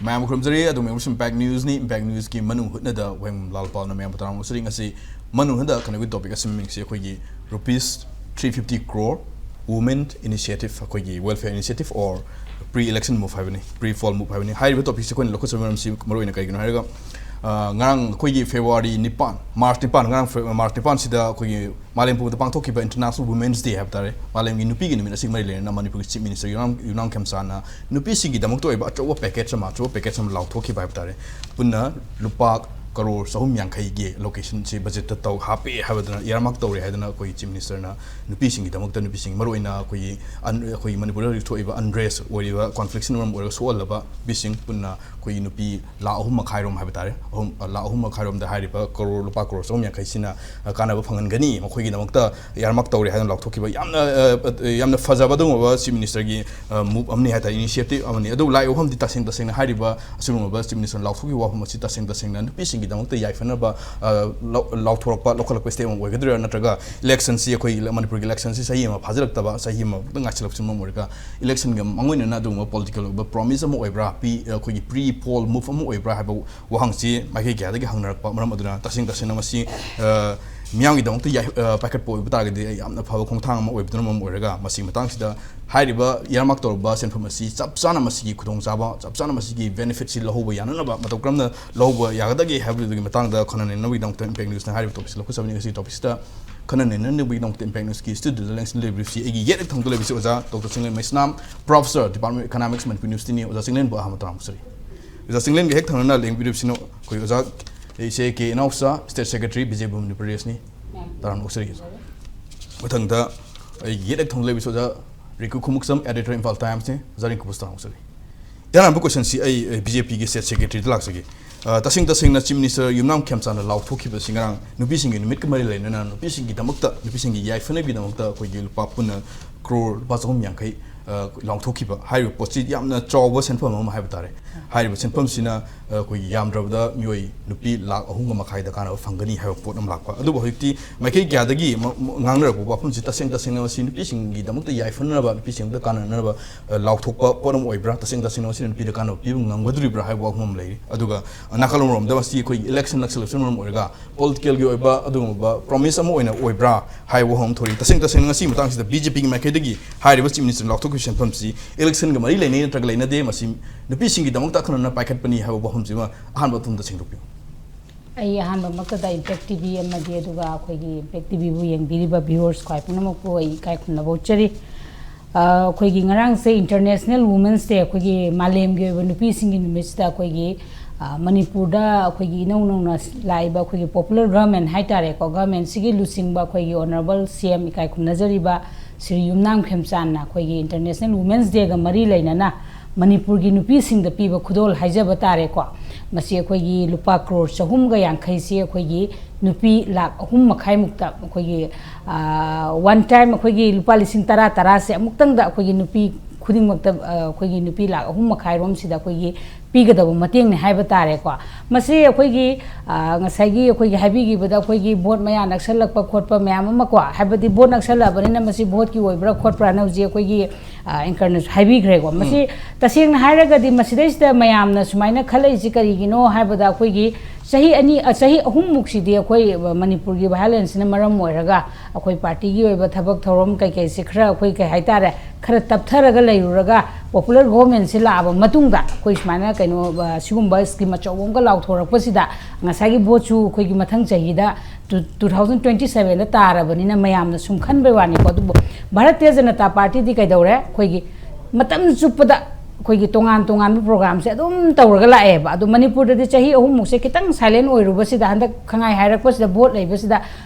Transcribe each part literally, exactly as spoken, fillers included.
ꯃꯌꯥꯝ ꯈꯨꯔꯨꯝꯖꯔꯤ꯫ ꯑꯗꯨꯝ ꯌꯦꯡꯕꯁꯤꯡ Impact Newsꯅꯤ꯫ Impact Newsꯀꯤ ꯃꯅꯨꯡ ꯍꯨꯠꯅꯗ ꯋꯥꯍꯪ ꯂꯥꯜ ꯄꯥꯎꯅ ꯃꯌꯥꯝꯕꯨ ꯇꯔꯥꯃꯉꯥ ꯁꯨꯔꯤ꯫ ꯉꯁꯤ ꯃꯅꯨꯡ ꯍꯨꯠꯅ ꯀꯩꯅꯣꯒꯤ topic ꯑꯁꯤ ꯃꯃꯤꯡꯁꯤ ꯑꯩꯈꯣꯏꯒꯤ rupees three fifty crore women initiative, ꯑꯩꯈꯣꯏꯒꯤ welfare initiative or pre election move ꯍꯥꯏꯕꯅꯤ, pre poll move ꯍꯥꯏꯕꯅꯤ꯫ ꯍꯥꯏꯔꯤꯕ topicꯁꯤ ꯑꯩꯈꯣꯏꯅ ꯂꯧꯈꯠꯆꯕ ꯃꯔꯝꯁꯤ ꯃꯔꯨꯑꯣꯏꯅ ꯀꯩꯒꯤꯅꯣ ꯍꯥꯏꯔꯒ, ꯑ, ꯉꯔꯥꯡ ꯑꯩꯈꯣꯏꯒꯤ February ꯅꯤꯄꯥꯟ, March ꯅꯤꯄꯥꯟ, ꯉꯔꯥꯡ Fe-, March ꯅꯤꯄꯥꯟꯁꯤꯗ ꯑꯩꯈꯣꯏꯒꯤ ꯃꯥꯂꯦꯝ ꯄꯨꯝꯕꯗ ꯄꯥꯡꯊꯣꯛꯈꯤꯕ International Women's Day ꯍꯥꯏꯕ ꯇꯥꯔꯦ, ꯃꯥꯂꯦꯝꯒꯤ ꯅꯨꯄꯤꯒꯤ ꯅꯨꯃꯤꯠ ꯑꯁꯤꯒ ꯃꯔꯤ ꯂꯩꯅꯅ ꯃꯅꯤꯄꯨꯔꯒꯤ Chief Minister ꯌꯨꯝꯅꯥꯝ, ꯌꯨꯝꯅꯥꯝ ꯈꯦꯝꯆꯥꯅ ꯅꯨꯄꯤꯁꯤꯡꯒꯤꯗꯃꯛꯇ ꯑꯣꯏꯕ ꯑꯆꯧꯕ package ꯑꯃ, ꯑꯆꯧꯕ package ꯑꯃ ꯂꯥꯎꯊꯣꯛꯈꯤꯕ ꯍꯥꯏꯕ ꯇꯥꯔꯦ꯫ ꯄꯨꯟꯅ ꯂꯨꯄꯥ ꯀꯔꯣꯔ ꯆꯍꯨꯝ ꯌꯥꯡꯈꯩꯒꯤ allocationꯁꯤ budgetꯇ ꯇꯧ, ꯍꯥꯞꯄꯦ ꯍꯥꯏꯕꯗꯨꯅ earmark ꯇꯧꯔꯦ ꯍꯥꯏꯗꯅ ꯑꯩꯈꯣꯏ Chief Ministerꯅ ꯅꯨꯄꯤꯁꯤꯡꯒꯤꯗꯃꯛꯇ, ꯅꯨꯄꯤꯁꯤꯡ, ꯃꯔꯨꯑꯣꯏꯅ ꯑꯩꯈꯣꯏꯒꯤ ꯑꯟ-, ꯑꯩꯈꯣꯏꯒꯤ ꯃꯅꯤꯄꯨꯔꯗ ꯍꯧꯖꯤꯛ ꯊꯣꯛꯏꯕ unrest ꯑꯣꯏꯔꯤꯕ, conflictꯁꯤꯅ ꯃꯔꯝ ꯑꯣꯏꯔꯒ ꯁꯣꯛꯍꯜꯂꯕ ꯅꯨꯄꯤꯁꯤꯡ ꯄꯨꯟꯅ ꯑꯩꯈꯣꯏꯒꯤ ꯅꯨꯄꯤ ꯂꯥꯈ ꯑꯍꯨꯝ ꯃꯈꯥꯏꯔꯣꯝ ꯍꯥꯏꯕ ꯇꯥꯔꯦ, ꯑꯍꯨꯝ, ꯂꯥꯈ ꯑꯍꯨꯝ ꯃꯈꯥꯏꯔꯣꯝꯗ ꯍꯥꯏꯔꯤꯕ ꯀꯔꯣꯔ, ꯂꯨꯄꯥ ꯀꯔꯣꯔ ꯆꯍꯨꯝ ꯌꯥꯡꯈꯩꯁꯤꯅ, ꯑ, ꯀꯥꯟꯅꯕ ꯐꯪꯍꯟꯒꯅꯤ, ꯃꯈꯣꯏꯒꯤꯗꯃꯛꯇ earmark ꯇꯧꯔꯦ ꯍꯥꯏꯗꯅ ꯂꯥꯎꯊꯣꯛꯈꯤꯕ ꯌꯥꯝꯅ, ꯑ, ꯑ, ꯌꯥꯝꯅ ꯐꯖꯕ ꯑꯗꯨꯒꯨꯝꯂꯕ Chief Ministerꯒꯤ, ꯑ, move ꯑꯃꯅꯤ ꯍꯥꯏ ꯇꯥꯔꯦ, initiative ꯑꯃꯅꯤ꯫ ꯑꯗꯨꯕꯨ ꯂꯥꯏ ꯋꯥꯐꯝꯗꯤ ꯇꯁꯦꯡ ꯇꯁꯦꯡꯅ ꯍꯥꯏꯔꯤꯕ ꯑꯁꯤꯒꯨꯝꯂꯕ Chief Ministerꯅ ꯂꯥꯎꯊꯣꯛꯈꯤꯕ ꯋꯥꯐꯝ ꯑꯁꯤ ꯇꯁꯦꯡ ꯇꯁꯦꯡꯅ ꯅꯨꯄꯤꯁꯤꯡꯒꯤꯗꯃꯛꯇ ꯌꯥꯏꯐꯅꯕ, ꯑ, ꯂꯧ-, ꯂꯥꯎꯊꯣꯔꯛꯄ, ꯂꯧꯈꯠꯂꯛꯄ step ꯑꯃ ꯑꯣꯏꯒꯗꯣꯏꯔꯥ, ꯅꯠꯇ꯭ꯔꯒ electionꯁꯤ, ꯑꯩꯈꯣꯏ ꯃꯅꯤꯄꯨꯔꯒꯤ electionꯁꯤ ꯆꯍꯤ ꯑꯃ ꯐꯥꯖꯤꯜꯂꯛꯇꯕ, ꯆꯍꯤ ꯑꯃꯈꯛꯇꯪ ꯉꯥꯏꯁꯤꯜꯂꯛꯄꯁꯤꯅ ꯃꯔꯝ ꯑꯣꯏꯔꯒ electionꯒ ꯃꯥꯡꯑꯣꯏꯅꯅ ꯑꯗꯨꯒꯨꯝꯕ political ꯑꯣꯏꯕ promise ꯑꯃ ꯑꯣꯏꯕ꯭ꯔꯥ, ꯄꯤ-, ꯑꯩꯈꯣꯏꯒꯤ pre poll move ꯑꯃ ꯑꯣꯏꯕ꯭ꯔꯥ ꯍꯥꯏꯕ ꯋꯥꯍꯪꯁꯤ ꯃꯥꯏꯀꯩ ꯀꯌꯥꯗꯒꯤ ꯍꯪꯅꯔꯛꯄ ꯃꯔꯝ ꯑꯗꯨꯅ ꯇꯁꯦꯡ ꯇꯁꯦꯡꯅ ꯃꯁꯤ, ꯑ, ꯃꯤꯌꯥꯝꯒꯤꯗꯃꯛꯇ ꯌꯥꯏ-, ꯑ, ꯄꯥꯏꯈꯠꯄ ꯑꯣꯏꯕ ꯇꯥꯔꯒꯗꯤ ꯌꯥꯝꯅ ꯐꯕ ꯈꯣꯡꯊꯥꯡ ꯑꯃ ꯑꯣꯏꯕꯗꯨꯅ ꯃꯔꯝ ꯑꯣꯏꯔꯒ ꯃꯁꯤꯒꯤ ꯃꯇꯥꯡꯁꯤꯗ ꯍꯥꯏꯔꯤꯕ earmark ꯇꯧꯔꯕ ꯁꯦꯟꯐꯝ ꯑꯁꯤ ꯆꯞ ꯆꯥꯅ ꯃꯁꯤꯒꯤ ꯈꯨꯗꯣꯡꯆꯥꯕ, ꯆꯞ ꯆꯥꯅ ꯃꯁꯤꯒꯤ benefitꯁꯤ ꯂꯧꯍꯧꯕ ꯌꯥꯅꯅꯕ ꯃꯇꯧ ꯀꯔꯝꯅ ꯂꯧꯕ ꯌꯥꯒꯗꯒꯦ ꯍꯥꯏꯕꯗꯨꯒꯤ ꯃꯇꯥꯡꯗ ꯈꯟꯅ ꯅꯩꯅꯅꯕꯒꯤꯗꯃꯛꯇ Impact Newsꯅ ꯍꯥꯏꯔꯤꯕ topicꯁꯤ ꯂꯧꯈꯠꯆꯕꯅꯤ꯫ ꯉꯁꯤꯒꯤ topicꯁꯤꯗ ꯈꯟꯅ ꯅꯩꯅꯅꯕꯒꯤꯗꯃꯛꯇ Impact Newsꯀꯤ studioꯗ ꯂꯦꯡꯁꯤꯟ ꯂꯩꯕꯤꯔꯤꯕꯁꯤ ꯑꯩꯒꯤ ꯌꯦꯠ ꯍꯦꯛ ꯊꯪꯕꯗ ꯂꯩꯕꯁꯤ ꯑꯣꯖꯥ doctor Chinglen Maisnam, Professor, Department of Economics, Manipur Universityꯅꯤ꯫ ꯑꯣꯖꯥ ꯆꯤꯡꯂꯦꯟꯕꯨ ꯑꯍꯥꯟꯕ ꯇꯔꯥꯝꯅ ꯑꯣꯛꯆꯔꯤ꯫ ꯑꯣꯖꯥ ꯆꯤꯡꯂꯦꯟꯒ ꯍꯦꯛ ꯊꯪꯅꯅ ꯂꯦꯡꯕꯤꯔꯤꯕꯁꯤꯅ ꯑꯩꯈꯣꯏ ꯑꯣꯖꯥ ꯏꯆꯦ ꯀꯦ ꯏꯅꯥꯎꯆꯥ, State Secretary, BJP Manipur Pressꯅꯤ꯫ ꯇꯔꯥꯝꯅ ꯑꯣꯛꯆꯔꯤ꯫ ꯃꯊꯪꯗ ꯑꯩꯒꯤ ꯌꯦꯠ ꯍꯦꯛ ꯊꯪꯕꯗ ꯂꯩꯕꯁꯤ ꯑꯣꯖꯥ ꯔꯤꯡꯀꯨ ꯈꯨꯃꯨꯛꯆꯝ, Editor Imphal Timesꯅꯤ꯫ ꯑꯣꯖꯥ ꯔꯤꯡꯀꯨꯕꯨꯁꯨ ꯇꯔꯥꯝꯅ ꯑꯣꯛꯆꯔꯤ꯫ ꯑꯍꯥꯟꯕ questionꯁꯤ ꯑꯩ, ꯑꯩ BJPꯒꯤ State Secretaryꯗ ꯂꯥꯛꯆꯒꯦ꯫ ꯑ, ꯇꯁꯦꯡ ꯇꯁꯦꯡꯅ Chief Minister ꯌꯨꯝꯅꯥꯝ ꯈꯦꯝꯆꯥꯟꯅ ꯂꯥꯎꯊꯣꯛꯈꯤꯕꯁꯤ ꯉꯔꯥꯡ ꯅꯨꯄꯤꯁꯤꯡꯒꯤ ꯅꯨꯃꯤꯠꯀ ꯃꯔꯤ ꯂꯩꯅꯅ ꯅꯨꯄꯤꯁꯤꯡꯒꯤꯗꯃꯛꯇ, ꯅꯨꯄꯤꯁꯤꯡꯒꯤ ꯌꯥꯏꯐꯅꯕꯒꯤꯗꯃꯛꯇ ꯑꯩꯈꯣꯏꯒꯤ ꯂꯨꯄꯥ ꯄꯨꯟꯅ ꯀ꯭ꯔꯣꯔ ꯂꯨꯄꯥ ꯆꯍꯨꯝ ꯌꯥꯡꯈꯩ ꯑ, ꯂꯥꯎꯊꯣꯛꯈꯤꯕ ꯍꯥꯏꯔꯤꯕ ꯄꯣꯠꯁꯤ ꯌꯥꯝꯅ ꯆꯥꯎꯕ ꯁꯦꯟꯐꯝ ꯑꯃ ꯍꯥꯏꯕ ꯇꯥꯔꯦ꯫ ꯍꯥꯏꯔꯤꯕ ꯁꯦꯟꯐꯝꯁꯤꯅ, ꯑ, ꯑꯩꯈꯣꯏꯒꯤ ꯌꯥꯝꯗ꯭ꯔꯕꯗ ꯃꯤꯑꯣꯏ ꯅꯨꯄꯤ ꯂꯥꯈ ꯑꯍꯨꯝꯒ ꯃꯈꯥꯏꯗ ꯀꯥꯟꯅꯕ ꯐꯪꯒꯅꯤ ꯍꯥꯏꯕ ꯄꯣꯠ ꯑꯃ ꯂꯥꯛꯄ꯫ ꯑꯗꯨꯕꯨ ꯍꯧꯖꯤꯛꯇꯤ ꯃꯥꯏꯀꯩ ꯀꯌꯥꯗꯒꯤ ꯃ-, ꯃ-, ꯉꯥꯡꯅꯔꯛꯄ ꯋꯥꯐꯝꯁꯤ ꯇꯁꯦꯡ ꯇꯁꯦꯡꯅ ꯃꯁꯤ ꯅꯨꯄꯤꯁꯤꯡꯒꯤꯗꯃꯛꯇ ꯌꯥꯏꯐꯅꯅꯕ, ꯅꯨꯄꯤꯁꯤꯡꯗ ꯀꯥꯟꯅꯅꯕ, ꯑ, ꯂꯥꯎꯊꯣꯛꯄ ꯄꯣꯠ ꯑꯃ ꯑꯣꯏꯕ꯭ꯔꯥ? ꯇꯁꯦꯡ ꯇꯁꯦꯡꯅ ꯃꯁꯤꯅ ꯅꯨꯄꯤꯗ ꯀꯥꯟꯅꯕ ꯄꯤꯕ ꯉꯝꯒꯗꯧꯔꯤꯕ꯭ꯔꯥ ꯍꯥꯏꯕ ꯋꯥꯐꯝ ꯑꯃ ꯂꯩꯔꯤ꯫ ꯑꯗꯨꯒ, ꯑ, ꯅꯥꯀꯜ ꯑꯃꯔꯣꯝꯗ ꯃꯁꯤ ꯑꯩꯈꯣꯏꯒꯤ election ꯅꯛꯁꯜꯂꯛꯄꯅ ꯃꯔꯝ ꯑꯣꯏꯔꯒ political ꯒꯤ ꯑꯣꯏꯕ ꯑꯗꯨꯒꯨꯝꯕ promise ꯑꯃ ꯑꯣꯏꯅ ꯑꯣꯏꯕ꯭ꯔꯥ ꯍꯥꯏꯕ ꯋꯥꯍꯪ ꯑꯃ ꯊꯣꯛꯂꯛꯏ꯫ ꯇꯁꯦꯡ ꯇꯁꯦꯡꯅ ꯉꯁꯤ ꯃꯇꯥꯡꯁꯤꯗ BJP ꯒꯤ ꯃꯥꯏꯀꯩꯗꯒꯤ ꯍꯥꯏꯔꯤꯕ Chief Minister ꯅ ꯂꯥꯎꯊꯣꯛꯈꯤꯕ ꯁꯦꯟꯐꯝꯁꯤ election ꯒ ꯃꯔꯤ ꯂꯩꯅꯩ ꯅꯠꯇ꯭ꯔꯒ ꯂꯩꯅꯗꯦ, ꯃꯁꯤ ꯅꯨꯄꯤꯁꯤꯡꯒꯤꯗꯃꯛꯇ ꯑꯈꯟꯅꯅ ꯄꯥꯏꯈꯠꯄꯅꯤ ꯍꯥꯏꯕ ꯋꯥꯐꯝꯁꯤꯃ ꯑꯍꯥꯟꯕ ꯑꯗꯣꯝꯗ ꯁꯦꯡꯗꯣꯛꯄꯤꯌꯨ꯫ ꯑꯩ ꯑꯍꯥꯟꯕꯃꯛꯇꯗ Impact TV ꯑꯃꯗꯤ ꯑꯗꯨꯒ ꯑꯩꯈꯣꯏꯒꯤ Impact TV ꯕꯨ ꯌꯦꯡꯕꯤꯔꯤꯕ viewers ꯈ꯭ꯋꯥꯏ ꯄꯨꯝꯅꯃꯛꯄꯨ ꯑꯩ ꯏꯀꯥꯏ ꯈꯨꯝꯅꯕ ꯎꯠꯆꯔꯤ꯫ ꯑ, ꯑꯩꯈꯣꯏꯒꯤ ꯉꯔꯥꯡꯁꯦ International Women's Day, ꯑꯩꯈꯣꯏꯒꯤ ꯃꯥꯂꯦꯝꯒꯤ ꯑꯣꯏꯕ ꯅꯨꯄꯤꯁꯤꯡꯒꯤ ꯅꯨꯃꯤꯠꯁꯤꯗ ꯑꯩꯈꯣꯏꯒꯤ, ꯑ, ꯃꯅꯤꯄꯨꯔꯗ ꯑꯩꯈꯣꯏꯒꯤ ꯏꯅꯧ ꯅꯧꯅ ꯂꯥꯛꯏꯕ ꯑꯩꯈꯣꯏꯒꯤ popular government ꯍꯥꯏꯇꯥꯔꯦꯀꯣ, government ꯁꯤꯒꯤ ꯂꯨꯆꯤꯡꯕ ꯑꯩꯈꯣꯏꯒꯤ Honourable CM ꯏꯀꯥꯏ ꯈꯨꯝꯅꯖꯔꯤꯕ ꯁ꯭ꯔꯤ ꯌꯨꯝꯅꯥꯝ ꯈꯦꯝꯆꯥꯟꯅ ꯑꯩꯈꯣꯏꯒꯤ International Women's Day ꯒ ꯃꯔꯤ ꯂꯩꯅꯅ ꯃꯅꯤꯄꯨꯔꯒꯤ ꯅꯨꯄꯤꯁꯤꯡꯗ ꯄꯤꯕ ꯈꯨꯗꯣꯜ ꯍꯥꯏꯖꯕ ꯇꯥꯔꯦꯀꯣ, ꯃꯁꯤ ꯑꯩꯈꯣꯏꯒꯤ ꯂꯨꯄꯥ ꯀ꯭ꯔꯣꯔ ꯆꯍꯨꯝꯒ ꯌꯥꯡꯈꯩꯁꯤ ꯑꯩꯈꯣꯏꯒꯤ ꯅꯨꯄꯤ ꯂꯥꯈ ꯑꯍꯨꯝ ꯃꯈꯥꯏꯃꯨꯛꯇ ꯑꯩꯈꯣꯏꯒꯤ, ꯑ, one time ꯑꯩꯈꯣꯏꯒꯤ ꯂꯨꯄꯥ ꯂꯤꯁꯤꯡ ꯇꯔꯥ ꯇꯔꯥꯁꯦ ꯑꯃꯨꯛꯇꯪꯗ ꯑꯩꯈꯣꯏꯒꯤ ꯅꯨꯄꯤ ꯈꯨꯗꯤꯡꯃꯛꯇ, ꯑ, ꯑꯩꯈꯣꯏꯒꯤ ꯅꯨꯄꯤ ꯂꯥꯈ ꯑꯍꯨꯝ ꯃꯈꯥꯏꯔꯣꯝꯁꯤꯗ ꯑꯩꯈꯣꯏꯒꯤ ꯄꯤꯒꯗꯕ ꯃꯇꯦꯡꯅꯤ ꯍꯥꯏꯕ ꯇꯥꯔꯦꯀꯣ꯫ ꯃꯁꯤ ꯑꯩꯈꯣꯏꯒꯤ, ꯑ, ꯉꯁꯥꯏꯒꯤ ꯑꯩꯈꯣꯏꯒꯤ ꯍꯥꯏꯕꯤꯈꯤꯕꯗ ꯑꯩꯈꯣꯏꯒꯤ vote ꯃꯌꯥ ꯅꯛꯁꯜꯂꯛꯄ ꯈꯣꯠꯄ ꯃꯌꯥꯝ ꯑꯃ ꯀꯣ, ꯍꯥꯏꯕꯗꯤ vote ꯅꯛꯁꯜꯂꯛꯑꯕꯅꯤꯅ ꯃꯁꯤ vote ꯀꯤ ꯑꯣꯏꯕ꯭ꯔꯥ ꯈꯣꯠꯄ꯭ꯔꯥꯅ ꯍꯧꯖꯤꯛ ꯑꯩꯈꯣꯏꯒꯤ, ꯑ, anchor ꯅꯁꯨ ꯍꯥꯏꯕꯤꯈ꯭ꯔꯦꯀꯣ꯫ ꯃꯁꯤ ꯇꯁꯦꯡꯅ ꯍꯥꯏꯔꯒꯗꯤ ꯃꯁꯤꯗꯩꯁꯤꯗ ꯃꯌꯥꯝꯅ ꯁꯨꯃꯥꯏꯅ ꯈꯜꯂꯛꯏꯁꯤ ꯀꯔꯤꯒꯤꯅꯣ ꯍꯥꯏꯕꯗ ꯑꯩꯈꯣꯏꯒꯤ ꯆꯍꯤ ꯑꯅꯤ, ꯑ, ꯆꯍꯤ ꯑꯍꯨꯝꯃꯨꯛꯁꯤꯗꯤ ꯑꯩꯈꯣꯏ ꯃꯅꯤꯄꯨꯔꯒꯤ violence ꯅ ꯃꯔꯝ ꯑꯣꯏꯔꯒ ꯑꯩꯈꯣꯏ party ꯒꯤ ꯑꯣꯏꯕ ꯊꯕꯛ ꯊꯧꯔꯝ ꯀꯩꯀꯩꯁꯦ ꯈꯔ ꯑꯩꯈꯣꯏ ꯀꯩ ꯍꯥꯏꯇꯥꯔꯦ, ꯈꯔ ꯇꯞꯊꯔꯒ ꯂꯩꯔꯨꯔꯒ popular government ꯁꯤ ꯂꯥꯛꯑꯕ ꯃꯇꯨꯡꯗ ꯑꯩꯈꯣꯏ ꯁꯨꯃꯥꯏꯅ ꯀꯩꯅꯣ, ꯑ, ꯁꯤꯒꯨꯝꯕ scheme ꯑꯆꯧꯕ ꯑꯃꯒ ꯂꯥꯎꯊꯣꯔꯛꯄꯁꯤꯗ ꯉꯁꯥꯏꯒꯤ vote ꯁꯨ ꯑꯩꯈꯣꯏꯒꯤ ꯃꯊꯪ ꯆꯍꯤꯗ two thousand twenty seven ꯗ ꯇꯥꯔꯕꯅꯤꯅ ꯃꯌꯥꯝꯅ ꯁꯨꯝ ꯈꯟꯕꯩ ꯋꯥꯅꯤꯀꯣ꯫ ꯑꯗꯨꯕꯨ ꯚꯥꯔꯇꯤꯌ ꯖꯅꯇꯥ ꯄꯥꯔꯇꯤꯗꯤ ꯀꯩꯗꯧꯔꯦ? ꯑꯩꯈꯣꯏꯒꯤ ꯃꯇꯝ ꯆꯨꯞꯄꯗ ꯑꯩꯈꯣꯏꯒꯤ ꯇꯣꯉꯥꯟ ꯇꯣꯉꯥꯟꯕ program ꯁꯦ ꯑꯗꯨꯝ ꯇꯧꯔꯒ ꯂꯥꯛꯑꯦꯕ꯫ ꯑꯗꯣ ꯃꯅꯤꯄꯨꯔꯗꯗꯤ ꯆꯍꯤ ꯑꯍꯨꯝꯃꯨꯛꯁꯦ ꯈꯤꯇꯪ silent ꯑꯣꯏꯔꯨꯕꯁꯤꯗ, ꯍꯟꯗꯛ ꯈꯪꯉꯥꯏ ꯍꯥꯏꯔꯛꯄꯁꯤꯗ, vote ꯂꯩꯕꯁꯤꯗ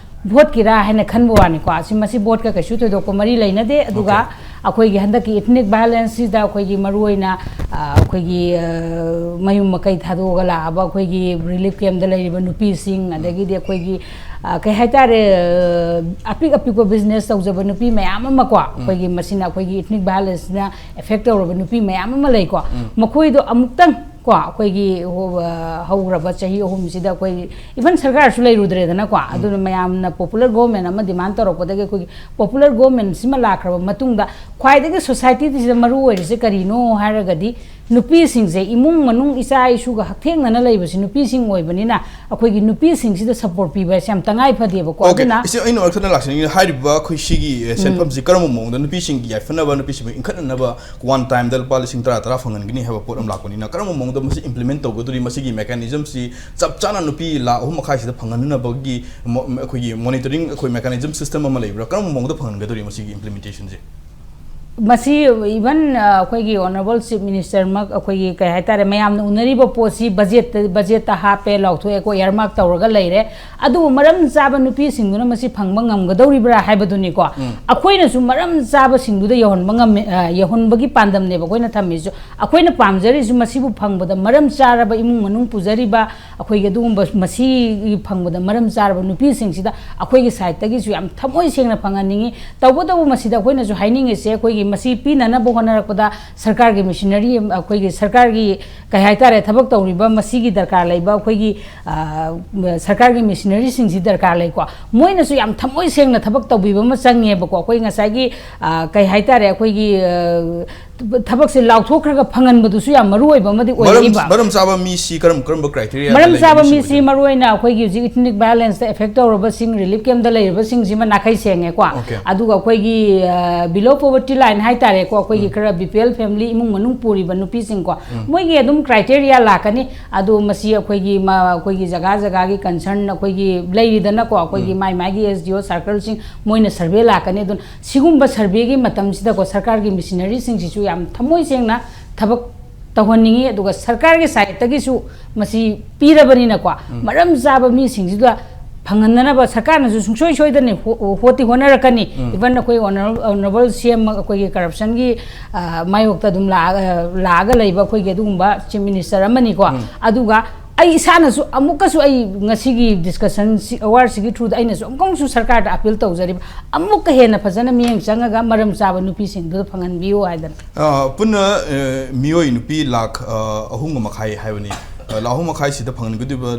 vote ꯀꯤꯔꯥ ꯍꯥꯏꯅ ꯈꯟꯕ ꯋꯥꯅꯤꯀꯣ꯫ ꯑꯁꯤ, ꯃꯁꯤ vote ꯀ ꯀꯩꯁꯨ ꯊꯣꯏꯗꯣꯛꯄ ꯃꯔꯤ ꯂꯩꯅꯗꯦ꯫ ꯑꯗꯨꯒ ꯑꯩꯈꯣꯏꯒꯤ ꯍꯟꯗꯛꯀꯤ ꯏꯊꯅꯤꯛ ꯚꯥꯏꯑꯣꯂꯦꯟꯁꯁꯤꯗ ꯑꯩꯈꯣꯏꯒꯤ ꯃꯔꯨꯑꯣꯏꯅ ꯑ, ꯑꯩꯈꯣꯏꯒꯤ ꯑ, ꯃꯌꯨꯝ ꯃꯀꯩ ꯊꯥꯗꯣꯛꯑꯒ ꯂꯥꯛꯑꯕ ꯑꯩꯈꯣꯏꯒꯤ ꯔꯤꯂꯤꯐ ꯀꯦꯝꯗ ꯂꯩꯔꯤꯕ ꯅꯨꯄꯤꯁꯤꯡ, ꯑꯗꯒꯤꯗꯤ ꯑꯩꯈꯣꯏꯒꯤ ꯑ, ꯀꯩ ꯍꯥꯏꯇꯥꯔꯦ, ꯑ, ꯑꯄꯤꯛ ꯑꯄꯤꯛꯄ ꯕꯤꯖꯤꯅꯦꯁ ꯇꯧꯖꯕ ꯅꯨꯄꯤ ꯃꯌꯥꯝ ꯑꯃ ꯀꯣ, ꯑꯩꯈꯣꯏꯒꯤ ꯃꯁꯤꯅ ꯑꯩꯈꯣꯏꯒꯤ ꯏꯊꯅꯤꯛ ꯚꯥꯏꯑꯣꯂꯦꯟꯁꯅ ꯑꯦꯐꯦꯛ ꯇꯧꯔꯕ ꯅꯨꯄꯤ ꯃꯌꯥꯝ ꯑꯃ ꯂꯩꯀꯣ, ꯃꯈꯣꯏꯗꯣ ꯑꯃꯨꯛꯇꯪ ꯀꯣ ꯑꯩꯈꯣꯏꯒꯤ ꯍꯧ-, ꯑ, ꯍꯧꯈ꯭ꯔꯕ ꯆꯍꯤ ꯑꯍꯨꯝꯁꯤꯗ ꯑꯩꯈꯣꯏ ꯏꯚꯟ ꯁꯔꯀꯥꯔꯁꯨ ꯂꯩꯔꯨꯗ꯭ꯔꯦꯗꯅꯀꯣ, ꯑꯗꯨꯅ ꯃꯌꯥꯝꯅ ꯄꯣꯄꯨꯂꯔ ꯒꯣꯚꯔꯟꯃꯦꯟ ꯑꯃ ꯗꯤꯃꯥꯟ ꯇꯧꯔꯛꯄꯗꯒꯤ ꯑꯩꯈꯣꯏꯒꯤ ꯄꯣꯄꯨꯂꯔ ꯒꯣꯚꯔꯟꯃꯦꯟꯁꯤꯃ ꯂꯥꯛꯈ꯭ꯔꯕ ꯃꯇꯨꯡꯗ ꯈ꯭ꯋꯥꯏꯗꯒꯤ ꯁꯣꯁꯥꯏꯇꯤꯁꯤꯗ ꯃꯔꯨ ꯑꯣꯏꯔꯤꯁꯦ ꯀꯔꯤꯅꯣ ꯍꯥꯏꯔꯒꯗꯤ ꯅꯨꯄꯤꯁꯤꯡꯁꯦ, ꯏꯃꯨꯡ ꯃꯅꯨꯡ ꯏꯆꯥ ꯏꯁꯨꯒ ꯍꯛꯊꯦꯡꯅꯅ ꯂꯩꯕꯁꯤ ꯅꯨꯄꯤꯁꯤꯡ ꯑꯣꯏꯕꯅꯤꯅ ꯑꯩꯈꯣꯏꯒꯤ ꯅꯨꯄꯤꯁꯤꯡꯁꯤꯗ ꯁꯄꯣꯔꯠ ꯄꯤꯕ ꯍꯥꯏꯁꯦ ꯌꯥꯝ ꯇꯉꯥꯏ ꯐꯗꯦꯕꯀꯣ꯫ ꯑꯣꯀꯦ, ꯑꯗꯨꯅ ꯏꯆꯦ, ꯑꯩꯅ ꯃꯊꯛꯇ ꯂꯥꯛꯆꯅꯤꯡꯉꯤ, ꯍꯥꯏꯔꯤꯕ ꯑꯩꯈꯣꯏ ꯁꯤꯒꯤ, ꯑꯦ, ꯁꯦꯟꯐꯝꯁꯤ ꯀꯔꯝꯕ ꯃꯑꯣꯡꯗ ꯅꯨꯄꯤꯁꯤꯡꯒꯤ ꯌꯥꯏꯐꯅꯕ, ꯅꯨꯄꯤꯁꯤꯡꯕꯨ ꯏꯟꯈꯠꯅꯅꯕ ꯋꯥꯟ ꯇꯥꯏꯝꯗ ꯂꯨꯄꯥ ꯂꯤꯁꯤꯡ ꯇꯔꯥ ꯇꯔꯥ ꯐꯪꯍꯟꯒꯅꯤ ꯍꯥꯏꯕ ꯄꯣꯠ ꯑꯃ ꯂꯥꯛꯄꯅꯤꯅ, ꯀꯔꯝꯕ ꯃꯑꯣꯡꯗ ꯃꯁꯤ ꯏꯝꯄ꯭ꯂꯤꯃꯦꯟ ꯇꯧꯒꯗꯧꯔꯤ? ꯃꯁꯤꯒꯤ ꯃꯦꯀꯥꯅꯤꯖꯝꯁꯤ ꯆꯞ ꯆꯥꯅ ꯅꯨꯄꯤ ꯂꯥꯈ ꯑꯍꯨꯝ ꯃꯈꯥꯏꯁꯤꯗ ꯐꯪꯍꯟꯅꯕꯒꯤ ꯃꯣ-, ꯑꯩꯈꯣꯏꯒꯤ ꯃꯣꯅꯤꯇꯔꯤꯡ, ꯑꯩꯈꯣꯏ ꯃꯦꯀꯥꯅꯤꯖꯝ ꯁꯤꯁꯇꯦꯝ ꯑꯃ ꯂꯩꯕ꯭ꯔꯥ? ꯀꯔꯝꯕ ꯃꯑꯣꯡꯗ ꯐꯪꯍꯟꯒꯗꯧꯔꯤ ꯃꯁꯤꯒꯤ ꯏꯝꯄ꯭ꯂꯤꯃꯦꯟꯇꯦꯁꯟꯁꯦ? ꯃꯁꯤ ꯏꯚꯟ, ꯑ, ꯑꯩꯈꯣꯏꯒꯤ ꯑꯣꯅꯔꯦꯕꯜ ꯆꯤꯐ ꯃꯤꯅꯤꯁꯇꯔꯃꯛ ꯑꯩꯈꯣꯏꯒꯤ ꯀꯩ ꯍꯥꯏꯇꯥꯔꯦ, ꯃꯌꯥꯝꯅ ꯎꯅꯔꯤꯕ ꯄꯣꯠꯁꯤ ꯕꯖꯦꯠꯇ, ꯕꯖꯦꯠꯇ ꯍꯥꯞꯄꯦ, ꯂꯥꯎꯊꯣꯛꯑꯦꯀꯣ, ꯏꯌꯥꯔꯃꯥꯔꯛ ꯇꯧꯔꯒ ꯂꯩꯔꯦ꯫ ꯑꯗꯨꯕꯨ ꯃꯔꯝ ꯆꯥꯕ ꯅꯨꯄꯤꯁꯤꯡꯗꯨꯅ ꯃꯁꯤ ꯐꯪꯕ ꯉꯝꯒꯗꯧꯔꯤꯕ꯭ꯔꯥ ꯍꯥꯏꯕꯗꯨꯅꯤꯀꯣ꯫ ꯑꯩꯈꯣꯏꯅꯁꯨ ꯃꯔꯝ ꯆꯥꯕꯁꯤꯡꯗꯨꯗ ꯌꯧꯍꯟꯕ ꯉꯝꯃꯦ, ꯑ, ꯌꯧꯍꯟꯕꯒꯤ ꯄꯥꯟꯗꯝꯅꯦꯕ ꯑꯩꯈꯣꯏꯅ ꯊꯝꯃꯤꯁꯨ꯫ ꯑꯩꯈꯣꯏꯅ ꯄꯥꯝꯖꯔꯤꯁꯨ ꯃꯁꯤꯕꯨ ꯐꯪꯕꯗ ꯃꯔꯝ ꯆꯥꯔꯕ ꯏꯃꯨꯡ ꯃꯅꯨꯡ ꯄꯨꯖꯔꯤꯕ, ꯑꯩꯈꯣꯏꯒꯤ ꯑꯗꯨꯒꯨꯝꯕ ꯃꯁꯤ ꯐꯪꯕꯗ ꯃꯔꯝ ꯆꯥꯔꯕ ꯅꯨꯄꯤꯁꯤꯡꯁꯤꯗ ꯑꯩꯈꯣꯏꯒꯤ ꯁꯥꯏꯠꯇꯒꯤꯁꯨ ꯌꯥꯝ ꯊꯃꯣꯏ ꯁꯦꯡꯅ ꯐꯪꯍꯟꯅꯤꯡꯉꯤ꯫ ꯇꯧꯕꯇꯕꯨ ꯃꯁꯤꯗ ꯑꯩꯈꯣꯏꯅꯁꯨ ꯍꯥꯏꯅꯤꯡꯉꯤꯁꯦ, ꯑꯩꯈꯣꯏꯒꯤ ꯃꯁꯤ ꯄꯤꯅꯅꯕ ꯍꯣꯠꯅꯔꯛꯄꯗ ꯁꯔꯀꯥꯔꯒꯤ ꯃꯤꯁꯤꯅꯔꯤ, ꯑꯩꯈꯣꯏꯒꯤ ꯁꯔꯀꯥꯔꯒꯤ ꯀꯩ ꯍꯥꯏꯇꯥꯔꯦ, ꯊꯕꯛ ꯇꯧꯔꯤꯕ ꯃꯁꯤꯒꯤ ꯗꯔꯀꯥꯔ ꯂꯩꯕ ꯑꯩꯈꯣꯏꯒꯤ, ꯑ, ꯁꯔꯀꯥꯔꯒꯤ ꯃꯤꯁꯤꯅꯔꯤꯁꯤꯡꯁꯤ ꯗꯔꯀꯥꯔ ꯂꯩꯀꯣ꯫ ꯃꯣꯏꯅꯁꯨ ꯌꯥꯝ ꯊꯃꯣꯏ ꯁꯦꯡꯅ ꯊꯕꯛ ꯇꯧꯕꯤꯕ ꯑꯃ ꯆꯪꯉꯦꯕꯀꯣ꯫ ꯑꯩꯈꯣꯏ ꯉꯁꯥꯏꯒꯤ, ꯑ, ꯀꯩ ꯍꯥꯏꯇꯥꯔꯦ, ꯑꯩꯈꯣꯏꯒꯤ, ꯑ, ꯊꯕꯛꯁꯦ ꯂꯥꯎꯊꯣꯛꯈ꯭ꯔꯒ ꯐꯪꯍꯟꯕꯗꯨꯁꯨ ꯌꯥꯝ ꯃꯔꯨ ꯑꯣꯏꯕ ꯑꯃꯗꯤ ꯃꯔꯝ, ꯑꯣꯏꯔꯛꯏꯕ꯫ ꯃꯔꯝ ꯆꯥꯕ ꯃꯤꯁꯤ ꯀꯔꯝ, ꯀꯔꯝꯕ criteria ꯃꯔꯝ ꯂꯩꯒꯦ ꯆꯥꯕ ꯃꯤꯁꯤ ꯃꯤꯁꯤꯡ ꯑꯣꯏꯗꯣꯏꯅꯣ? ꯃꯔꯨ ꯑꯣꯏꯅ ꯑꯩꯈꯣꯏꯒꯤ ꯍꯧꯖꯤꯛ ꯏꯊꯅꯤꯛ ꯚꯥꯏꯑꯣꯂꯦꯟꯁꯇ ꯑꯦꯐꯦꯛ ꯇꯧꯔꯕꯁꯤꯡ, ꯔꯤꯂꯤꯐ ꯀꯦꯝꯗ ꯂꯩꯔꯤꯕꯁꯤꯡꯁꯤꯃ ꯅꯥꯈꯩ ꯁꯦꯡꯉꯦꯀꯣ꯫ ꯑꯣꯀꯦ꯫ ꯑꯗꯨꯒ ꯑꯩꯈꯣꯏꯒꯤ, ꯑ, below poverty line ꯍꯥꯏꯇꯥꯔꯦꯀꯣ, ꯑꯩꯈꯣꯏꯒꯤ ꯎꯝ꯫ ꯈꯔ ꯕꯤ ꯄꯤ ꯑꯦꯜ ꯐꯦꯃꯤꯂꯤ ꯏꯃꯨꯡ ꯃꯅꯨꯡ ꯄꯨꯔꯤꯕ ꯅꯨꯄꯤꯁꯤꯡꯀꯣ, ꯎꯝ꯫ ꯃꯣꯏꯒꯤ ꯑꯗꯨꯝ criteria ꯂꯥꯛꯀꯅꯤ꯫ ꯑꯗꯣ ꯃꯁꯤ ꯑꯩꯈꯣꯏꯒꯤ ꯃ-, ꯑꯩꯈꯣꯏꯒꯤ ꯖꯒꯥ ꯖꯒꯥꯒꯤ ꯀꯟꯁꯔꯟ ꯑꯩꯈꯣꯏꯒꯤ ꯂꯩꯔꯤꯗꯅꯀꯣ, ꯑꯩꯈꯣꯏꯒꯤ ꯎꯝ꯫ ꯃꯥꯏ ꯃꯥꯏꯒꯤ ꯑꯦꯁ ꯗꯤ ꯑꯣ ꯁꯥꯔꯀꯜꯁꯤꯡ, ꯃꯣꯏꯅ ꯁꯔꯚꯦ ꯂꯥꯛꯀꯅꯤ꯫ ꯑꯗꯨꯅ ꯁꯤꯒꯨꯝꯕ ꯁꯔꯚꯦꯒꯤ ꯃꯇꯝꯁꯤꯗꯀꯣ, ꯁꯔꯀꯥꯔꯒꯤ ꯃꯤꯁꯤꯅꯔꯤꯁꯤꯡꯁꯤꯁꯨ ꯌꯥꯝ ꯊꯃꯣꯏ ꯁꯦꯡꯅ ꯊꯕꯛ ꯇꯧꯍꯟꯅꯤꯡꯉꯤ, ꯑꯗꯨꯒ ꯁꯔꯀꯥꯔꯒꯤ ꯁꯥꯏꯠꯇꯒꯤꯁꯨ ꯃꯁꯤ ꯄꯤꯔꯕꯅꯤꯅꯀꯣ, ꯎꯝ꯫ ꯃꯔꯝ ꯆꯥꯕ ꯃꯤꯁꯤꯡꯁꯤꯗ ꯐꯪꯍꯟꯅꯅꯕ ꯁꯔꯀꯥꯔꯅꯁꯨ ꯁꯨꯡꯁꯣꯏ ꯁꯣꯏꯗꯅ ꯍꯣ- ꯍꯣꯠꯇꯤ ꯍꯣꯠꯅꯔꯛꯀꯅꯤ꯫ ꯎꯝ꯫ Even ꯑꯩꯈꯣꯏ ꯑꯣꯅꯔ- ꯑꯣꯅꯔꯦꯕꯜ ꯁꯤ ꯑꯦꯝ ꯑꯩꯈꯣꯏꯒꯤ ꯀꯔꯞꯁꯟꯒꯤ, ꯑ, ꯃꯥꯌꯣꯛꯇ ꯑꯗꯨꯝ ꯂꯥꯛꯑ- ꯂꯥꯛꯑꯒ ꯂꯩꯕ ꯑꯩꯈꯣꯏꯒꯤ ꯑꯗꯨꯒꯨꯝꯕ ꯆꯤꯐ ꯃꯤꯅꯤꯁꯇꯔ ꯑꯃꯅꯤꯀꯣ꯫ ꯎꯝ꯫ ꯑꯗꯨꯒ ꯑꯩ ꯏꯁꯥꯅꯁꯨ ꯑꯃꯨꯛꯀꯁꯨ ꯑꯩ ꯉꯁꯤꯒꯤ ꯗꯤꯁꯀꯁꯟꯁꯤ, ꯑꯋꯥꯔꯁꯤꯒꯤ ꯊ꯭ꯔꯨꯗ ꯑꯩꯅꯁꯨ ꯑꯃꯨꯛꯀꯁꯨ ꯁꯔꯀꯥꯔꯗ ꯑꯄꯤꯜ ꯇꯧꯖꯔꯤꯕ, ꯑꯃꯨꯛꯀ ꯍꯦꯟꯅ ꯐꯖꯅ ꯃꯤꯠꯌꯦꯡ ꯆꯪꯉꯒ ꯃꯔꯝ ꯆꯥꯕ ꯅꯨꯄꯤꯁꯤꯡꯗꯨꯗ ꯐꯪꯍꯟꯕꯤꯌꯨ ꯍꯥꯏꯗꯅ꯫ ꯑ, ꯄꯨꯟꯅ, ꯑ, ꯃꯤꯑꯣꯏ ꯅꯨꯄꯤ ꯂꯥꯈ, ꯑ, ꯑꯍꯨꯝꯒ ꯃꯈꯥꯏ ꯍꯥꯏꯕꯅꯤ꯫ ꯑ, ꯂꯥꯈ ꯑꯍꯨꯝ ꯃꯈꯥꯏꯁꯤꯗ ꯐꯪꯍꯟꯒꯗꯧꯔꯤꯕ,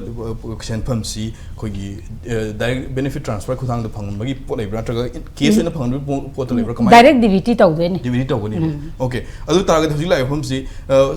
ꯑ, ꯁꯦꯟꯐꯝꯁꯤ ꯑꯩꯈꯣꯏꯒꯤ, ꯑ, ꯗꯥꯏꯔꯦꯛ ꯕꯦꯅꯤꯐꯤꯠ ꯇ꯭ꯔꯥꯟꯁꯐꯔ ꯈꯨꯠꯊꯥꯡꯗ ꯐꯪꯕꯒꯤ ꯄꯣꯠ ꯂꯩꯕ꯭ꯔꯥ, ꯅꯠꯇ꯭ꯔꯒ ꯏꯟ- ꯀꯦꯁ ꯑꯣꯏꯅ ꯐꯪꯍꯟꯕꯒꯤ ꯄꯣ- ꯄꯣꯠꯇ ꯂꯩꯕ꯭ꯔꯥ, ꯀꯃꯥꯏꯅ? ꯗꯥꯏꯔꯦꯛ ꯗꯤ ꯕꯤ ꯇꯤ ꯇꯧꯗꯣꯏꯅꯤ꯫ ꯗꯤ ꯕꯤ ꯇꯤ ꯇꯧꯒꯅꯤ꯫ ꯎꯝ꯫ ꯑꯣꯀꯦ꯫ ꯑꯗꯨ ꯇꯥꯔꯒꯗꯤ ꯍꯧꯖꯤꯛ ꯂꯥꯛꯏꯕ ꯐꯤꯕꯝꯁꯤ, ꯑ,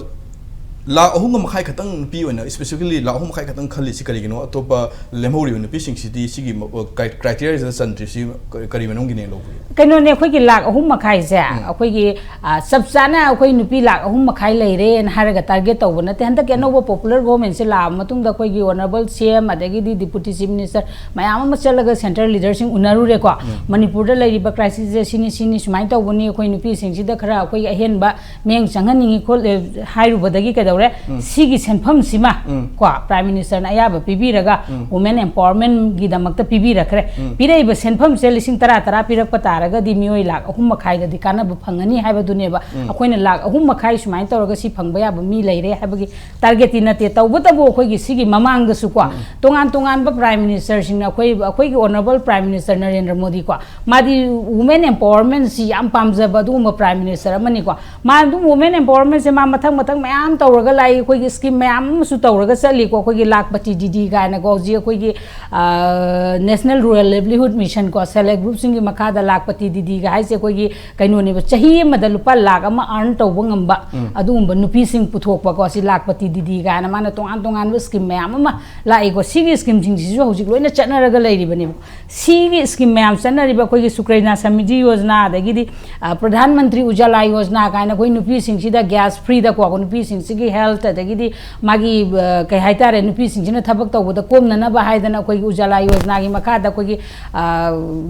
ꯂꯥꯈ ꯑꯍꯨꯝꯒ ꯃꯈꯥꯏ ꯈꯛꯇꯪ ꯅꯨꯄꯤ ꯑꯣꯏꯅ, specifically ꯂꯥꯈ ꯑꯍꯨꯝ ꯃꯈꯥꯏ ꯈꯛꯇꯪ ꯈꯜꯂꯤꯁꯤ ꯀꯔꯤꯒꯤꯅꯣ? ꯑꯇꯣꯞꯄ ꯂꯦꯝꯍꯧꯔꯤꯕ ꯅꯨꯄꯤꯁꯤꯡꯁꯤꯗꯤ ꯁꯤꯒꯤ ꯃ-, ꯑ, ꯀ꯭ꯔꯥꯏ-, ꯀ꯭ꯔꯥꯏꯇꯦꯔꯤꯌꯥꯁꯤꯗ ꯆꯟꯗ꯭ꯔꯤꯁꯤ ꯀ-, ꯀꯔꯤ ꯃꯅꯨꯡꯒꯤꯅꯦ ꯂꯧꯕꯒꯦ? ꯀꯩꯅꯣꯅꯦ, ꯑꯩꯈꯣꯏꯒꯤ ꯂꯥꯈ ꯑꯍꯨꯝ ꯃꯈꯥꯏꯁꯦ, ꯎꯝ꯫ ꯑꯩꯈꯣꯏꯒꯤ, ꯑ, ꯆꯞ ꯆꯥꯅ ꯑꯩꯈꯣꯏ ꯅꯨꯄꯤ ꯂꯥꯈ ꯑꯍꯨꯝ ꯃꯈꯥꯏ ꯂꯩꯔꯦꯅ ꯍꯥꯏꯔꯒ ꯇꯥꯔꯒꯦꯠ ꯇꯧꯕ ꯅꯠꯇꯦ꯫ ꯍꯟꯗꯛꯀꯤ ꯎꯝ꯫ ꯑꯅꯧꯕ ꯄꯣꯄꯨꯂꯔ ꯒꯣꯚꯔꯟꯃꯦꯟꯠꯁꯦ ꯂꯥꯛꯑꯕ ꯃꯇꯨꯡꯗ ꯑꯩꯈꯣꯏꯒꯤ ꯑꯣꯅꯔꯦꯕꯜ ꯁꯤ ꯑꯦꯝ, ꯑꯗꯒꯤꯗꯤ ꯗꯤꯄꯨꯇꯤ ꯆꯤꯐ ꯃꯤꯅꯤꯁꯇꯔ ꯃꯌꯥꯝ ꯑꯃ ꯆꯠꯂꯒ ꯁꯦꯟꯇ꯭ꯔꯦꯜ ꯂꯤꯗꯔꯁꯤꯡ ꯎꯅꯔꯨꯔꯦꯀꯣ꯫ ꯎꯝ꯫ ꯃꯅꯤꯄꯨꯔꯗ ꯂꯩꯔꯤꯕ ꯀ꯭ꯔꯥꯏꯁꯤꯁꯁꯦ ꯁꯤꯅꯤ, ꯁꯤꯅꯤ, ꯁꯨꯃꯥꯏꯅ ꯇꯧꯕꯅꯤ, ꯑꯩꯈꯣꯏ ꯅꯨꯄꯤꯁꯤꯡꯁꯤꯗ ꯈꯔ ꯑꯩꯈꯣꯏꯒꯤ ꯑꯍꯦꯟꯕ ꯃꯤꯠꯌꯦꯡ ꯆꯪꯍꯟꯅꯤꯡꯉꯤ ꯈꯣꯠꯂꯦ ꯍꯥꯏꯔꯨꯕꯗꯒꯤ ꯀꯩꯗꯧꯔꯦ? ꯎꯝ꯫ ꯁꯤꯒꯤ ꯁꯦꯟꯐꯝꯁꯤꯃ ꯎꯝ꯫ ꯀꯣ, ꯄ꯭ꯔꯥꯏꯝ ꯃꯤꯅꯤꯁꯇꯔꯅ ꯑꯌꯥꯕ ꯄꯤꯕꯤꯔꯒ ꯎꯝ꯫ ꯋꯨꯃꯦꯟ ꯑꯦꯝꯄꯥꯋꯔꯃꯦꯟꯒꯤꯗꯃꯛꯇ ꯄꯤꯕꯤꯔꯛꯈ꯭ꯔꯦ꯫ ꯎꯝ꯫ ꯄꯤꯔꯛꯏꯕ ꯁꯦꯟꯐꯝꯁꯦ ꯂꯤꯁꯤꯡ ꯇꯔꯥ ꯇꯔꯥ ꯄꯤꯔꯛꯄ ꯇꯥꯔꯒꯗꯤ ꯃꯤꯑꯣꯏ ꯂꯥꯈ ꯑꯍꯨꯝ ꯃꯈꯥꯏꯗꯗꯤ ꯀꯥꯟꯅꯕ ꯐꯪꯒꯅꯤ ꯍꯥꯏꯕꯗꯨꯅꯦꯕ꯫ ꯎꯝ꯫ ꯑꯩꯈꯣꯏꯅ ꯂꯥꯈ ꯑꯍꯨꯝ ꯃꯈꯥꯏ ꯁꯨꯃꯥꯏꯅ ꯇꯧꯔꯒ ꯁꯤ ꯐꯪꯕ ꯌꯥꯕ ꯃꯤ ꯂꯩꯔꯦ ꯍꯥꯏꯕꯒꯤ ꯇꯥꯔꯒꯦꯠꯇꯤ ꯅꯠꯇꯦ꯫ ꯇꯧꯕꯇꯕꯨ ꯑꯩꯈꯣꯏꯒꯤ ꯁꯤꯒꯤ ꯃꯃꯥꯡꯗꯁꯨꯀꯣ, ꯎꯝ꯫ ꯇꯣꯉꯥꯟ ꯇꯣꯉꯥꯟꯕ ꯄ꯭ꯔꯥꯏꯝ ꯃꯤꯅꯤꯁꯇꯔꯁꯤꯡꯅ ꯑꯩꯈꯣꯏ, ꯑꯩꯈꯣꯏꯒꯤ honourable prime minister Narendra Modi ꯀꯣ, ꯃꯥꯗꯤ ꯋꯨꯃꯦꯟ ꯑꯦꯝꯄꯥꯋꯔꯃꯦꯟꯁꯤ ꯌꯥꯝ ꯄꯥꯝꯖꯕ ꯑꯗꯨꯒꯨꯝꯕ ꯄ꯭ꯔꯥꯏꯝ ꯃꯤꯅꯤꯁꯇꯔ ꯑꯃꯅꯤꯀꯣ꯫ ꯃꯥ ꯑꯗꯨꯝ ꯋꯨꯃꯦꯟ ꯑꯦꯝꯄꯥꯋꯔꯃꯦꯟꯁꯦ ꯃꯥ ꯃꯊꯪ ꯃꯊꯪ ꯃꯌꯥꯝ ꯇꯧꯔꯒ ꯂꯥꯛꯏ, ꯑꯩꯈꯣꯏꯒꯤ ꯁ꯭ꯀꯤꯝ ꯃꯌꯥꯝ ꯑꯃꯁꯨ ꯇꯧꯔꯒ ꯆꯠꯂꯤꯀꯣ꯫ ꯑꯩꯈꯣꯏꯒꯤ ꯂꯥꯈꯄꯇꯤ ꯗꯤꯗꯤ ꯀꯥꯏꯅꯀꯣ, ꯍꯧꯖꯤꯛ ꯑꯩꯈꯣꯏꯒꯤ, ꯑ, ꯅꯦꯁꯅꯦꯜ ꯔꯨꯔꯦꯜ ꯂꯥꯏꯚꯂꯤꯍꯨꯗ ꯃꯤꯁꯟ ꯀꯣ, ꯁꯦꯜꯐ ꯍꯦꯜꯞ ꯒ꯭ꯔꯨꯞꯁꯤꯡꯒꯤ ꯃꯈꯥꯗ ꯂꯥꯈꯄꯇꯤ ꯗꯤꯗꯤꯒ ꯍꯥꯏꯁꯦ ꯑꯩꯈꯣꯏꯒꯤ ꯀꯩꯅꯣꯅꯦꯕ, ꯆꯍꯤ ꯑꯃꯗ ꯂꯨꯄꯥ ꯂꯥꯈ ꯑꯃ ꯑꯥꯔꯟ ꯇꯧꯕ ꯉꯝꯕ ꯎꯝ꯫ ꯑꯗꯨꯒꯨꯝꯕ ꯅꯨꯄꯤꯁꯤꯡ ꯄꯨꯊꯣꯛꯄꯀꯣ꯫ ꯁꯤ ꯂꯥꯈꯄꯇꯤ ꯗꯤꯗꯤ ꯀꯥꯏꯅ ꯃꯥꯅ ꯇꯣꯉꯥꯟ ꯇꯣꯉꯥꯟꯕ ꯁ꯭ꯀꯤꯝ ꯃꯌꯥꯝ ꯑꯃ ꯂꯥꯛꯏꯀꯣ꯫ ꯁꯤꯒꯤ ꯁ꯭ꯀꯤꯝꯁꯤꯡꯁꯤꯁꯨ ꯍꯧꯖꯤꯛ ꯂꯣꯏꯅ ꯆꯠꯅꯔꯒ ꯂꯩꯔꯤꯕꯅꯦꯕ꯫ ꯁꯤꯒꯤ ꯁ꯭ꯀꯤꯝ ꯃꯌꯥꯝ ꯆꯠꯅꯔꯤꯕ ꯑꯩꯈꯣꯏꯒꯤ ꯁꯨꯀ꯭ꯔꯦꯅꯥ ꯁꯃꯤꯗꯤ ꯌꯣꯖꯅꯥ, ꯑꯗꯒꯤꯗꯤ, ꯑ, ꯄ꯭ꯔꯙꯥꯟ ꯃꯟꯇ꯭ꯔꯤ ꯎꯖꯥꯂꯥ ꯌꯣꯖꯅꯥ ꯀꯥꯏꯅ ꯑꯩꯈꯣꯏ ꯅꯨꯄꯤꯁꯤꯡꯁꯤꯗ ꯒ꯭ꯌꯥꯁ ꯐ꯭ꯔꯤꯗꯀꯣ, ꯑꯩꯈꯣꯏ ꯅꯨꯄꯤꯁꯤꯡꯁꯤꯒꯤ ꯍꯦꯜꯊ, ꯑꯗꯒꯤꯗꯤ ꯃꯥꯒꯤ ꯑ, ꯀꯩ ꯍꯥꯏꯇꯥꯔꯦ, ꯅꯨꯄꯤꯁꯤꯡꯁꯤꯅ ꯊꯕꯛ ꯇꯧꯕꯗ ꯀꯣꯝꯅꯅꯕ ꯍꯥꯏꯗꯅ ꯑꯩꯈꯣꯏꯒꯤ ꯎꯖꯥꯂꯥ ꯌꯣꯖꯅꯥꯒꯤ ꯃꯈꯥꯗ ꯑꯩꯈꯣꯏꯒꯤ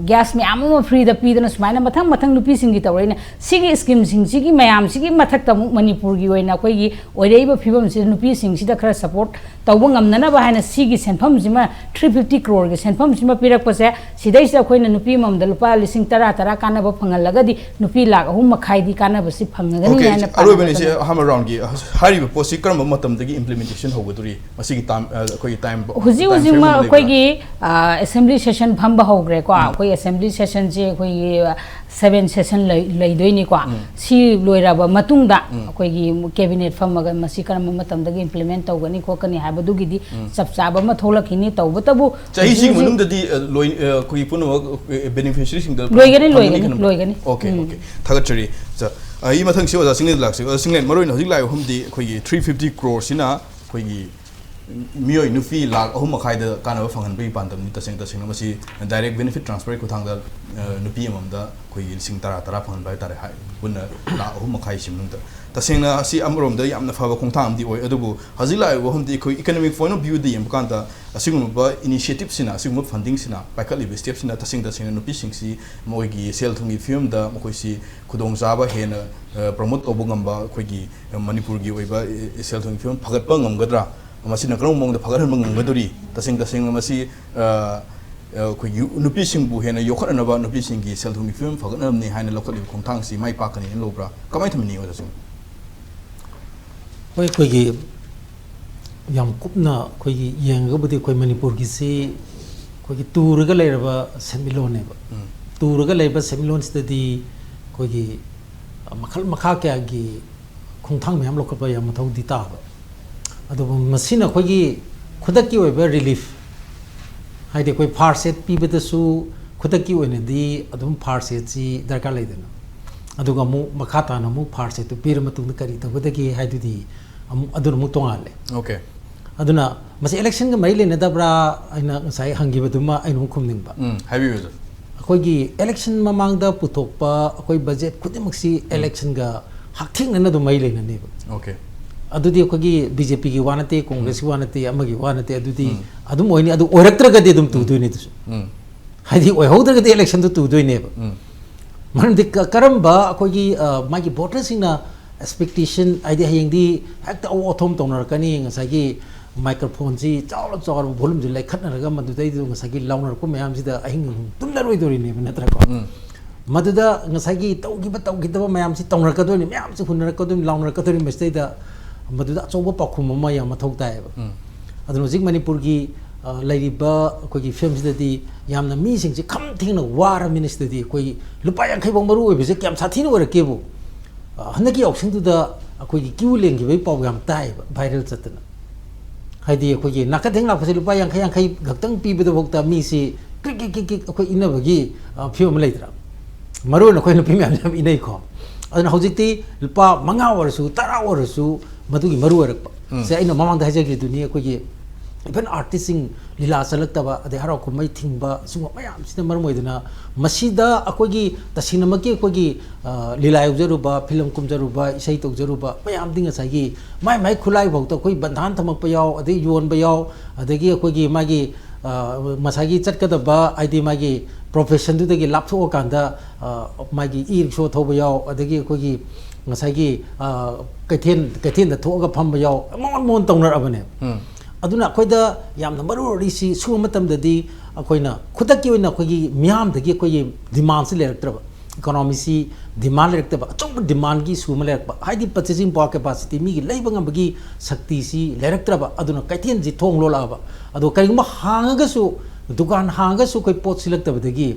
ꯒ꯭ꯌꯥꯁ ꯃꯌꯥꯝ ꯑꯃ ꯐ꯭ꯔꯤꯗ ꯄꯤꯗꯅ ꯁꯨꯃꯥꯏꯅ ꯃꯊꯪ ꯃꯊꯪ ꯅꯨꯄꯤꯁꯤꯡꯒꯤ ꯇꯧꯔꯛꯏꯅꯦ꯫ ꯁꯤꯒꯤ ꯁ꯭ꯀꯤꯝꯁꯤꯡꯁꯤꯒꯤ ꯃꯌꯥꯝꯁꯤꯒꯤ ꯃꯊꯛꯇ ꯑꯃꯨꯛ ꯃꯅꯤꯄꯨꯔꯒꯤ ꯑꯣꯏꯅ ꯑꯩꯈꯣꯏꯒꯤ ꯑꯣꯏꯔꯛꯏꯕ ꯐꯤꯕꯝꯁꯤꯗ ꯅꯨꯄꯤꯁꯤꯡꯁꯤꯗ ꯈꯔ ꯁꯄꯣꯔꯠ ꯇꯧꯕ ꯉꯝꯅꯅꯕ ꯍꯥꯏꯅ ꯁꯤꯒꯤ ꯁꯦꯟꯐꯝꯁꯤꯃ ꯊ꯭ꯔꯤ ꯐꯤꯐꯇꯤ ꯀ꯭ꯔꯣꯔꯒꯤ ꯁꯦꯟꯐꯝꯁꯤꯃ ꯄꯤꯔꯛꯄꯁꯦ, ꯁꯤꯗꯩꯁꯤꯗ ꯑꯩꯈꯣꯏꯅ ꯅꯨꯄꯤ ꯑꯃꯃꯝꯗ ꯂꯨꯄꯥ ꯂꯤꯁꯤꯡ ꯇꯔꯥ ꯇꯔꯥ ꯀꯥꯟꯅꯕ ꯐꯪꯍꯜꯂꯒꯗꯤ ꯅꯨꯄꯤ ꯂꯥꯛ ꯑꯍꯨꯝ ꯃꯈꯥꯏꯗꯤ ꯀꯥꯟꯅꯕꯁꯤ ꯐꯪꯉꯒꯅꯤ ꯑꯣꯀꯦ, ꯍꯥꯏꯅ ꯑꯔꯣꯏꯕꯅꯤ ꯏꯆꯦ, ꯄꯥꯝꯖꯕꯅꯤ꯫ ꯑꯍꯥꯟꯕ ꯔꯥꯎꯟꯒꯤ ꯍꯥꯏꯔꯤꯕ ꯄꯣꯠꯁꯤ ꯀꯔꯝꯕ ꯃꯇꯝꯗꯒꯤ ꯏꯝꯄ꯭ꯂꯤꯃꯦꯟꯇꯦꯁꯟ ꯍꯧꯒꯗꯧꯔꯤ? ꯃꯁꯤꯒꯤ ꯇꯥꯏꯝ ꯑꯩꯈꯣꯏꯒꯤ ꯇꯥꯏꯝ ꯍꯧꯖꯤꯛ ꯍꯧꯖꯤꯛꯃꯛ ꯑꯩꯈꯣꯏꯒꯤ ꯑꯦꯁꯦꯝꯕ꯭ꯂꯤ ꯁꯦꯁꯟ ꯐꯝꯕ ꯍꯧꯈ꯭ꯔꯦꯀꯣ꯫ ꯑꯩꯈꯣꯏ ꯑꯦꯁꯦꯝꯕ꯭ꯂꯤ ꯁꯦꯁꯟꯁꯦ ꯑꯩꯈꯣꯏꯒꯤ ꯁꯦꯚꯦꯟ ꯁꯦꯁꯟ ꯂꯩꯗꯣꯏꯅꯤꯀꯣ꯫ ꯁꯤ ꯂꯣꯏꯔꯕ ꯃꯇꯨꯡꯗ ꯑꯩꯈꯣꯏꯒꯤ ꯀꯦꯕꯤꯅꯦꯠ ꯐꯝꯃꯒ ꯃꯁꯤ ꯀꯔꯝꯕ ꯃꯇꯝꯗꯒꯤ ꯏꯝꯄ꯭ꯂꯤꯃꯦꯟ ꯇꯧꯒꯅꯤ ꯈꯣꯠꯀꯅꯤ ꯍꯥꯏꯕꯗꯨꯒꯤꯗꯤ ꯆꯞ ꯆꯥꯕ ꯑꯃ ꯊꯣꯛꯂꯛꯈꯤꯅꯤ꯫ ꯇꯧꯕꯇꯕꯨ ꯍꯧꯖꯤꯛ ꯆꯍꯤꯁꯤꯒꯤ ꯍꯧꯖꯤꯛ ꯃꯅꯨꯡꯗꯗꯤ ꯑ, ꯂꯣꯏ ꯑ, ꯑꯩꯈꯣꯏꯒꯤ ꯄꯨꯝꯅꯃꯛ ꯕꯦꯅꯤꯐꯤꯁꯔꯤꯁꯤꯡꯗ ꯂꯣꯏꯒꯅꯤ, ꯂꯣꯏꯒꯅꯤ, ꯂꯣꯏꯒꯅꯤ꯫ ꯑꯣꯀꯦ, ꯑꯣꯀꯦ, ꯊꯥꯒꯠꯆꯔꯤ꯫ ꯆ, ꯑ, ꯑꯩ ꯃꯊꯪꯁꯤ ꯑꯣꯖꯥ ꯆꯤꯡꯂꯦꯟ ꯂꯥꯛꯁꯤ꯫ ꯑꯣꯖꯥ ꯆꯤꯡꯂꯦꯟ, ꯃꯔꯨꯑꯣꯏꯅ ꯍꯧꯖꯤꯛ ꯂꯥꯛꯏꯕ ꯃꯐꯝꯗꯤ ꯑꯩꯈꯣꯏꯒꯤ ꯊ꯭ꯔꯤ ꯐꯤꯐꯇꯤ ꯀ꯭ꯔꯣꯔꯁꯤꯅ ꯑꯩꯈꯣꯏꯒꯤ ꯃꯤꯑꯣꯏ ꯅꯨꯄꯤ ꯂꯥꯛ ꯑꯍꯨꯝ ꯃꯈꯥꯏꯗ ꯀꯥꯟꯅꯕ ꯐꯪꯍꯟꯕꯒꯤ ꯄꯥꯟꯗꯝꯅꯤ꯫ ꯇꯁꯦꯡ ꯇꯁꯦꯡꯅ ꯃꯁꯤ ꯗꯥꯏꯔꯦꯛ ꯕꯦꯅꯤꯐꯤꯠ ꯇ꯭ꯔꯥꯟꯁꯐꯔꯒꯤ ꯈꯨꯠꯊꯥꯡꯗ ꯑ, ꯅꯨꯄꯤ ꯑꯃꯃꯝꯗ ꯑꯩꯈꯣꯏꯒꯤ ꯂꯤꯁꯤꯡ ꯇꯔꯥ ꯇꯔꯥ ꯐꯪꯍꯟꯕ ꯍꯥꯏꯇꯥꯔꯦ꯫ ꯍꯥꯏ, ꯄꯨꯟꯅ ꯂꯥꯛ ꯑꯍꯨꯝ ꯃꯈꯥꯏꯁꯤ ꯃꯅꯨꯡꯗ꯫ ꯇꯁꯦꯡꯅ ꯑꯁꯤ ꯑꯃꯔꯣꯝꯗ ꯌꯥꯝꯅ ꯐꯕ ꯈꯣꯡꯊꯥꯡ ꯑꯃꯗꯤ ꯑꯣꯏ, ꯑꯗꯨꯕꯨ ꯍꯧꯖꯤꯛ ꯂꯥꯛꯏꯕ ꯃꯐꯝꯗꯤ ꯑꯩꯈꯣꯏ ꯏꯀꯣꯅꯣꯃꯤꯛ ꯄꯣꯏꯟ ꯑꯣꯐ ꯚ꯭ꯌꯨꯗ ꯌꯦꯡꯕ ꯀꯥꯟꯗ ꯑꯁꯤꯒꯨꯝꯂꯕ ꯏꯅꯤꯁꯤꯌꯦꯇꯤꯞꯁꯤꯅ, ꯑꯁꯤꯒꯨꯝꯕ ꯐꯟꯗꯤꯡꯁꯤꯅ ꯄꯥꯏꯈꯠꯂꯤꯕ ꯁ꯭ꯇꯦꯞꯁꯤꯅ ꯇꯁꯦꯡ ꯇꯁꯦꯡꯅ ꯅꯨꯄꯤꯁꯤꯡꯁꯤ ꯃꯈꯣꯏꯒꯤ ꯁꯦꯜ ꯊꯨꯝꯒꯤ ꯐꯤꯕꯝꯗ ꯃꯈꯣꯏꯁꯤ ꯈꯨꯗꯣꯡꯆꯥꯕ ꯍꯦꯟꯅ ꯄ꯭ꯔꯃꯣꯠ ꯇꯧꯕ ꯉꯝꯕ, ꯑꯩꯈꯣꯏꯒꯤ ꯃꯅꯤꯄꯨꯔꯒꯤ ꯑꯣꯏꯕ ꯁꯦꯜ ꯊꯨꯝꯒꯤ ꯐꯤꯕꯝ ꯐꯒꯠꯄ ꯉꯝꯒꯗ꯭ꯔꯥ, ꯃꯁꯤꯅ ꯀꯔꯝꯕ ꯃꯑꯣꯡꯗ ꯐꯒꯠꯍꯟꯕ ꯉꯝꯒꯗꯧꯔꯤ? ꯇꯁꯦꯡ ꯇꯁꯦꯡꯅ ꯃꯁꯤ ꯑ, ꯑ, ꯑꯩꯈꯣꯏ ꯌꯨ-, ꯅꯨꯄꯤꯁꯤꯡꯕꯨ ꯍꯦꯟꯅ ꯌꯣꯛꯈꯠꯅꯅꯕ, ꯅꯨꯄꯤꯁꯤꯡꯒꯤ ꯁꯦꯜ ꯊꯨꯝꯒꯤ ꯐꯤꯕꯝ ꯐꯒꯠꯅꯕꯅꯤ ꯍꯥꯏꯅ ꯂꯧꯈꯠꯂꯤꯕ ꯈꯣꯡꯊꯥꯡꯁꯤ ꯃꯥꯏ ꯄꯥꯛꯀꯅꯤ ꯍꯥꯏꯅ ꯂꯧꯕ꯭ꯔꯥ? ꯀꯃꯥꯏꯅ ꯊꯝꯕꯤꯅꯤꯡꯉꯤ ꯑꯣꯖꯥꯁꯤꯡ? ꯍꯣꯏ, ꯑꯩꯈꯣꯏꯒꯤ ꯌꯥꯝ ꯀꯨꯞꯅ ꯑꯩꯈꯣꯏꯒꯤ ꯌꯦꯡꯉꯒꯕꯨꯗꯤ ꯑꯩꯈꯣꯏ ꯃꯅꯤꯄꯨꯔꯒꯤꯁꯤ ꯑꯩꯈꯣꯏꯒꯤ ꯇꯨꯔꯒ ꯂꯩꯔꯕ ꯁꯦꯟꯃꯤꯠꯂꯣꯟꯅꯦꯕ꯫ ꯎꯝ꯫ ꯇꯨꯔꯒ ꯂꯩꯔꯕ ꯁꯦꯟꯃꯤꯠꯂꯣꯟꯁꯤꯗꯗꯤ ꯑꯩꯈꯣꯏꯒꯤ ꯃꯈꯜ ꯃꯈꯥ ꯀꯌꯥꯒꯤ ꯈꯣꯡꯊꯥꯡ ꯃꯌꯥꯝ ꯂꯧꯈꯠꯄ ꯌꯥꯝ ꯃꯊꯧꯗꯤ ꯇꯥꯕ꯫ ꯑꯗꯨꯕꯨ ꯃꯁꯤꯅ ꯑꯩꯈꯣꯏꯒꯤ ꯈꯨꯗꯛꯀꯤ ꯑꯣꯏꯕ ꯔꯤꯂꯤꯐ, ꯍꯥꯏꯗꯤ ꯑꯩꯈꯣꯏ ꯐꯥꯔꯁ ꯑꯦꯗ ꯄꯤꯕꯗꯁꯨ ꯈꯨꯗꯛꯀꯤ ꯑꯣꯏꯅꯗꯤ ꯑꯗꯨꯝ ꯐꯥꯔꯁ ꯑꯦꯗꯁꯤ ꯗꯔꯀꯥꯔ ꯂꯩꯗꯅ, ꯑꯗꯨꯒ ꯑꯃꯨꯛ ꯃꯈꯥ ꯇꯥꯅ ꯑꯃꯨꯛ ꯐꯥꯔꯁ ꯑꯦꯗꯇꯨ ꯄꯤꯔ ꯃꯇꯨꯡꯗ ꯀꯔꯤ ꯇꯧꯒꯗꯒꯦ ꯍꯥꯏꯗꯨꯗꯤ ꯑꯃꯨꯛ, ꯑꯗꯨꯅ ꯑꯃꯨꯛ ꯇꯣꯉꯥꯜꯂꯦ꯫ ꯑꯣꯀꯦ꯫ ꯑꯗꯨꯅ ꯃꯁꯤ ꯏꯂꯦꯛꯁꯟꯒ ꯃꯔꯤ ꯂꯩꯅꯗꯕ꯭ꯔꯥ ꯍꯥꯏꯅ ꯉꯁꯥꯏ ꯍꯪꯈꯤꯕꯗꯨꯃ ꯑꯩꯅ ꯑꯃꯨꯛ ꯈꯨꯝꯅꯤꯡꯕ꯫ ꯎꯝ, ꯍꯥꯏꯕꯤꯌꯨ, ꯁꯥꯔ꯫ ꯑꯩꯈꯣꯏꯒꯤ ꯏꯂꯦꯛꯁꯟ ꯃꯃꯥꯡꯗ ꯄꯨꯊꯣꯛꯄ ꯑꯩꯈꯣꯏ ꯕꯖꯦꯠ ꯈꯨꯗꯤꯡꯃꯛꯁꯤ ꯏꯂꯦꯛꯁꯟꯒ ꯍꯛꯊꯦꯡꯅꯅ ꯑꯗꯨꯝ ꯃꯔꯤ ꯂꯩꯅꯅꯦꯕ꯫ ꯑꯣꯀꯦ꯫ ꯑꯗꯨꯗꯤ ꯑꯩꯈꯣꯏꯒꯤ ꯕꯤ ꯖꯦ ꯄꯤꯒꯤ ꯋꯥ ꯅꯠꯇꯦ, ꯀꯣꯡꯒ꯭ꯔꯦꯁꯀꯤ ꯋꯥ ꯅꯠꯇꯦ, ꯑꯃꯒꯤ ꯋꯥ ꯅꯠꯇꯦ, ꯑꯗꯨꯗꯤ ꯑꯗꯨꯝ ꯑꯣꯏꯅꯤ꯫ ꯑꯗꯨ ꯑꯣꯏꯔꯛꯇ꯭ꯔꯒꯗꯤ ꯑꯗꯨꯝ ꯇꯨꯗꯣꯏꯅꯤ ꯑꯗꯨꯁꯨ꯫ ꯎꯝ ꯍꯥꯏꯗꯤ ꯑꯣꯏꯍꯧꯗ꯭ꯔꯒꯗꯤ ꯏꯂꯦꯛꯁꯟꯗꯨ ꯇꯨꯗꯣꯏꯅꯦꯕ꯫ ꯎꯝ ꯃꯔꯝꯗꯤ ꯀ- ꯀꯔꯝꯕ ꯑꯩꯈꯣꯏꯒꯤ ꯑ, ꯃꯥꯒꯤ ꯚꯣꯇꯔꯁꯤꯡꯅ ꯑꯦꯛꯁꯄꯦꯛꯇꯦꯁꯟ, ꯍꯥꯏꯗꯤ ꯍꯌꯦꯡꯗꯤ ꯍꯦꯛꯇ ꯑꯋꯣ ꯑꯊꯣꯝ ꯇꯧꯅꯔꯛꯀꯅꯤ, ꯉꯁꯥꯏꯒꯤ ꯃꯥꯏꯀ꯭ꯔꯣꯐꯣꯟꯁꯤ ꯆꯥꯎꯔ ꯆꯥꯎꯔꯕ ꯚꯣꯂꯨꯝꯁꯤ ꯂꯩꯈꯠꯅꯔꯒ ꯃꯗꯨꯗꯩꯗꯨꯗ ꯉꯁꯥꯏꯒꯤ ꯂꯥꯎꯅꯔꯛꯄ ꯃꯌꯥꯝꯁꯤꯗ ꯑꯍꯤꯡ ꯑꯍꯤꯡ ꯇꯨꯝꯅꯔꯣꯏꯗꯣꯔꯤꯅꯦꯕ, ꯅꯠꯇ꯭ꯔꯀꯣ? ꯎꯝ ꯃꯗꯨꯗ ꯉꯁꯥꯏꯒꯤ ꯇꯧꯈꯤꯕ ꯇꯧꯈꯤꯗꯕ ꯃꯌꯥꯝꯁꯤ ꯇꯧꯅꯔꯛꯀꯗꯣꯏꯅꯤ, ꯃꯌꯥꯝꯁꯤ ꯍꯨꯟꯅꯔꯛꯀꯗꯣꯏꯅꯤ, ꯂꯥꯎꯅꯔꯛꯀꯗꯣꯏꯅꯤ꯫ ꯃꯁꯤꯗꯩꯗ ꯃꯗꯨꯗ ꯑꯆꯧꯕ ꯄꯥꯎꯈꯨꯝ ꯑꯃ ꯌꯥꯝ ꯃꯊꯧ ꯇꯥꯏꯌꯦꯕ꯫ ꯎꯝ ꯑꯗꯨꯅ ꯍꯧꯖꯤꯛ ꯃꯅꯤꯄꯨꯔꯒꯤ ꯑ, ꯂꯩꯔꯤꯕ ꯑꯩꯈꯣꯏꯒꯤ ꯐꯤꯕꯝꯁꯤꯗꯗꯤ ꯌꯥꯝꯅ ꯃꯤꯁꯤꯡꯁꯤ ꯈꯝ ꯊꯦꯡꯅ ꯋꯥꯔꯕꯅꯤꯅ, ꯁꯤꯗꯗꯤ ꯑꯩꯈꯣꯏꯒꯤ ꯂꯨꯄꯥ ꯌꯥꯡꯈꯩ ꯐꯥꯎ ꯃꯔꯨ ꯑꯣꯏꯕꯁꯦ ꯀꯌꯥꯝ ꯁꯥꯊꯤꯅ ꯑꯣꯏꯔꯛꯀꯦꯕꯨ꯫ ꯑ, ꯍꯟꯗꯛꯀꯤ ꯌꯥꯎꯁꯪꯗꯨꯗ ꯑꯩꯈꯣꯏꯒꯤ ꯀ꯭ꯌꯨ ꯂꯦꯡꯈꯤꯕꯒꯤ ꯄꯥꯎ ꯌꯥꯝ ꯇꯥꯏꯌꯦꯕ, ꯚꯥꯏꯔꯦꯜ ꯆꯠꯇꯅ꯫ ꯍꯥꯏꯗꯤ ꯑꯩꯈꯣꯏꯒꯤ ꯅꯥꯀꯊꯦꯡ ꯂꯥꯛꯄꯁꯦ ꯂꯨꯄꯥ ꯌꯥꯡꯈꯩ ꯌꯥꯡꯈꯩ ꯈꯛꯇꯪ ꯄꯤꯕꯗꯐꯥꯎꯗ ꯃꯤꯁꯤ ꯀ꯭ꯔꯤꯛ ꯀ꯭ꯔꯤꯛ ꯀ꯭ꯔꯤꯛ ꯀ꯭ꯔꯤꯛ ꯑꯩꯈꯣꯏ ꯏꯟꯅꯕꯒꯤ ꯑ, ꯐꯤꯕꯝ ꯑꯃ ꯂꯩꯇ꯭ꯔꯥ? ꯃꯔꯨ ꯑꯣꯏꯅ ꯑꯩꯈꯣꯏ ꯅꯨꯄꯤ ꯃꯌꯥꯝꯁꯦ ꯌꯥꯝ ꯏꯟꯅꯩꯀꯣ꯫ ꯑꯗꯨꯅ ꯍꯧꯖꯤꯛꯇꯤ ꯂꯨꯄꯥ ꯃꯉꯥ ꯑꯣꯏꯔꯁꯨ, ꯇꯔꯥ ꯑꯣꯏꯔꯁꯨ, ꯃꯗꯨꯒꯤ ꯃꯔꯨ ꯑꯣꯏꯔꯛꯄ꯫ ꯎꯝ꯫ ꯁꯦ ꯑꯩꯅ ꯃꯃꯥꯡꯗ ꯍꯥꯏꯖꯈꯤꯗꯨꯅꯤ, ꯑꯩꯈꯣꯏꯒꯤ ꯏꯚꯟ ꯑꯥꯔꯇꯤꯁꯁꯤꯡ ꯂꯤꯂꯥ ꯆꯠꯂꯛꯇꯕ, ꯑꯗꯩ ꯍꯔꯥꯎ ꯀꯨꯝꯍꯩ ꯊꯤꯡꯕ, ꯁꯤꯒꯨꯝꯕ ꯃꯌꯥꯝꯁꯤꯅ ꯃꯔꯝ ꯑꯣꯏꯗꯅ ꯃꯁꯤꯗ ꯑꯩꯈꯣꯏꯒꯤ ꯇꯁꯦꯡꯅꯃꯛꯀꯤ ꯑꯩꯈꯣꯏꯒꯤ, ꯑ, ꯂꯤꯂꯥ ꯌꯥꯎꯖꯔꯨꯕ, ꯐꯤꯂꯝ ꯀꯨꯝꯖꯔꯨꯕ, ꯏꯁꯩ ꯇꯧꯖꯔꯨꯕ ꯃꯌꯥꯝꯗꯤ ꯉꯁꯥꯏꯒꯤ ꯃꯥꯏ ꯃꯥꯏ ꯈꯨꯠꯂꯥꯏ ꯐꯥꯎꯗ ꯑꯩꯈꯣꯏ ꯕꯟꯙꯥꯟ ꯊꯝꯃꯛꯄ ꯌꯥꯎ, ꯑꯗꯩ ꯌꯣꯟꯕ ꯌꯥꯎ, ꯑꯗꯒꯤ ꯑꯩꯈꯣꯏꯒꯤ ꯃꯥꯒꯤ, ꯑ, ꯉꯁꯥꯏꯒꯤ ꯆꯠꯀꯗꯕ, ꯍꯥꯏꯗꯤ ꯃꯥꯒꯤ ꯄ꯭ꯔꯣꯐꯦꯁꯟꯗꯨꯗꯒꯤ ꯂꯥꯞꯊꯣꯛꯑꯀꯥꯟꯗ, ꯑ, ꯃꯥꯒꯤ ꯏ ꯔꯤꯛꯁꯣ ꯊꯧꯕ ꯌꯥꯎ, ꯑꯗꯒꯤ ꯑꯩꯈꯣꯏꯒꯤ ꯉꯁꯥꯏꯒꯤ, ꯑ, ꯀꯩꯊꯦꯜ, ꯀꯩꯊꯦꯜꯗ ꯊꯣꯛꯑꯒ ꯐꯝꯕ ꯌꯥꯎ, ꯃꯑꯣꯟ ꯃꯑꯣꯟ ꯇꯧꯅꯔꯛꯑꯕꯅꯦ꯫ ꯎꯝ ꯑꯗꯨꯅ ꯑꯩꯈꯣꯏꯗ ꯌꯥꯝꯅ ꯃꯔꯨ ꯑꯣꯏꯔꯤꯁꯤ ꯁꯤꯒꯨꯝꯕ ꯃꯇꯝꯗꯗꯤ ꯑꯩꯈꯣꯏꯅ ꯈꯨꯗꯛꯀꯤ ꯑꯣꯏꯅ ꯑꯩꯈꯣꯏꯒꯤ ꯃꯤꯌꯥꯝꯗꯒꯤ ꯑꯩꯈꯣꯏꯒꯤ ꯗꯤꯃꯥꯟꯁꯤ ꯂꯩꯔꯛꯇ꯭ꯔꯕ, ꯏꯀꯣꯅꯣꯃꯤꯁꯤ ꯗꯤꯃꯥꯟ ꯂꯩꯔꯛꯇꯕ, ꯑꯆꯧꯕ ꯗꯤꯃꯥꯟꯒꯤ ꯏꯁꯨ ꯑꯃ ꯂꯩꯔꯛꯄ, ꯍꯥꯏꯗꯤ ꯄꯔꯆꯦꯁꯤꯡ ꯄꯋꯥꯔ ꯀꯦꯄꯥꯁꯤꯇꯤ, ꯃꯤꯒꯤ ꯂꯩꯕ ꯉꯝꯕꯒꯤ ꯁꯛꯇꯤꯁꯤ ꯂꯩꯔꯛꯇ꯭ꯔꯕ꯫ ꯑꯗꯨꯅ ꯀꯩꯊꯦꯜꯁꯤ ꯊꯣꯡ ꯂꯣꯜꯂꯛꯑꯕ꯫ ꯑꯗꯣ ꯀꯔꯤꯒꯨꯝꯕ ꯍꯥꯡꯉꯒꯁꯨ, ꯗꯨꯀꯥꯟ ꯍꯥꯡꯉꯒꯁꯨ ꯑꯩꯈꯣꯏ ꯄꯣꯠ ꯁꯤꯠꯂꯛꯇꯕꯗꯒꯤ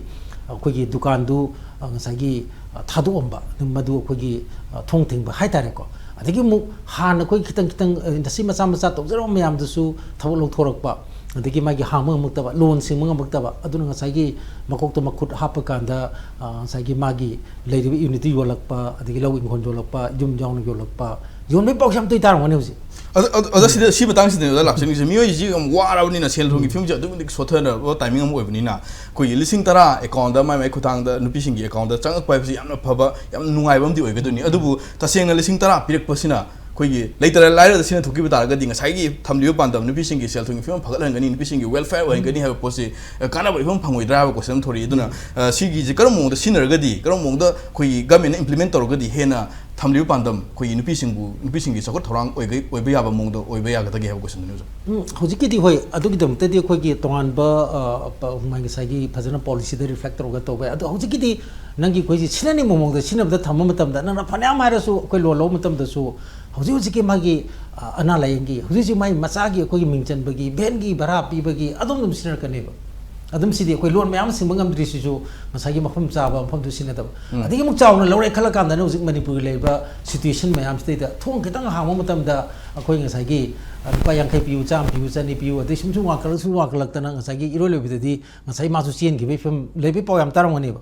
ꯑꯩꯈꯣꯏꯒꯤ ꯗꯨꯀꯥꯟꯗꯨ, ꯑ, ꯉꯁꯥꯏꯒꯤ, ꯑ, ꯊꯥꯗꯣꯛꯑꯝꯕ, ꯃꯗꯨ ꯑꯩꯈꯣꯏꯒꯤ, ꯑ, ꯊꯣꯡ ꯊꯤꯡꯕ ꯍꯥꯏꯇꯥꯔꯦꯀꯣ꯫ ꯑꯗꯒꯤ ꯑꯃꯨꯛ ꯍꯥꯟꯅ ꯑꯩꯈꯣꯏ ꯈꯤꯇꯪ ꯈꯤꯇꯪ, ꯑ, ꯏꯟꯗꯁꯇ꯭ꯔꯤ ꯃꯆꯥ ꯃꯆꯥ ꯇꯧꯖꯔꯝꯕ ꯃꯌꯥꯝꯗꯨꯁꯨ ꯊꯕꯛ ꯂꯧꯊꯣꯔꯛꯄ, ꯑꯗꯒꯤ ꯃꯥꯒꯤ ꯍꯥꯡꯕ ꯉꯝꯃꯛꯇꯕ, ꯂꯣꯟ ꯁꯤꯡꯕ ꯉꯝꯃꯛꯇꯕ꯫ ꯑꯗꯨꯅ ꯉꯁꯥꯏꯒꯤ ꯃꯀꯣꯛꯇ ꯃꯈꯨꯠ ꯍꯥꯞꯄ ꯀꯥꯟꯗ, ꯑ, ꯉꯁꯥꯏꯒꯤ ꯃꯥꯒꯤ ꯂꯩꯔꯤꯕ ꯌꯨꯅꯤꯠꯇꯨ ꯌꯣꯜꯂꯛꯄ, ꯑꯗꯒꯤ ꯂꯧ ꯏꯪꯈꯣꯜ ꯌꯣꯜꯂꯛꯄ, ꯌꯨꯝ ꯌꯥꯎꯅ ꯌꯣꯜꯂꯛꯄ, ꯌꯣꯟꯕꯒꯤ ꯄꯥꯎꯁꯦ ꯌꯥꯝ ꯇꯣꯏ ꯇꯥꯔꯝꯒꯅꯤ ꯍꯧꯖꯤꯛ꯫ ꯑꯗ, ꯑꯗ, ꯑꯗ ꯁꯤꯗ, ꯁꯤ ꯃꯇꯥꯡꯁꯤꯗꯅꯦ ꯑꯣꯖꯥ ꯂꯥꯛꯆꯅꯤꯡꯉꯤꯁꯦ, ꯃꯤꯑꯣꯏꯁꯤ ꯌꯥꯝ ꯋꯥꯔꯕꯅꯤꯅ ꯁꯦꯜ ꯊꯨꯝꯒꯤ ꯐꯤꯕꯝꯁꯦ ꯑꯗꯨꯛꯀꯤ ꯃꯇꯤꯛ ꯁꯣꯠꯊꯅꯕ ꯇꯥꯏꯃꯤꯡ ꯑꯃ ꯑꯣꯏꯕꯅꯤꯅ, ꯑꯩꯈꯣꯏꯒꯤ ꯂꯤꯁꯤꯡ ꯇꯔꯥ ꯑꯦꯀꯥꯎꯟꯗ, ꯃꯥꯏ ꯃꯥꯏ ꯈꯨꯊꯥꯡꯗ ꯅꯨꯄꯤꯁꯤꯡꯒꯤ ꯑꯦꯀꯥꯎꯟꯗ ꯆꯪꯉꯛꯄ ꯍꯥꯏꯕꯁꯤ ꯌꯥꯝꯅ ꯐꯕ, ꯌꯥꯝꯅ ꯅꯨꯡꯉꯥꯏꯕ ꯑꯃꯗꯤ ꯑꯣꯏꯒꯗꯣꯏꯅꯤ꯫ ꯑꯗꯨꯕꯨ ꯇꯁꯦꯡꯅ ꯂꯤꯁꯤꯡ ꯇꯔꯥ ꯄꯤꯔꯛꯄꯁꯤꯅ ꯑꯩꯈꯣꯏꯒꯤ ꯂꯩꯇ ꯂꯥꯏꯔꯗ ꯁꯤꯖꯤꯟꯅꯊꯣꯛꯈꯤꯕ ꯇꯥꯔꯒꯗꯤ ꯉꯁꯥꯏꯒꯤ ꯊꯝꯂꯤꯕ ꯄꯥꯟꯗꯝ, ꯅꯨꯄꯤꯁꯤꯡꯒꯤ ꯁꯦꯜ ꯊꯨꯝꯒꯤ ꯐꯤꯕꯝ ꯐꯒꯠꯍꯟꯒꯅꯤ, ꯅꯨꯄꯤꯁꯤꯡꯒꯤ welfare ꯑꯣꯏꯍꯟꯒꯅꯤ ꯍꯥꯏꯕ ꯄꯣꯠꯁꯤ, ꯑ, ꯀꯥꯟꯅꯕ ꯏꯐꯪ ꯐꯪꯉꯣꯏꯗ꯭ꯔꯥ ꯍꯥꯏꯕ question ꯑꯃ ꯊꯣꯔꯛꯏ꯫ ꯑꯗꯨꯅ, ꯑ, ꯁꯤꯒꯤꯁꯦ ꯀꯔꯝꯕ ꯃꯑꯣꯡꯗ ꯁꯤꯖꯤꯟꯅꯔꯒꯗꯤ, ꯀꯔꯝꯕ ꯃꯑꯣꯡꯗ ꯑꯩꯈꯣꯏꯒꯤ government ꯅ implement ꯇꯧꯔꯒꯗꯤ ꯍꯦꯟꯅ ꯊꯝꯂꯤꯕ ꯄꯥꯟꯗꯝ, ꯑꯩꯈꯣꯏꯒꯤ ꯅꯨꯄꯤꯁꯤꯡꯕꯨ, ꯅꯨꯄꯤꯁꯤꯡꯒꯤ ꯆꯥꯎꯈꯠ ꯊꯧꯔꯥꯡ ꯑꯣꯏꯒ-, ꯑꯣꯏꯕ ꯌꯥꯕ ꯃꯑꯣꯡꯗ ꯑꯣꯏꯕ ꯌꯥꯒꯗꯒꯦ ꯍꯥꯏꯕ question ꯗꯨꯅꯤ, ꯑꯣꯖꯥ꯫ ꯎꯝ, ꯍꯧꯖꯤꯛꯀꯤꯗꯤ ꯍꯣꯏ, ꯑꯗꯨꯒꯤꯗꯃꯛꯇꯗꯤ ꯑꯩꯈꯣꯏꯒꯤ ꯇꯣꯉꯥꯟꯕ, ꯑ, ꯄ-, ꯃꯥꯒꯤ ꯉꯁꯥꯏꯒꯤ ꯐꯖꯅ policy ꯗ reflect ꯇꯧꯔꯒ ꯇꯧꯕ ꯌꯥꯏ꯫ ꯑꯗꯣ ꯍꯧꯖꯤꯛꯀꯤꯗꯤ ꯅꯪꯒꯤ ꯑꯩꯈꯣꯏꯁꯤ ꯁꯤꯟꯅꯅꯤꯡꯕ ꯃꯑꯣꯡꯗ ꯁꯤꯖꯤꯟꯅꯕꯗ ꯊꯝꯕ ꯃꯇꯝꯗ, ꯅꯪꯅ ꯐꯅꯌꯥꯝ ꯍꯥꯏꯔꯁꯨ, ꯑꯩꯈꯣꯏ loan ꯂꯧꯕ ꯃꯇꯝꯗꯁꯨ ꯍꯧꯖꯤꯛ ꯍꯧꯖꯤꯛꯀꯤ ꯃꯥꯒꯤ, ꯑ, ꯑꯅꯥ ꯂꯥꯏꯌꯦꯡꯒꯤ, ꯍꯧꯖꯤꯛ ꯍꯧꯖꯤꯛ ꯃꯥꯒꯤ ꯃꯆꯥꯒꯤ ꯑꯩꯈꯣꯏꯒꯤ ꯃꯤꯡ ꯆꯟꯕꯒꯤ, van ꯒꯤ ꯚꯔꯥ ꯄꯤꯕꯒꯤ, ꯑꯗꯨꯝ ꯑꯗꯨꯝ ꯁꯤꯖꯤꯟꯅꯔꯛꯀꯅꯦꯕ꯫ ꯑꯗꯨꯝ ꯁꯤꯗꯤ ꯑꯩꯈꯣꯏ loan ꯃꯌꯥꯝ ꯁꯤꯡꯕ ꯉꯝꯗ꯭ꯔꯤꯁꯤꯁꯨ ꯉꯁꯥꯏꯒꯤ ꯃꯐꯝ ꯆꯥꯕ ꯃꯐꯝꯗꯨ ꯁꯤꯖꯤꯟꯅꯗꯕ꯫ ꯎꯝ꯫ ꯑꯗꯒꯤ ꯑꯃꯨꯛ ꯆꯥꯎꯅ ꯂꯧꯔꯦ ꯈꯜꯂ ꯀꯥꯟꯗꯅ ꯍꯧꯖꯤꯛ ꯃꯅꯤꯄꯨꯔꯒꯤ ꯂꯩꯔꯤꯕ situation ꯃꯌꯥꯝꯁꯤꯗꯩꯗ ꯊꯣꯡ ꯈꯤꯇꯪ ꯍꯥꯡꯕ ꯃꯇꯝꯗ ꯑꯩꯈꯣꯏ ꯉꯁꯥꯏꯒꯤ, ꯑ, ꯂꯨꯄꯥ ꯌꯥꯡꯈꯩ ꯄꯤꯌꯨ, ꯆꯥꯝꯃ ꯄꯤꯌꯨ, ꯆꯅꯤ ꯄꯤꯌꯨ, ꯑꯗꯩ ꯁꯨꯝ ꯁꯨꯝ ꯋꯥꯡꯈꯠꯂꯛ, ꯁꯨꯝ ꯋꯥꯡꯈꯠꯂꯛꯇꯅ ꯉꯁꯥꯏꯒꯤ ꯏꯔꯣꯏ ꯂꯣꯏꯕꯗꯗꯤ ꯉꯁꯥꯏ ꯃꯥꯁꯨ ꯆꯦꯟꯈꯤꯕꯒꯤ ꯐꯤꯕꯝ ꯂꯩꯕꯒꯤ ꯄꯥꯎ ꯌꯥꯝ ꯇꯥꯔꯝꯒꯅꯦꯕ꯫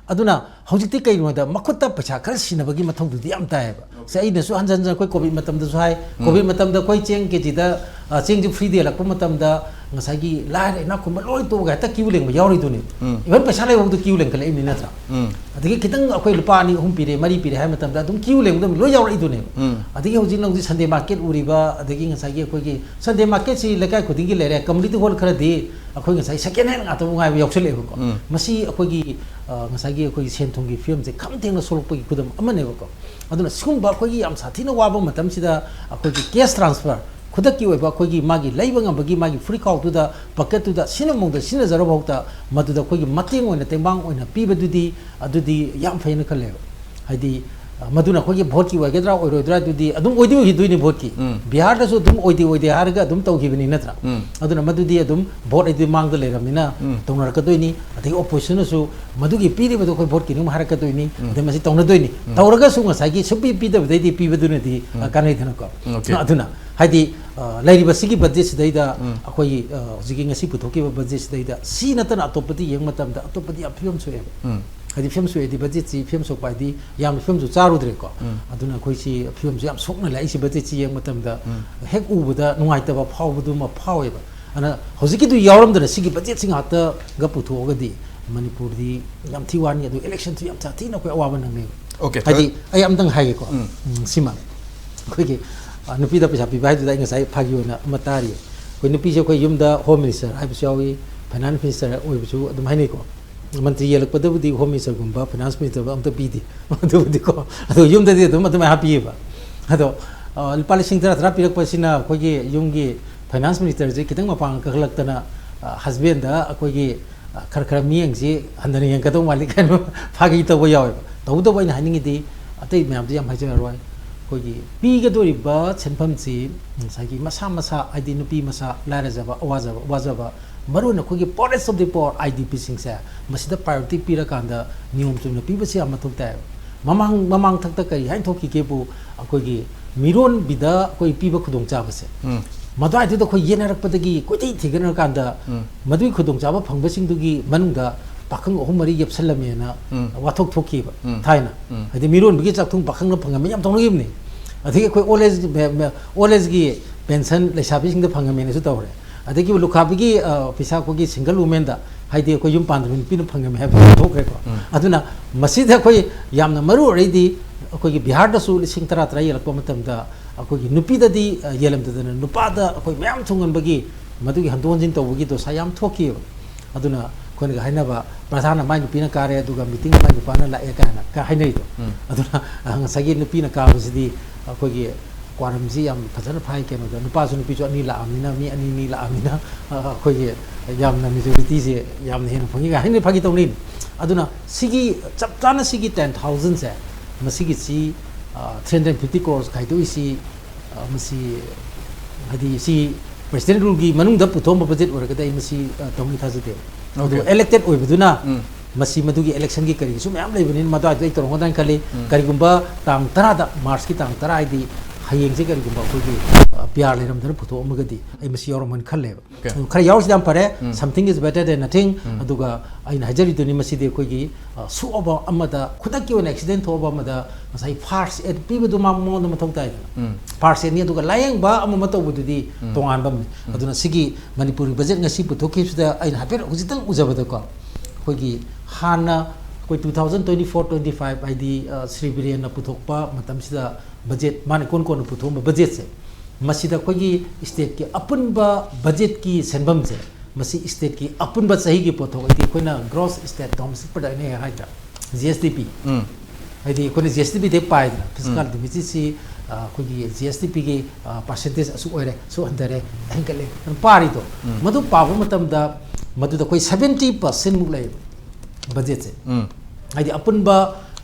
ꯑꯗꯨꯅ ꯍꯧꯖꯤꯛꯇꯤ ꯀꯩꯒꯤꯅꯣꯗ ꯃꯈꯨꯠꯇ ꯄꯩꯁꯥ ꯈꯔ ꯁꯤꯟꯅꯕꯒꯤ ꯃꯊꯧꯗꯨꯗꯤ ꯌꯥꯝ ꯇꯥꯏꯌꯦꯕ꯫ ꯁꯦ, ꯑꯩꯅꯁꯨ ꯍꯟꯖꯟ ꯍꯟꯖꯟ ꯑꯩꯈꯣꯏ COVID ꯃꯇꯝꯗꯁꯨ ꯍꯥꯏ, ꯎꯝ꯫ COVID ꯃꯇꯝꯗ ꯑꯩꯈꯣꯏ ꯆꯦꯡ ꯀꯦꯖꯤꯗ, ꯑ, ꯆꯦꯡꯁꯨ free ꯗ ꯌꯦꯜꯂꯛꯄ ꯃꯇꯝꯗ ꯉꯁꯥꯏꯒꯤ ꯂꯥꯏꯔ ꯏꯅꯥꯛ ꯈꯨꯟꯕ ꯂꯣꯏ ꯇꯣꯛꯑꯒ ꯍꯦꯛꯇ queue ꯂꯦꯡꯕ ꯌꯥꯎꯔꯤꯗꯨꯅꯤ꯫ ꯎꯝ꯫ Even ꯄꯩꯁꯥ ꯂꯩꯕ ꯐꯥꯎꯗ queue ꯂꯦꯡꯈꯠꯂꯛꯏꯅꯤ ꯅꯠꯇ꯭ꯔꯥ? ꯎꯝ꯫ ꯑꯗꯒꯤ ꯈꯤꯇꯪ ꯑꯩꯈꯣꯏ ꯂꯨꯄꯥ ꯑꯅꯤ, ꯑꯍꯨꯝ ꯄꯤꯔꯦ, ꯃꯔꯤ ꯄꯤꯔꯦ ꯍꯥꯏꯕ ꯃꯇꯝꯗ ꯑꯗꯨꯝ queue ꯂꯦꯡꯕꯗ ꯂꯣꯏ ꯌꯥꯎꯔꯛꯏꯗꯨꯅꯦꯕ꯫ ꯎꯝ꯫ ꯑꯗꯒꯤ ꯍꯧꯖꯤꯛ ꯅꯪ ꯍꯧꯖꯤꯛ Sunday market ꯎꯔꯤꯕ, ꯑꯗꯒꯤ ꯉꯁꯥꯏꯒꯤ ꯑꯩꯈꯣꯏꯒꯤ Sunday market ꯁꯤ ꯂꯩꯀꯥꯏ ꯈꯨꯗꯤꯡꯒꯤ ꯂꯩꯔꯦ, community hall ꯈꯔꯗꯤ ꯑꯩꯈꯣꯏ ꯉꯁꯥꯏ second hand ꯉꯥꯛꯇꯕꯨ ꯉꯥꯏꯕ ꯌꯥꯎꯁꯜꯂꯛꯑꯦꯕꯀꯣ꯫ ꯎꯝ꯫ ꯃꯁꯤ ꯑꯩꯈꯣꯏꯒꯤ, ꯑ, ꯉꯁꯥꯏꯒꯤ ꯑꯩꯈꯣꯏꯒꯤ ꯁꯦꯟ ꯊꯨꯝꯒꯤ ꯐꯤꯕꯝꯁꯦ ꯈꯝ ꯊꯦꯡꯅ ꯁꯣꯛꯂꯛꯄꯒꯤ ꯈꯨꯗꯝ ꯑꯃꯅꯦꯕꯀꯣ꯫ ꯑꯗꯨꯅ ꯁꯤꯒꯨꯝꯕ ꯑꯩꯈꯣꯏꯒꯤ ꯌꯥꯝ ꯁꯥꯊꯤꯅ ꯋꯥꯕ ꯃꯇꯝꯁꯤꯗ ꯑꯩꯈꯣꯏꯒꯤ cash transfer, ꯈꯨꯗꯛꯀꯤ ꯑꯣꯏꯕ ꯑꯩꯈꯣꯏꯒꯤ ꯃꯥꯒꯤ ꯂꯩꯕ ꯉꯝꯕꯒꯤ ꯃꯥꯒꯤ ꯐꯨꯔꯤꯠꯈꯥꯎꯗꯨꯗ, bucket ꯇꯨꯗ ꯁꯤꯖꯤꯟꯅꯕ ꯃꯑꯣꯡꯗ ꯁꯤꯖꯤꯟꯅꯖꯔꯕ ꯐꯥꯎꯗ ꯃꯗꯨꯗ ꯑꯩꯈꯣꯏꯒꯤ ꯃꯇꯦꯡ ꯑꯣꯏꯅ, ꯇꯦꯡꯕꯥꯡ ꯑꯣꯏꯅ ꯄꯤꯕꯗꯨꯗꯤ, ꯑꯗꯨꯗꯤ ꯌꯥꯝ ꯐꯩꯅ ꯈꯜꯂꯦꯕ꯫ ꯍꯥꯏꯗꯤ, ꯑ, ꯃꯗꯨꯅ ꯑꯩꯈꯣꯏꯒꯤ vote ꯀꯤ ꯑꯣꯏꯒꯗ꯭ꯔꯥ ꯑꯣꯏꯔꯣꯏꯗ꯭ꯔꯥ ꯑꯗꯨꯗꯤ ꯑꯗꯨꯝ ꯑꯣꯏꯗꯤ ꯑꯣꯏꯈꯤꯗꯣꯏꯅꯤ vote ꯀꯤ꯫ ꯎꯝ꯫ ꯕꯤꯍꯥꯔꯗꯁꯨ ꯑꯗꯨꯝ ꯑꯣꯏꯗꯦ ꯑꯣꯏꯗꯦ ꯍꯥꯏꯔꯒ ꯑꯗꯨꯝ ꯇꯧꯈꯤꯕꯅꯤ ꯅꯠꯇ꯭ꯔꯥ? ꯎꯝ꯫ ꯑꯗꯨꯅ ꯃꯗꯨꯗꯤ ꯑꯗꯨꯝ vote ꯍꯥꯏꯗꯤ ꯃꯥꯡꯗ ꯂꯩꯔꯕꯅꯤꯅ ꯎꯝ꯫ ꯇꯧꯅꯔꯛꯀꯗꯣꯏꯅꯤ꯫ ꯑꯗꯒꯤ opposition ꯅꯁꯨ ꯃꯗꯨꯒꯤ ꯄꯤꯔꯤꯕꯗꯣ ꯑꯩꯈꯣꯏ vote ꯀꯤꯅꯤ ꯑꯃꯨꯛ ꯍꯥꯏꯔꯛꯀꯗꯣꯏꯅꯤ꯫ ꯎꯝ꯫ ꯑꯗꯩ ꯃꯁꯤ ꯇꯧꯅꯗꯣꯏꯅꯤ꯫ ꯎꯝ꯫ ꯇꯧꯔꯒꯁꯨ ꯉꯁꯥꯏꯒꯤ ꯁꯨꯛꯄꯤ ꯄꯤꯗꯕꯗꯩꯗꯤ ꯄꯤꯕꯗꯨꯅꯗꯤ, ꯎꯝ꯫ ꯑ, ꯀꯥꯟꯅꯩꯗꯅꯀꯣ꯫ ꯎꯝ, okay꯫ ꯑꯗꯨꯅ ꯍꯥꯏꯗꯤ, ꯑ, ꯂꯩꯔꯤꯕ ꯁꯤꯒꯤ budget ꯁꯤꯗꯩꯗ ꯎꯝ꯫ ꯑꯩꯈꯣꯏꯒꯤ, ꯑ, ꯍꯧꯖꯤꯛꯀꯤ ꯉꯁꯤ ꯄꯨꯊꯣꯛꯈꯤꯕ budget ꯁꯤꯗꯩꯗ ꯁꯤ ꯅꯠꯇꯅ ꯑꯇꯣꯞꯄꯗꯤ ꯌꯦꯡꯕ ꯃꯇꯝꯗ ꯑꯇꯣꯞꯄꯗꯤ ꯌꯥꯝ ꯐꯤꯕꯝ ꯁꯣꯛꯑꯦꯕ꯫ ꯎꯝ꯫ ꯍꯥꯏꯗꯤ ꯐꯤꯕꯝ ꯁꯣꯛꯑꯦꯗꯤ budget ꯁꯤ ꯐꯤꯕꯝ ꯁꯣꯛꯄ ꯍꯥꯏꯗꯤ ꯌꯥꯝꯅ ꯐꯤꯕꯝꯁꯨ ꯆꯥꯔꯨꯗ꯭ꯔꯦꯀꯣ꯫ ꯎꯝ꯫ ꯑꯗꯨꯅ ꯑꯩꯈꯣꯏꯁꯤ ꯐꯤꯕꯝꯁꯨ ꯌꯥꯝ ꯁꯣꯛꯅ ꯂꯥꯛꯏ꯫ ꯁꯤ budget ꯁꯤ ꯌꯦꯡꯕ ꯃꯇꯝꯗ ꯎꯝ꯫ ꯍꯦꯛ ꯎꯕꯗ ꯅꯨꯡꯉꯥꯏꯇꯕ ꯐꯥꯎꯕꯗꯨꯃ ꯐꯥꯎꯋꯦꯕ꯫ ꯑꯗꯨꯅ ꯍꯧꯖꯤꯛꯀꯤꯗꯨ ꯌꯥꯎꯔꯝꯗꯅ ꯁꯤꯒꯤ budget ꯁꯤ ꯉꯥꯛꯇꯒ ꯄꯨꯊꯣꯛꯑꯒꯗꯤ ꯃꯅꯤꯄꯨꯔꯗꯤ ꯌꯥꯝ ꯊꯤ ꯋꯥꯅꯤ꯫ ꯑꯗꯨ election ꯁꯨ ꯌꯥꯝ ꯁꯥꯊꯤꯅ ꯑꯩꯈꯣꯏ ꯑꯋꯥꯕ ꯅꯪꯅꯦꯕ꯫ Okay, ꯍꯥꯏꯗꯤ ꯊꯣꯏ- ꯑꯩ ꯑꯝꯇꯪ ꯍꯥꯏꯒꯦꯀꯣ꯫ ꯎꯝ꯫ ꯎꯝ, ꯁꯤꯃ꯫ ꯑꯩꯈꯣꯏꯒꯤ, ꯑ, ꯅꯨꯄꯤꯗ ꯄꯩꯁꯥ ꯄꯤꯕ ꯍꯥꯏꯗꯨꯗ ꯑꯩ ꯉꯁꯥꯏ ꯐꯥꯒꯤ ꯑꯣꯏꯅ ꯑꯃ ꯇꯥꯔꯤ꯫ ꯑꯩꯈꯣꯏ ꯅꯨꯄꯤꯁꯦ ꯑꯩꯈꯣꯏ ꯌꯨꯝꯗ ꯍꯣꯝ ꯃꯤꯅꯤꯁꯇꯔ ꯍꯥꯏꯕꯁꯨ ꯌꯥꯎꯏ, ꯐꯥꯏꯅꯥꯟꯁ ꯃꯤꯅꯤꯁꯇꯔ ꯑꯣꯏꯕꯁꯨ ꯑꯗꯨꯝ ꯍꯥꯏꯅꯩꯀꯣ꯫ ꯃꯟꯇ꯭ꯔꯤ ꯌꯦꯜꯂꯛꯄꯗꯕꯨꯗꯤ ꯍꯣꯝ ꯃꯤꯅꯤꯁꯇꯔꯒꯨꯝꯕ ꯐꯥꯏꯅꯥꯟꯁ ꯃꯤꯅꯤꯁꯇꯔ ꯑꯝꯇ ꯄꯤꯗꯦ꯫ ꯑꯗꯨꯕꯨꯗꯤꯀꯣ, ꯑꯗꯣ ꯌꯨꯝꯗꯗꯤ ꯑꯗꯨꯝ ꯑꯗꯨꯃꯥꯏꯅ ꯍꯥꯞꯄꯤꯌꯦꯕ꯫ ꯑꯗꯣ, ꯑ, ꯂꯨꯄꯥ ꯂꯤꯁꯤꯡ ꯇꯔꯥ ꯇꯔꯥ ꯄꯤꯔꯛꯄꯁꯤꯅ ꯑꯩꯈꯣꯏꯒꯤ ꯌꯨꯝꯒꯤ ꯐꯥꯏꯅꯥꯟꯁ ꯃꯤꯅꯤꯁꯇꯔꯁꯦ ꯈꯤꯇꯪ ꯃꯄꯥꯡꯒꯜ ꯀꯜꯂꯛꯇꯅ, ꯑ, ꯍꯁꯕꯦꯟꯗ ꯑꯩꯈꯣꯏꯒꯤ, ꯑ, ꯈꯔ ꯈꯔ ꯃꯤꯠꯌꯦꯡꯁꯤ ꯍꯟꯊꯅ ꯌꯦꯡꯒꯗꯧ ꯃꯥꯜꯂꯤ ꯀꯥꯏꯅ ꯐꯥꯒꯤ ꯇꯧꯕ ꯌꯥꯎꯋꯦꯕ꯫ ꯇꯧꯕꯇꯕꯨ ꯑꯩꯅ ꯍꯥꯏꯅꯤꯡꯉꯤꯗꯤ, ꯑꯇꯩ ꯃꯌꯥꯝꯗꯤ ꯌꯥꯝ ꯍꯥꯏꯖꯔꯔꯣꯏ꯫ ꯑꯩꯈꯣꯏꯒꯤ ꯄꯤꯒꯗꯧꯔꯤꯕ ꯁꯦꯟꯐꯝꯁꯤ ꯉꯁꯥꯏꯒꯤ ꯃꯁꯥ ꯃꯁꯥ, ꯍꯥꯏꯗꯤ ꯅꯨꯄꯤ ꯃꯁꯥ, ꯂꯥꯏꯔꯖꯕ, ꯑꯋꯥꯖꯕ, ꯋꯥꯖꯕ, ꯃꯔꯨ ꯑꯣꯏꯅ ꯑꯩꯈꯣꯏꯒꯤ poorest of the poor, IDP ꯁꯤꯡꯁꯦ, ꯃꯁꯤꯗ priority ꯄꯤꯔꯀꯥꯟꯗ ꯅꯤꯌꯣꯝ ꯆꯨꯝꯅ ꯄꯤꯕꯁꯤ ꯌꯥꯝ ꯃꯊꯧ ꯇꯥꯏ꯫ ꯃꯃꯥꯡ, ꯃꯃꯥꯡ ꯊꯛꯇ ꯀꯔꯤ ꯍꯥꯏꯅ ꯊꯣꯛꯈꯤꯒꯦꯕꯨ, ꯑꯩꯈꯣꯏꯒꯤ ꯃꯤꯔꯣꯟꯕꯤꯗ ꯑꯩꯈꯣꯏ ꯄꯤꯕ ꯈꯨꯗꯣꯡꯆꯥꯕꯁꯦ, ꯎꯝ꯫ ꯃꯗꯨꯋꯥꯏꯗꯨꯗ ꯑꯩꯈꯣꯏ ꯌꯦꯟꯅꯔꯛꯄꯗꯒꯤ ꯀꯣꯏꯊꯤ ꯊꯤꯒꯠꯅꯔꯀꯥꯟꯗ, ꯎꯝ꯫ ꯃꯗꯨꯒꯤ ꯈꯨꯗꯣꯡꯆꯥꯕ ꯐꯪꯕꯁꯤꯡꯗꯨꯒꯤ ꯃꯅꯨꯡꯗ ꯄꯥꯈꯪ ꯑꯍꯨꯝ ꯃꯔꯤ ꯌꯦꯞꯁꯜꯂꯝꯃꯦꯅ ꯎꯝ꯫ ꯋꯥꯊꯣꯛ ꯊꯣꯛꯈꯤꯕ ꯎꯝ꯫ ꯊꯥꯏꯅ꯫ ꯎꯝ꯫ ꯍꯥꯏꯗꯤ ꯃꯤꯔꯣꯟꯕꯒꯤ ꯆꯥꯛꯊꯨꯡ ꯄꯥꯈꯪꯅ ꯐꯪꯉꯝꯃꯦ ꯌꯥꯝ ꯇꯧꯅꯈꯤꯕꯅꯤ꯫ ꯑꯗꯒꯤ ꯑꯩꯈꯣꯏ old age, old age ꯒꯤ pension ꯂꯩꯁꯥꯕꯤꯁꯤꯡꯗ ꯐꯪꯉꯝꯃꯦꯅꯁꯨ ꯇꯧꯔꯦ꯫ ꯑꯗꯒꯤ ꯂꯨꯈꯥꯕꯤꯒꯤ, ꯑ, ꯄꯩꯁꯥ ꯑꯩꯈꯣꯏꯒꯤ single women ꯗ, ꯍꯥꯏꯗꯤ ꯑꯩꯈꯣꯏ ꯌꯨꯝ ꯄꯥꯟꯗꯕ ꯅꯨꯄꯤꯅ ꯐꯪꯉꯝꯃꯦ ꯍꯥꯏꯕꯁꯨ ꯊꯣꯛꯈ꯭ꯔꯦꯀꯣ꯫ ꯎꯝ꯫ ꯑꯗꯨꯅ ꯃꯁꯤꯗ ꯑꯩꯈꯣꯏ ꯌꯥꯝꯅ ꯃꯔꯨ ꯑꯣꯏꯔꯤꯗꯤ ꯑꯩꯈꯣꯏꯒꯤ ꯕꯤꯍꯥꯔꯗꯁꯨ ꯂꯤꯁꯤꯡ ꯇꯔꯥ ꯇꯔꯥ ꯌꯦꯜꯂꯛꯄ ꯃꯇꯝꯗ ꯑꯩꯈꯣꯏꯒꯤ ꯅꯨꯄꯤꯗꯗꯤ, ꯑ, ꯌꯦꯜꯂꯝꯗꯗꯅ ꯅꯨꯄꯥꯗ ꯑꯩꯈꯣꯏ ꯃꯌꯥꯝ ꯊꯨꯡꯍꯟꯕꯒꯤ ꯃꯗꯨꯒꯤ ꯍꯟꯗꯣꯛ ꯍꯟꯖꯤꯟ ꯇꯧꯕꯒꯤ ꯗꯣꯁꯥ ꯌꯥꯝ ꯊꯣꯛꯈꯤꯑꯕ꯫ ꯑꯗꯨꯅ ꯑꯩꯈꯣꯏꯅꯒ ꯍꯥꯏꯅꯕ, ꯄ꯭ꯔꯙꯥꯟꯅ ꯃꯥꯏ ꯅꯨꯄꯤꯅ ꯀꯥꯔꯦ, ꯑꯗꯨꯒ meeting ꯃꯥꯏ ꯅꯨꯄꯥꯅ ꯂꯥꯛꯑꯦ ꯀꯥꯏꯅ ꯀ ꯍꯥꯏꯅꯔꯤꯗꯣ꯫ ꯎꯝ꯫ ꯑꯗꯨꯅ, ꯑ, ꯉꯁꯥꯏꯒꯤ ꯅꯨꯄꯤꯅ ꯀꯥꯕꯁꯤꯗꯤ ꯑꯩꯈꯣꯏꯒꯤ ꯀ꯭ꯋꯥꯔꯝꯁꯤ ꯌꯥꯝ ꯐꯖꯅ ꯐꯥꯏ꯫ ꯀꯩꯅꯣꯗ ꯅꯨꯄꯥꯁꯨ ꯅꯨꯄꯤꯁꯨ ꯑꯅꯤ ꯂꯥꯛꯑꯕꯅꯤꯅ, ꯃꯤ ꯑꯅꯤ ꯑꯅꯤ ꯂꯥꯛꯑꯕꯅꯤꯅ, ꯑ, ꯑꯩꯈꯣꯏꯒꯤ ꯌꯥꯝꯅ majority ꯁꯦ ꯌꯥꯝꯅ ꯍꯦꯟꯅ ꯐꯪꯉꯤ ꯀꯥꯏꯅ ꯍꯥꯏꯅ ꯐꯥꯒꯤ ꯇꯧꯅꯩꯅꯤ꯫ ꯑꯗꯨꯅ ꯁꯤꯒꯤ ꯆꯞ ꯆꯥꯅ ꯁꯤꯒꯤ ten thousand ꯁꯦ, ꯃꯁꯤꯒꯤꯁꯤ, ꯑ, three hundred fifty crores ꯈꯥꯏꯗꯣꯛꯏꯁꯤ, ꯑ, ꯃꯁꯤ, ꯍꯥꯏꯗꯤ, ꯁꯤ president rule ꯒꯤ ꯃꯅꯨꯡꯗ ꯄꯨꯊꯣꯛꯑꯝꯕ budget ꯑꯣꯏꯔꯒꯗꯤ ꯑꯩ ꯃꯁꯤ, ꯑ, ꯇꯧꯅꯤ ꯊꯥꯖꯗꯦ꯫ ꯑꯗꯨ OK꯫ Elected ꯑꯣꯏꯕꯗꯨꯅ ꯎꯝ꯫ ꯃꯁꯤ ꯃꯗꯨꯒꯤ election ꯒꯤ ꯀꯔꯤꯒꯤꯁꯨ ꯃꯌꯥꯝ ꯂꯩꯕꯅꯤꯅ ꯃꯗꯨꯋꯥꯏꯗ ꯑꯩ ꯇꯧꯔꯝꯒꯗ꯭ꯔꯥ ꯍꯥꯏꯅ ꯈꯜꯂꯤ꯫ ꯎꯝ꯫ ꯀꯔꯤꯒꯨꯝꯕ ꯇꯥꯡ ꯇꯔꯥꯗ, March ꯀꯤ ꯇꯥꯡ ꯇꯔꯥ, ꯍꯥꯏꯗꯤ ꯍꯌꯦꯡꯁꯦ ꯀꯔꯤꯒꯨꯝꯕ ꯑꯩꯈꯣꯏꯒꯤ, ꯑ, PR ꯂꯩꯔꯝꯗꯅ ꯄꯨꯊꯣꯛꯑꯝꯃꯒꯗꯤ ꯑꯩ ꯃꯁꯤ ꯌꯥꯎꯔꯝꯃꯅꯤ ꯈꯜꯂꯦꯕ꯫ OK꯫ ꯑꯗꯨ ꯈꯔ ꯌꯥꯎꯔꯤꯁꯤꯗꯤ ꯌꯥꯝ ꯐꯔꯦ꯫ ꯎꯝ꯫ Something is better than nothing꯫ ꯎꯝ꯫ ꯑꯗꯨꯒ ꯑꯩꯅ ꯍꯥꯏꯖꯔꯤꯗꯨꯅꯤ, ꯃꯁꯤꯗꯤ ꯑꯩꯈꯣꯏꯒꯤ, ꯑ, ꯁꯣꯛꯑꯕ ꯑꯃꯗ, ꯈꯨꯗꯛꯀꯤ ꯑꯣꯏꯅ accident ꯊꯣꯛꯑꯕ ꯑꯃꯗ ꯉꯁꯥꯏ first aid ꯄꯤꯕꯗꯨ ꯃꯥ ꯃꯉꯣꯟꯗ ꯃꯊꯧ ꯇꯥꯏꯗꯅ꯫ ꯎꯝ꯫ First aid ꯅꯤ, ꯑꯗꯨꯒ ꯂꯥꯌꯦꯡꯕ ꯑꯃ ꯑꯃ ꯇꯧꯕꯗꯨꯗꯤ ꯎꯝ꯫ ꯇꯣꯉꯥꯟꯕ ꯑꯃꯅꯤ꯫ ꯎꯝ꯫ ꯑꯗꯨꯅ ꯁꯤꯒꯤ ꯃꯅꯤꯄꯨꯔꯒꯤ budget ꯉꯁꯤ ꯄꯨꯊꯣꯛꯈꯤꯕꯁꯤꯗ ꯑꯩꯅ ꯍꯥꯏꯐꯦꯠ ꯍꯧꯖꯤꯛꯇꯪ ꯎꯖꯕꯗꯀꯣ, ꯑꯩꯈꯣꯏꯒꯤ ꯍꯥꯟꯅ ꯑꯩꯈꯣꯏ two thousand twenty four twenty five, ꯍꯥꯏꯗꯤ, ꯑ, ꯁ꯭ꯔꯤ ꯕꯤꯔꯦꯟꯅ ꯄꯨꯊꯣꯛꯄ ꯃꯇꯝꯁꯤꯗ ꯕꯖꯦꯠ, ꯃꯥꯅ ꯏꯀꯣꯟ ꯀꯣꯟꯅ ꯄꯨꯊꯣꯛꯑꯝꯕ ꯕꯖꯦꯠꯁꯦ, ꯃꯁꯤꯗ ꯑꯩꯈꯣꯏꯒꯤ ꯁ꯭ꯇꯦꯠꯀꯤ ꯑꯄꯨꯟꯕ ꯕꯖꯦꯠꯀꯤ ꯁꯦꯟꯐꯝꯁꯦ, ꯃꯁꯤ ꯁ꯭ꯇꯦꯠꯀꯤ ꯑꯄꯨꯟꯕ ꯆꯍꯤꯒꯤ ꯄꯣꯠꯊꯣꯛ, ꯍꯥꯏꯗꯤ ꯑꯩꯈꯣꯏꯅ gross state domestic product ꯍꯥꯏꯅ ꯍꯥꯏꯗ꯭ꯔꯥ, ꯖꯤ ꯑꯦꯁ ꯗꯤ ꯄꯤ꯫ ꯎꯝ ꯍꯥꯏꯗꯤ ꯑꯩꯈꯣꯏꯅ ꯖꯤ ꯑꯦꯁ ꯗꯤ ꯄꯤꯗꯩ ꯄꯥꯏꯗꯅ, ꯐꯤꯁꯀꯥꯜ ꯗꯤꯐꯤꯁꯤꯠꯁꯤ ꯑꯩꯈꯣꯏꯒꯤ ꯖꯤ ꯑꯦꯁ ꯗꯤ ꯄꯤꯒꯤ ꯄꯥꯔꯁꯦꯟꯇꯦꯖ ꯑꯁꯨꯛ ꯑꯣꯏꯔꯦ, ꯑꯁꯨꯛ ꯍꯟꯊꯔꯦ, ꯍꯦꯟꯒꯠꯂꯦ ꯑꯗꯨꯝ ꯄꯥꯔꯤꯗꯣ, ꯎꯝ ꯃꯗꯨ ꯄꯥꯕ ꯃꯇꯝꯗ ꯃꯗꯨꯗ ꯑꯩꯈꯣꯏ ꯁꯕꯦꯟꯇꯤ ꯄꯥꯔꯁꯦꯟꯃꯨꯛ ꯂꯩꯌꯦꯕ ꯕꯖꯦꯠꯁꯦ꯫ ꯎꯝ ꯍꯥꯏꯗꯤ ꯑꯄꯨꯟꯕ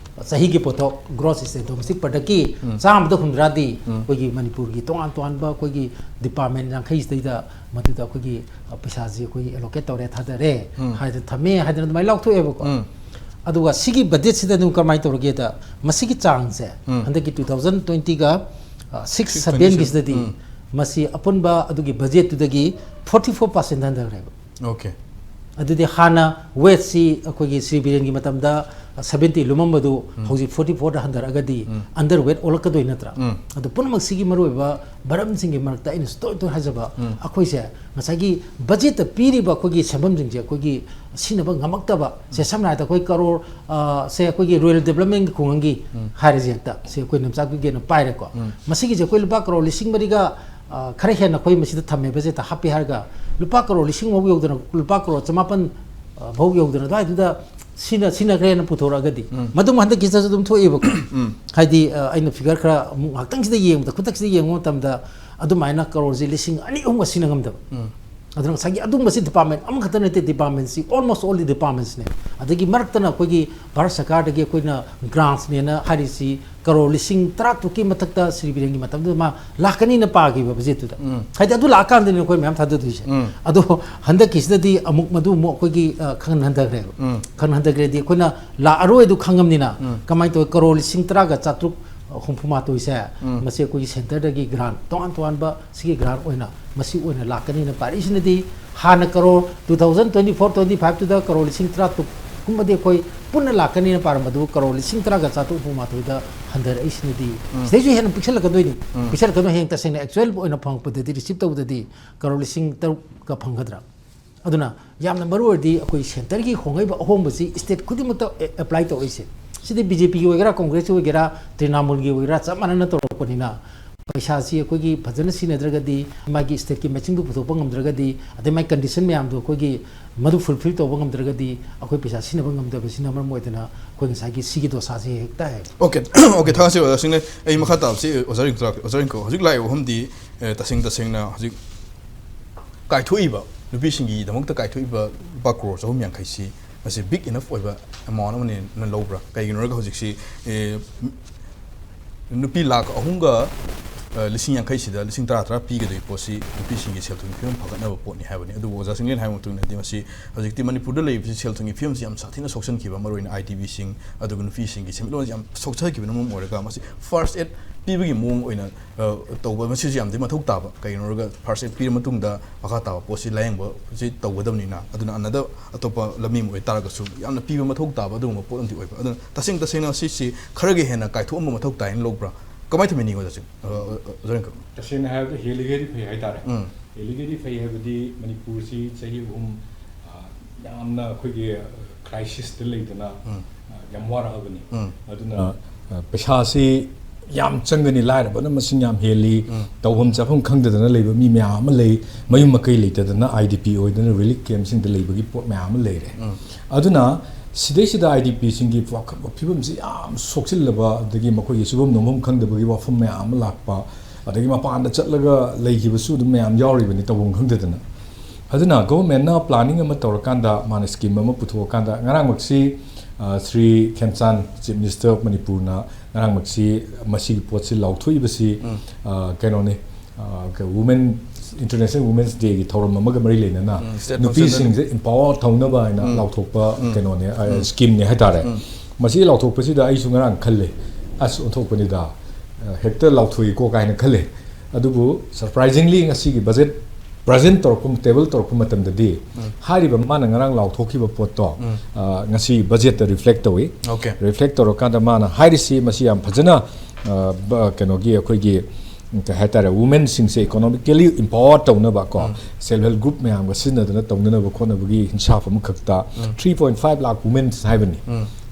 ꯆꯍꯤꯒꯤ ꯄꯣꯠꯊꯣꯛ, gross state domestic productꯀꯤ ꯎꯝ ꯆꯥꯝꯃꯗ ꯍꯨꯝꯗ꯭ꯔꯥꯗꯤ ꯎꯝ ꯑꯩꯈꯣꯏꯒꯤ ꯃꯅꯤꯄꯨꯔꯒꯤ ꯇꯣꯉꯥꯟ ꯇꯣꯉꯥꯟꯕ ꯑꯩꯈꯣꯏꯒꯤ ꯗꯤꯄꯥꯔꯠꯃꯦꯟ ꯌꯥꯡꯈꯩꯁꯤꯗꯩꯗ ꯃꯗꯨꯗ ꯑꯩꯈꯣꯏꯒꯤ ꯄꯩꯁꯥꯁꯤ ꯑꯩꯈꯣꯏꯒꯤ allocate ꯇꯧꯔꯦ, ꯊꯥꯗꯔꯦ ꯎꯝ ꯍꯥꯏꯗꯅ ꯊꯝꯃꯦ ꯍꯥꯏꯗꯅ ꯑꯗꯨꯃꯥꯏꯅ ꯂꯥꯎꯊꯣꯛꯑꯦꯕꯀꯣ꯫ ꯎꯝ ꯑꯗꯨꯒ ꯁꯤꯒꯤ ꯕꯖꯦꯠꯁꯤꯗ ꯑꯗꯨꯝ ꯀꯃꯥꯏꯅ ꯇꯧꯔꯒꯦꯗ, ꯃꯁꯤꯒꯤ ꯆꯥꯡꯁꯦ ꯎꯝ ꯍꯟꯗꯛꯀꯤ two thousand twentyꯒ six six sevenꯒꯤꯁꯤꯗꯗꯤ ꯎꯝ ꯃꯁꯤ ꯑꯄꯨꯟꯕ ꯑꯗꯨꯒꯤ ꯕꯖꯦꯠꯇꯨꯗꯒꯤ forty four percent ꯍꯟꯊꯈ꯭ꯔꯦꯕ꯫ ꯑꯣꯀꯦ꯫ ꯑꯗꯨꯗꯤ ꯍꯥꯟꯅ ꯋꯦꯠꯁꯤ ꯑꯩꯈꯣꯏꯒꯤ ꯁ꯭ꯔꯤ ꯕꯤꯔꯦꯟꯒꯤ ꯃꯇꯝꯗ seventy ꯂꯨꯝꯃꯝꯕꯗꯨ ꯎꯝ ꯍꯧꯖꯤꯛ forty fourꯗ ꯍꯟꯊꯔꯛꯑꯒꯗꯤ ꯎꯝ under weight ꯑꯣꯜꯂꯛꯀꯗꯣꯏ ꯅꯠꯇ꯭ꯔꯥ? ꯎꯝ ꯑꯗꯨ ꯄꯨꯝꯅꯃꯛꯁꯤꯒꯤ ꯃꯔꯨꯑꯣꯏꯕ ꯃꯔꯝꯁꯤꯡꯒꯤ ꯃꯔꯛꯇ ꯑꯩꯅ ꯇꯣꯏ ꯇꯣꯏꯅ ꯍꯥꯏꯖꯕ, ꯎꯝ ꯑꯩꯈꯣꯏꯁꯦ ꯉꯁꯥꯏꯒꯤ ꯕꯖꯦꯠꯇ ꯄꯤꯔꯤꯕ ꯑꯩꯈꯣꯏꯒꯤ ꯁꯦꯟꯐꯝꯁꯤꯡꯁꯦ ꯑꯩꯈꯣꯏꯒꯤ ꯁꯤꯖꯤꯟꯅꯕ ꯉꯝꯃꯛꯇꯕ, ꯁꯦ ꯁꯝꯅ ꯍꯥꯏꯔꯕꯗ ꯑꯩꯈꯣꯏ ꯀꯔꯣꯔ, ꯑ, ꯁꯦ ꯑꯩꯈꯣꯏꯒꯤ rural developmentꯒꯤ ꯈꯨꯡꯒꯪꯒꯤ ꯎꯝ ꯍꯥꯏꯔꯁꯦ ꯍꯦꯛꯇ, ꯁꯤ ꯑꯩꯈꯣꯏ ꯅꯝꯆꯥꯛꯄꯤꯒꯤ ꯑꯣꯏꯅ ꯄꯥꯏꯔꯦꯀꯣ꯫ ꯎꯝ ꯃꯁꯤꯒꯤꯁꯦ ꯑꯩꯈꯣꯏ ꯂꯨꯄꯥ ꯀꯔꯣꯔ ꯂꯤꯁꯤꯡ ꯃꯔꯤꯒ, ꯑ, ꯈꯔ ꯍꯦꯟꯅ ꯑꯩꯈꯣꯏ ꯃꯁꯤꯗ ꯊꯝꯃꯦ, ꯕꯖꯦꯠꯇ ꯍꯥꯞꯄꯦ ꯍꯥꯏꯔꯒ ꯂꯨꯄꯥ ꯀꯔꯣꯔ ꯂꯤꯁꯤꯡ ꯐꯥꯎ ꯌꯧꯗꯅ, ꯂꯨꯄꯥ ꯀꯔꯣꯔ ꯆꯃꯥꯄꯟ, ꯑ, ꯐꯥꯎ ꯌꯧꯗꯅ ꯑꯗꯨꯋꯥꯏꯗꯨꯗ ꯁꯤꯅ, ꯁꯤꯅꯈ꯭ꯔꯦꯅ ꯄꯨꯊꯣꯔꯛꯑꯒꯗꯤ ꯎꯝ ꯃꯗꯨꯝ ꯍꯟꯗꯛꯀꯤ ꯆꯠꯁꯨ ꯑꯗꯨꯝ ꯊꯣꯛꯑꯦꯕꯀꯣ꯫ ꯎꯝ ꯍꯥꯏꯗꯤ, ꯑ, ꯑꯩꯅ ꯐꯤꯒꯔ ꯈꯔ ꯑꯃꯨꯛ ꯉꯥꯏꯍꯥꯛꯇꯪꯁꯤꯗ ꯌꯦꯡꯕꯗ, ꯈꯨꯗꯛꯁꯤꯗ ꯌꯦꯡꯕ ꯃꯇꯝꯗ ꯑꯗꯨꯃꯥꯏꯅ ꯀꯔꯣꯔꯁꯤ ꯂꯤꯁꯤꯡ ꯑꯅꯤ ꯑꯍꯨꯝꯒ ꯁꯤꯅ ꯉꯝꯗꯕ꯫ ꯎꯝ ꯑꯗꯨꯅ ꯉꯁꯥꯏꯒꯤ ꯑꯗꯨꯝꯕꯁꯤ ꯗꯤꯄꯥꯔꯠꯃꯦꯟ ꯑꯃꯈꯛꯇ ꯅꯠꯇꯦ, ꯗꯤꯄꯥꯔꯠꯃꯦꯟꯁꯤ almost all the departmentsꯅꯦ꯫ ꯑꯗꯒꯤ ꯃꯔꯛꯇꯅ ꯑꯩꯈꯣꯏꯒꯤ ꯚꯥꯔꯠ ꯁꯔꯀꯥꯔꯗꯒꯤ ꯑꯩꯈꯣꯏꯅ grants ꯅꯦꯅ ꯍꯥꯏꯔꯤꯁꯤ ꯀꯔꯣꯔ ꯂꯤꯁꯤꯡ ꯇꯔꯥ ꯇꯔꯨꯛꯀꯤ ꯃꯊꯛꯇ ꯁ꯭ꯔꯤ ꯕꯤꯔꯦꯟꯒꯤ ꯃꯇꯝꯗꯨꯗ ꯃꯥ ꯂꯥꯛꯀꯅꯤꯅ ꯄꯥꯈꯤꯕ ꯕꯖꯦꯠꯇꯨꯗ꯫ ꯎꯝ ꯍꯥꯏꯗꯤ ꯑꯗꯨ ꯂꯥꯛꯑꯀꯥꯟꯗꯅꯤ ꯑꯩꯈꯣꯏ ꯃꯌꯥꯝ ꯊꯥꯗꯗꯣꯏꯁꯦ꯫ ꯎꯝ ꯑꯗꯣ ꯍꯟꯗꯛꯀꯤꯁꯤꯗꯗꯤ ꯑꯃꯨꯛ ꯃꯗꯨ ꯑꯃꯨꯛ ꯑꯩꯈꯣꯏꯒꯤ, ꯑ, ꯈꯪꯍꯟ ꯍꯟꯊꯈ꯭ꯔꯦꯕ꯫ ꯎꯝ ꯈꯪꯍꯟ ꯍꯟꯊꯈ꯭ꯔꯦꯗꯤ ꯑꯩꯈꯣꯏꯅ ꯂꯥꯛꯑꯔꯣꯏ ꯑꯗꯨ ꯈꯪꯉꯕꯅꯤꯅ ꯎꯝ ꯀꯃꯥꯏꯅ ꯇꯧꯋꯤ? ꯀꯔꯣꯔ ꯂꯤꯁꯤꯡ ꯇꯔꯥꯒ ꯆꯥꯇ꯭ꯔꯨꯛ ꯍꯨꯝꯐꯨ ꯃꯥꯊꯣꯏꯁꯦ, ꯎꯝ ꯃꯁꯤ ꯑꯩꯈꯣꯏꯒꯤ ꯁꯦꯟꯇꯔꯗꯒꯤ grant ꯇꯣꯉꯥꯟ ꯇꯣꯉꯥꯟꯕ ꯁꯤꯒꯤ grant ꯑꯣꯏꯅ ꯃꯁꯤ ꯑꯣꯏꯅ ꯂꯥꯛꯀꯅꯤꯅ ꯄꯥꯔꯛꯏꯁꯤꯅꯗꯤ, ꯍꯥꯟꯅ crore two thousand twenty four twenty fiveꯇꯨꯗ crore ꯂꯤꯁꯤꯡ ꯇꯔꯥ ꯇꯔꯨꯛꯀꯨꯝꯕꯗꯤ ꯑꯩꯈꯣꯏ ꯄꯨꯟꯅ ꯂꯥꯛꯀꯅꯤꯅ ꯄꯥꯔꯝꯕꯗꯨ ꯀꯔꯣꯔ ꯂꯤꯁꯤꯡ ꯇꯔꯥꯒ ꯆꯥꯇ꯭ꯔꯨꯛ ꯍꯨꯝꯐꯨ ꯃꯥꯊꯣꯏꯗ ꯍꯟꯊꯔꯛꯏꯁꯤꯅꯗꯤ, ꯎꯝ ꯁꯤꯗꯩꯁꯨ ꯍꯦꯟꯅ ꯄꯤꯛꯁꯜꯂꯛꯀꯗꯣꯏꯅꯤ꯫ ꯎꯝ ꯄꯤꯛꯁꯜꯂꯛꯀꯗꯣꯏꯅꯤ, ꯍꯌꯦꯡ ꯇꯁꯦꯡꯅ actual ꯑꯣꯏꯅ ꯐꯪꯉꯛꯄꯗꯗꯤ, receive ꯇꯧꯕꯗꯗꯤ ꯀꯔꯣꯔ ꯂꯤꯁꯤꯡ ꯇꯔꯨꯛꯀ ꯐꯪꯒꯗ꯭ꯔꯥ? ꯑꯗꯨꯅ ꯌꯥꯝꯅ ꯃꯔꯨ ꯑꯣꯏꯔꯗꯤ ꯑꯩꯈꯣꯏ centreꯒꯤ ꯍꯣꯡꯉꯛꯏꯕ ꯑꯍꯣꯡꯕꯁꯤ state ꯈꯨꯗꯤꯡꯃꯛꯇ apply ꯇꯧꯔꯛꯏꯁꯦ, ꯁꯤꯗꯤ BJPꯒꯤ ꯑꯣꯏꯒꯦꯔꯥ, Congressꯀꯤ ꯑꯣꯏꯒꯦꯔꯥ, ꯇ꯭ꯔꯤꯅꯥꯃꯨꯜꯒꯤ ꯑꯣꯏꯒꯦꯔꯥ, ꯆꯞ ꯃꯥꯟꯅꯅ ꯇꯧꯔꯛꯄꯅꯤꯅ, ꯄꯩꯁꯥꯁꯤ ꯑꯩꯈꯣꯏꯒꯤ ꯐꯖꯅ ꯁꯤꯖꯤꯟꯅꯗ꯭ꯔꯒꯗꯤ, ꯃꯥꯒꯤ stateꯀꯤ matchingꯗꯨ ꯄꯨꯊꯣꯛꯄ ꯉꯝꯗ꯭ꯔꯒꯗꯤ, ꯑꯗꯩ ꯃꯥꯒꯤ condition ꯃꯌꯥꯝꯗꯣ ꯑꯩꯈꯣꯏꯒꯤ ꯃꯗꯨ fulfill ꯇꯧꯕ ꯉꯝꯗ꯭ꯔꯒꯗꯤ, ꯑꯩꯈꯣꯏ ꯄꯩꯁꯥ ꯁꯤꯖꯤꯟꯅꯕ ꯉꯝꯗꯕꯁꯤꯅ ꯃꯔꯝ ꯑꯣꯏꯗꯅ ꯑꯩꯈꯣꯏ ꯉꯁꯥꯏꯒꯤ ꯁꯤꯒꯤ ꯗꯣꯁꯥꯁꯦ ꯍꯦꯛ ꯇꯥꯏ ꯍꯥꯏꯕ꯫ ꯑꯣꯀꯦ, ꯑꯣꯀꯦ, ꯊꯥꯒꯠꯆꯔꯤ ꯑꯣꯖꯥꯁꯤꯡꯅ꯫ ꯑꯩ ꯃꯈꯥ ꯇꯥꯕꯁꯤ ꯑꯣꯖꯥ ꯔꯤꯡꯀꯨ ꯂꯥꯛꯀꯦ꯫ ꯑꯣꯖꯥ ꯔꯤꯡꯀꯨ, ꯍꯧꯖꯤꯛ ꯂꯥꯛꯏꯕ ꯋꯥꯐꯝꯗꯤ, ꯑꯦ, ꯇꯁꯦꯡ ꯇꯁꯦꯡꯅ ꯍꯧꯖꯤꯛ ꯀꯥꯏꯊꯣꯛꯏꯕ ꯅꯨꯄꯤꯁꯤꯡꯒꯤꯗꯃꯛꯇ ꯀꯥꯏꯊꯣꯛꯏꯕ ꯂꯨꯄꯥ ꯀ꯭ꯔꯣꯔ ꯆꯍꯨꯝ ꯌꯥꯡꯈꯩꯁꯤ ꯃꯁꯤ big enough ꯑꯣꯏꯕ amount ꯑꯃꯅꯦꯅ ꯂꯧꯕ꯭ꯔꯥ? ꯀꯩꯒꯤꯅꯣ ꯍꯥꯏꯔꯒ ꯍꯧꯖꯤꯛꯁꯤ, ꯑꯦ, ꯅꯨꯄꯤ ꯂꯥꯈ ꯑꯍꯨꯝꯒ, ꯑ, ꯂꯤꯁꯤꯡ ꯌꯥꯡꯈꯩꯁꯤꯗ ꯂꯤꯁꯤꯡ ꯇꯔꯥ ꯇꯔꯥ ꯄꯤꯒꯗꯣꯏ ꯄꯣꯠꯁꯤ ꯅꯨꯄꯤꯁꯤꯡꯒꯤ ꯁꯦꯜ ꯊꯨꯝꯒꯤ ꯐꯤꯕꯝ ꯐꯒꯠꯅꯕ ꯄꯣꯠꯅꯤ ꯍꯥꯏꯕꯅꯤ꯫ ꯑꯗꯨꯕꯨ ꯑꯣꯖꯥ ꯁꯤꯡꯂꯦꯟ ꯍꯥꯏꯕ ꯃꯇꯨꯡ ꯏꯟꯅꯗꯤ ꯃꯁꯤ ꯍꯧꯖꯤꯛꯇꯤ ꯃꯅꯤꯄꯨꯔꯗ ꯂꯩꯔꯤꯕꯁꯤ ꯁꯦꯜ ꯊꯨꯝꯒꯤ ꯐꯤꯕꯝꯁꯤ ꯌꯥꯝ ꯁꯥꯊꯤꯅ ꯁꯣꯛꯆꯟꯈꯤꯕ, ꯃꯔꯨꯑꯣꯏꯅ IDPꯁꯤꯡ ꯑꯗꯨꯒ ꯅꯨꯄꯤꯁꯤꯡꯒꯤ ꯁꯦꯟꯃꯤꯠꯂꯣꯟꯁꯤ ꯌꯥꯝ ꯁꯣꯛꯆꯈꯤꯕꯅ ꯃꯔꯝ ꯑꯣꯏꯔꯒ ꯃꯁꯤ first aid ꯄꯤꯕꯒꯤ ꯃꯑꯣꯡ ꯑꯣꯏꯅ, ꯑ, ꯇꯧꯕ ꯃꯁꯤꯁꯨ ꯌꯥꯝꯗꯤ ꯃꯊꯧ ꯇꯥꯕ꯫ ꯀꯩꯒꯤꯅꯣ ꯍꯥꯏꯔꯒ first aid ꯄꯤꯔ ꯃꯇꯨꯡꯗ ꯃꯈꯥ ꯇꯥꯕ ꯄꯣꯠꯁꯤ ꯂꯥꯌꯦꯡꯕꯁꯤ ꯇꯧꯒꯗꯕꯅꯤꯅ, ꯑꯗꯨꯅ another ꯑꯇꯣꯞꯄ ꯂꯝꯕꯤ ꯑꯃ ꯑꯣꯏꯇꯥꯔꯒꯁꯨ ꯌꯥꯝꯅ ꯄꯤꯕ ꯃꯊꯧ ꯇꯥꯕ ꯑꯗꯨꯒꯨꯝꯕ ꯄꯣꯠ ꯑꯃꯗꯤ ꯑꯣꯏꯕ꯫ ꯑꯗꯨꯅ ꯇꯁꯦꯡ ꯇꯁꯦꯡꯅ ꯁꯤꯁꯤ ꯈꯔꯒ ꯍꯦꯟꯅ ꯀꯥꯏꯊꯣꯛꯑꯝꯕ ꯃꯊꯧ ꯇꯥꯏꯅ ꯂꯧꯕ꯭ꯔꯥ? ꯀꯃꯥꯏꯅ ꯊꯝꯕꯤꯅꯤꯡꯉꯤ ꯑꯣꯖꯥꯁꯤꯡ? ꯑ, ꯑ, ꯑꯣꯖꯥ ꯔꯤꯡꯀꯨ꯫ ꯇꯁꯦꯡꯅ ꯍꯥꯏꯔꯕꯗ ꯍꯦꯜꯂꯤꯒꯩꯗꯤ ꯐꯩ ꯍꯥꯏꯇꯥꯔꯦ꯫ ꯎꯝ꯫ ꯍꯦꯜꯂꯤꯒꯩꯗꯤ ꯐꯩ ꯍꯥꯏꯕꯗꯤ ꯃꯅꯤꯄꯨꯔꯁꯤ ꯆꯍꯤ ꯑꯍꯨꯝ, ꯑ, ꯌꯥꯝꯅ ꯑꯩꯈꯣꯏꯒꯤ, ꯑ, crisisꯇ ꯂꯩꯗꯅ, ꯎꯝ꯫ ꯑ, ꯌꯥꯝ ꯋꯥꯔꯛꯑꯕꯅꯤ꯫ ꯎꯝ꯫ ꯑꯗꯨꯅ, ꯑ, ꯄꯩꯁꯥꯁꯤ ꯌꯥꯝ ꯆꯪꯒꯅꯤ, ꯂꯥꯏꯔꯕꯅ ꯃꯁꯤꯡ ꯌꯥꯝ ꯍꯦꯜꯂꯤ, ꯎꯝ꯫ ꯇꯧꯐꯝ ꯆꯥꯐꯝ ꯈꯪꯗꯗꯅ ꯂꯩꯕ ꯃꯤ ꯃꯌꯥꯝ ꯑꯃ ꯂꯩ, ꯃꯌꯨꯝ ꯃꯀꯩ ꯂꯩꯇꯗꯅ IDP ꯑꯣꯏꯗꯅ relief campꯁꯤꯡꯗ ꯂꯩꯕꯒꯤ ꯄꯣꯠ ꯃꯌꯥꯝ ꯑꯃ ꯂꯩꯔꯦ꯫ ꯎꯝ꯫ ꯑꯗꯨꯅ ꯁꯤꯗꯩꯁꯤꯗ IDPꯁꯤꯡꯒꯤ ꯋꯥꯈꯜ, ꯐꯤꯕꯝꯁꯤ ꯌꯥꯝ ꯁꯣꯛꯆꯤꯜꯂꯕ, ꯑꯗꯒꯤ ꯃꯈꯣꯏꯒꯤ ꯁꯨꯐꯝ ꯅꯣꯝꯐꯝ ꯈꯪꯗꯕꯒꯤ ꯋꯥꯐꯝ ꯃꯌꯥꯝ ꯑꯃ ꯂꯥꯛꯄ, ꯑꯗꯒꯤ ꯃꯄꯥꯟꯗ ꯆꯠꯂꯒ ꯂꯩꯈꯤꯕꯁꯨ ꯑꯗꯨꯝ ꯃꯌꯥꯝ ꯌꯥꯎꯔꯤꯕꯅꯤ ꯇꯧꯐꯝ ꯈꯪꯗꯗꯅ꯫ ꯑꯗꯨꯅ governmentꯅ planning ꯑꯃ ꯇꯧꯔꯀꯥꯟꯗ, ꯃꯥꯅ scheme ꯑꯃ ꯄꯨꯊꯣꯛꯑꯀꯥꯟꯗ, ꯉꯔꯥꯡꯃꯛꯁꯤ, ꯑ, ꯁ꯭ꯔꯤ ꯈꯦꯝꯆꯥꯟ, Chief Minister of ꯃꯅꯤꯄꯨꯔꯅ ꯉꯔꯥꯡꯃꯛꯁꯤ ꯃꯁꯤꯒꯤ ꯄꯣꯠꯁꯤ ꯂꯥꯎꯊꯣꯛꯏꯕꯁꯤ, ꯎꯝ꯫ ꯑ, ꯀꯩꯅꯣꯅꯤ, ꯑ, ꯀ-, Women, International Women's Dayꯒꯤ ꯊꯧꯔꯝ ꯑꯃꯒ ꯃꯔꯤ ꯂꯩꯅꯅ ꯎꯝ, state ꯅꯨꯄꯤꯁꯤꯡꯁꯦ councilꯗ꯫ Empower ꯇꯧꯅꯕ ꯍꯥꯏꯅ ꯎꯝ꯫ ꯂꯥꯎꯊꯣꯛꯄ ꯎꯝ꯫ ꯀꯩꯅꯣꯅꯦ, ꯑ, ꯎꯝ꯫ Schemeꯅꯦ ꯍꯥꯏꯇꯥꯔꯦ꯫ ꯎꯝ꯫ ꯃꯁꯤ ꯂꯥꯎꯊꯣꯛꯄꯁꯤꯗ ꯑꯩꯁꯨ ꯉꯔꯥꯡ ꯈꯜꯂꯦ, "ꯑꯁ, ꯑꯣꯟꯊꯣꯛꯄꯅꯤꯗ, ꯑ, ꯍꯦꯛꯇ ꯂꯥꯎꯊꯣꯛꯏꯀꯣ" ꯀꯥꯏꯅ ꯈꯜꯂꯦ꯫ ꯑꯗꯨꯕꯨ surprisingly ꯉꯁꯤꯒꯤ budget present ꯇꯧꯔꯛꯄ, table ꯇꯧꯔꯛꯄ ꯃꯇꯝꯗꯗꯤ ꯎꯝ꯫ ꯍꯥꯏꯔꯤꯕ ꯃꯥꯅ ꯉꯔꯥꯡ ꯂꯥꯎꯊꯣꯛꯈꯤꯕ ꯄꯣꯠꯇꯣ, ꯎꯝ꯫ ꯑ, ꯉꯁꯤ budgetꯇ reflect ꯇꯧꯏ꯫ Okay꯫ Reflect ꯇꯧꯔꯀꯥꯟꯗ ꯃꯥꯅ ꯍꯥꯏꯔꯤꯁꯤ ꯃꯁꯤ ꯌꯥꯝ ꯐꯖꯅ, ꯑ, ꯕ-, ꯀꯩꯅꯣꯒꯤ ꯑꯩꯈꯣꯏꯒꯤ, ꯀꯩ ꯍꯥꯏꯇꯥꯔꯦ, ꯋꯨꯃꯦꯟꯁꯤꯡꯁꯦ ꯏꯀꯣꯅꯣꯃꯤꯀꯦꯂꯤ ꯏꯝꯄꯥꯋꯔ ꯇꯧꯅꯕ ꯀꯣ, ꯁꯦꯜꯐ ꯍꯦꯜꯞ ꯒ꯭ꯔꯨꯞ ꯃꯌꯥꯝꯒ ꯁꯤꯖꯤꯟꯅꯗꯅ ꯇꯧꯅꯅꯕ ꯈꯣꯠꯅꯕꯒꯤ ꯍꯤꯟꯁꯥꯞ ꯑꯃꯈꯛꯇ ꯊ꯭ꯔꯤ ꯄꯣꯏꯟ ꯐꯥꯏꯚ ꯂꯥꯛ ꯋꯨꯃꯦꯟꯁ ꯍꯥꯏꯕꯅꯤ꯫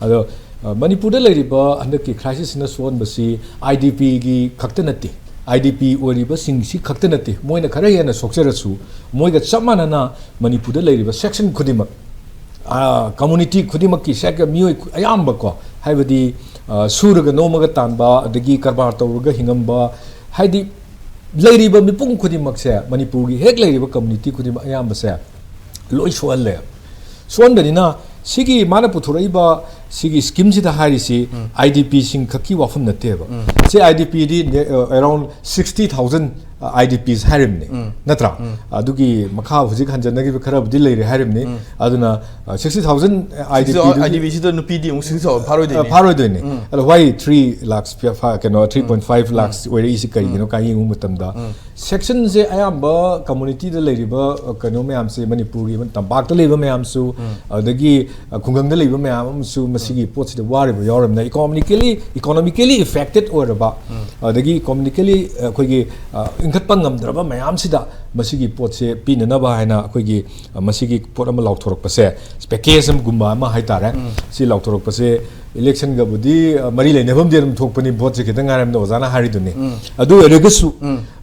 ꯑꯗꯣ ꯑ, ꯃꯅꯤꯄꯨꯔꯗ ꯂꯩꯔꯤꯕ ꯍꯟꯗꯛꯀꯤ ꯈ꯭ꯔꯥꯏꯁꯤꯁꯁꯤꯅ ꯁꯣꯛꯍꯟꯕꯁꯤ ꯑꯥꯏ ꯗꯤ ꯄꯤꯒꯤ ꯈꯛꯇ ꯅꯠꯇꯦ, ꯑꯥꯏ ꯗꯤ ꯄꯤ ꯑꯣꯏꯔꯤꯕꯁꯤꯡꯁꯤ ꯈꯛꯇ ꯅꯠꯇꯦ, ꯃꯣꯏꯅ ꯈꯔ ꯍꯦꯟꯅ ꯁꯣꯛꯆꯔꯁꯨ, ꯃꯣꯏꯒ ꯆꯞ ꯃꯥꯟꯅꯅ ꯃꯅꯤꯄꯨꯔꯗ ꯂꯩꯔꯤꯕ ꯁꯦꯛꯁꯟ ꯈꯨꯗꯤꯡꯃꯛ, ꯀꯝꯃꯨꯅꯤꯇꯤ ꯈꯨꯗꯤꯡꯃꯛꯀꯤ ꯁꯦꯛ-, ꯃꯤꯑꯣꯏ ꯈꯨ-, ꯑꯌꯥꯝꯕꯀꯣ, ꯍꯥꯏꯕꯗꯤ ꯑ, ꯁꯨꯔꯒ ꯅꯣꯝꯃꯒ ꯇꯥꯟꯕ, ꯑꯗꯒꯤ ꯀꯔꯕꯥꯔ ꯇꯧꯔꯒ ꯍꯤꯡꯉꯝꯕ, ꯍꯥꯏꯗꯤ ꯂꯩꯔꯤꯕ ꯃꯤꯄꯨꯝ ꯈꯨꯗꯤꯡꯃꯛꯁꯦ, ꯃꯅꯤꯄꯨꯔꯒꯤ ꯍꯦꯛ ꯂꯩꯔꯤꯕ ꯀꯝꯃꯨꯅꯤꯇꯤ ꯈꯨꯗꯤꯡꯃꯛ ꯑꯌꯥꯝꯕꯁꯦ ꯂꯣꯏ ꯁꯣꯛꯍꯜꯂꯦ꯫ ꯁꯣꯛꯍꯟꯕꯅꯤꯅ ꯁꯤꯒꯤ ꯃꯥꯅ ꯄꯨꯊꯣꯔꯛꯏꯕ ꯁꯤꯒꯤ ꯁ꯭ꯀꯤꯝꯁꯤꯗ ꯍꯥꯏꯔꯤꯁꯤ ꯑꯥꯏ ꯗꯤ ꯄꯤꯁꯤꯡ ꯈꯛꯀꯤ ꯋꯥꯐꯝ ꯅꯠꯇꯦꯕ꯫ ꯁꯤ I D P D around sixty thousand I D Ps ꯍꯥꯏꯔꯤꯕꯅꯤ, ꯅꯠꯇ꯭ꯔꯥ? ꯑꯗꯨꯒꯤ ꯃꯈꯥ ꯍꯧꯖꯤꯛ ꯍꯟꯖꯅꯈꯤꯕ ꯈꯔꯕꯨꯗꯤ ꯂꯩꯔꯦ ꯍꯥꯏꯔꯤꯕꯅꯤ꯫ ꯑꯗꯨꯅ sixty thousand I D ꯄꯤꯗꯨ I D ꯄꯤꯁꯤꯗ ꯅꯨꯄꯤꯗꯤ ꯑꯃꯨꯛ ꯁꯤꯛꯁꯇꯤ ꯊꯥꯎꯖꯟ ꯐꯥꯔꯣꯏꯗꯣꯏꯅꯤ꯫ ꯐꯥꯔꯣꯏꯗꯣꯏꯅꯤ꯫ ꯑꯗꯣ why three lakhs, ꯀꯩꯅꯣ, ꯊ꯭ꯔꯤ ꯄꯣꯏꯟ ꯐꯥꯏꯚ ꯂꯥꯛꯁ ꯑꯣꯏꯔꯛꯏꯁꯤ ꯀꯔꯤꯒꯤꯅꯣ ꯀꯥꯏ ꯌꯦꯡꯕ ꯃꯇꯝꯗ, ꯁꯦꯛꯁꯟꯁꯦ ꯑꯌꯥꯝꯕ ꯀꯝꯃꯨꯅꯤꯇꯤꯗ ꯂꯩꯔꯤꯕ, ꯑ, ꯀꯩꯅꯣ ꯃꯌꯥꯝꯁꯦ, ꯃꯅꯤꯄꯨꯔꯒꯤ ꯇꯝꯄꯥꯛꯇ ꯂꯩꯕ ꯃꯌꯥꯝꯁꯨ, ꯑꯗꯒꯤ, ꯑ, ꯈꯨꯡꯒꯪꯗ ꯂꯩꯕ ꯃꯌꯥꯝ ꯑꯃꯁꯨ ꯃꯁꯤꯒꯤ ꯄꯣꯠꯁꯤꯗ ꯋꯥꯔꯤꯕ ꯌꯥꯎꯔꯕꯅꯤꯅ, ꯏꯀꯣꯅꯣꯃꯤꯀꯦꯂꯤ, ꯏꯀꯣꯅꯣꯃꯤꯀꯦꯂꯤ ꯑꯦꯐꯦꯛꯇꯦꯠ ꯑꯣꯏꯔꯕ, ꯑꯗꯒꯤ ꯏꯀꯣꯅꯣꯃꯤꯀꯦꯂꯤ ꯑꯩꯈꯣꯏꯒꯤ, ꯑ, ꯏꯟꯈꯠꯄ ꯉꯝꯗ꯭ꯔꯕ ꯃꯌꯥꯝꯁꯤꯗ ꯃꯁꯤꯒꯤ ꯄꯣꯠꯁꯦ ꯄꯤꯅꯅꯕ ꯍꯥꯏꯅ ꯑꯩꯈꯣꯏꯒꯤ, ꯑ, ꯃꯁꯤꯒꯤ ꯄꯣꯠ ꯑꯃ ꯂꯥꯎꯊꯣꯔꯛꯄꯁꯦ, ꯄꯦꯀꯦꯖ ꯑꯃꯒꯨꯝꯕ ꯑꯃ ꯍꯥꯏꯇꯥꯔꯦ, ꯁꯤ ꯂꯥꯎꯊꯣꯔꯛꯄꯁꯦ, ꯏꯂꯦꯛꯁꯟꯒꯕꯨꯗꯤ, ꯑ, ꯃꯔꯤ ꯂꯩꯅꯐꯝꯗꯤ ꯑꯗꯨꯝ ꯊꯣꯛꯄꯅꯤ, ꯚꯣꯠꯁꯦ ꯈꯤꯇꯪ ꯉꯥꯏꯔꯝꯗ ꯑꯣꯖꯥꯅ ꯍꯥꯏꯔꯤꯗꯨꯅꯤ꯫ ꯑꯗꯨ ꯑꯣꯏꯔꯒꯁꯨ,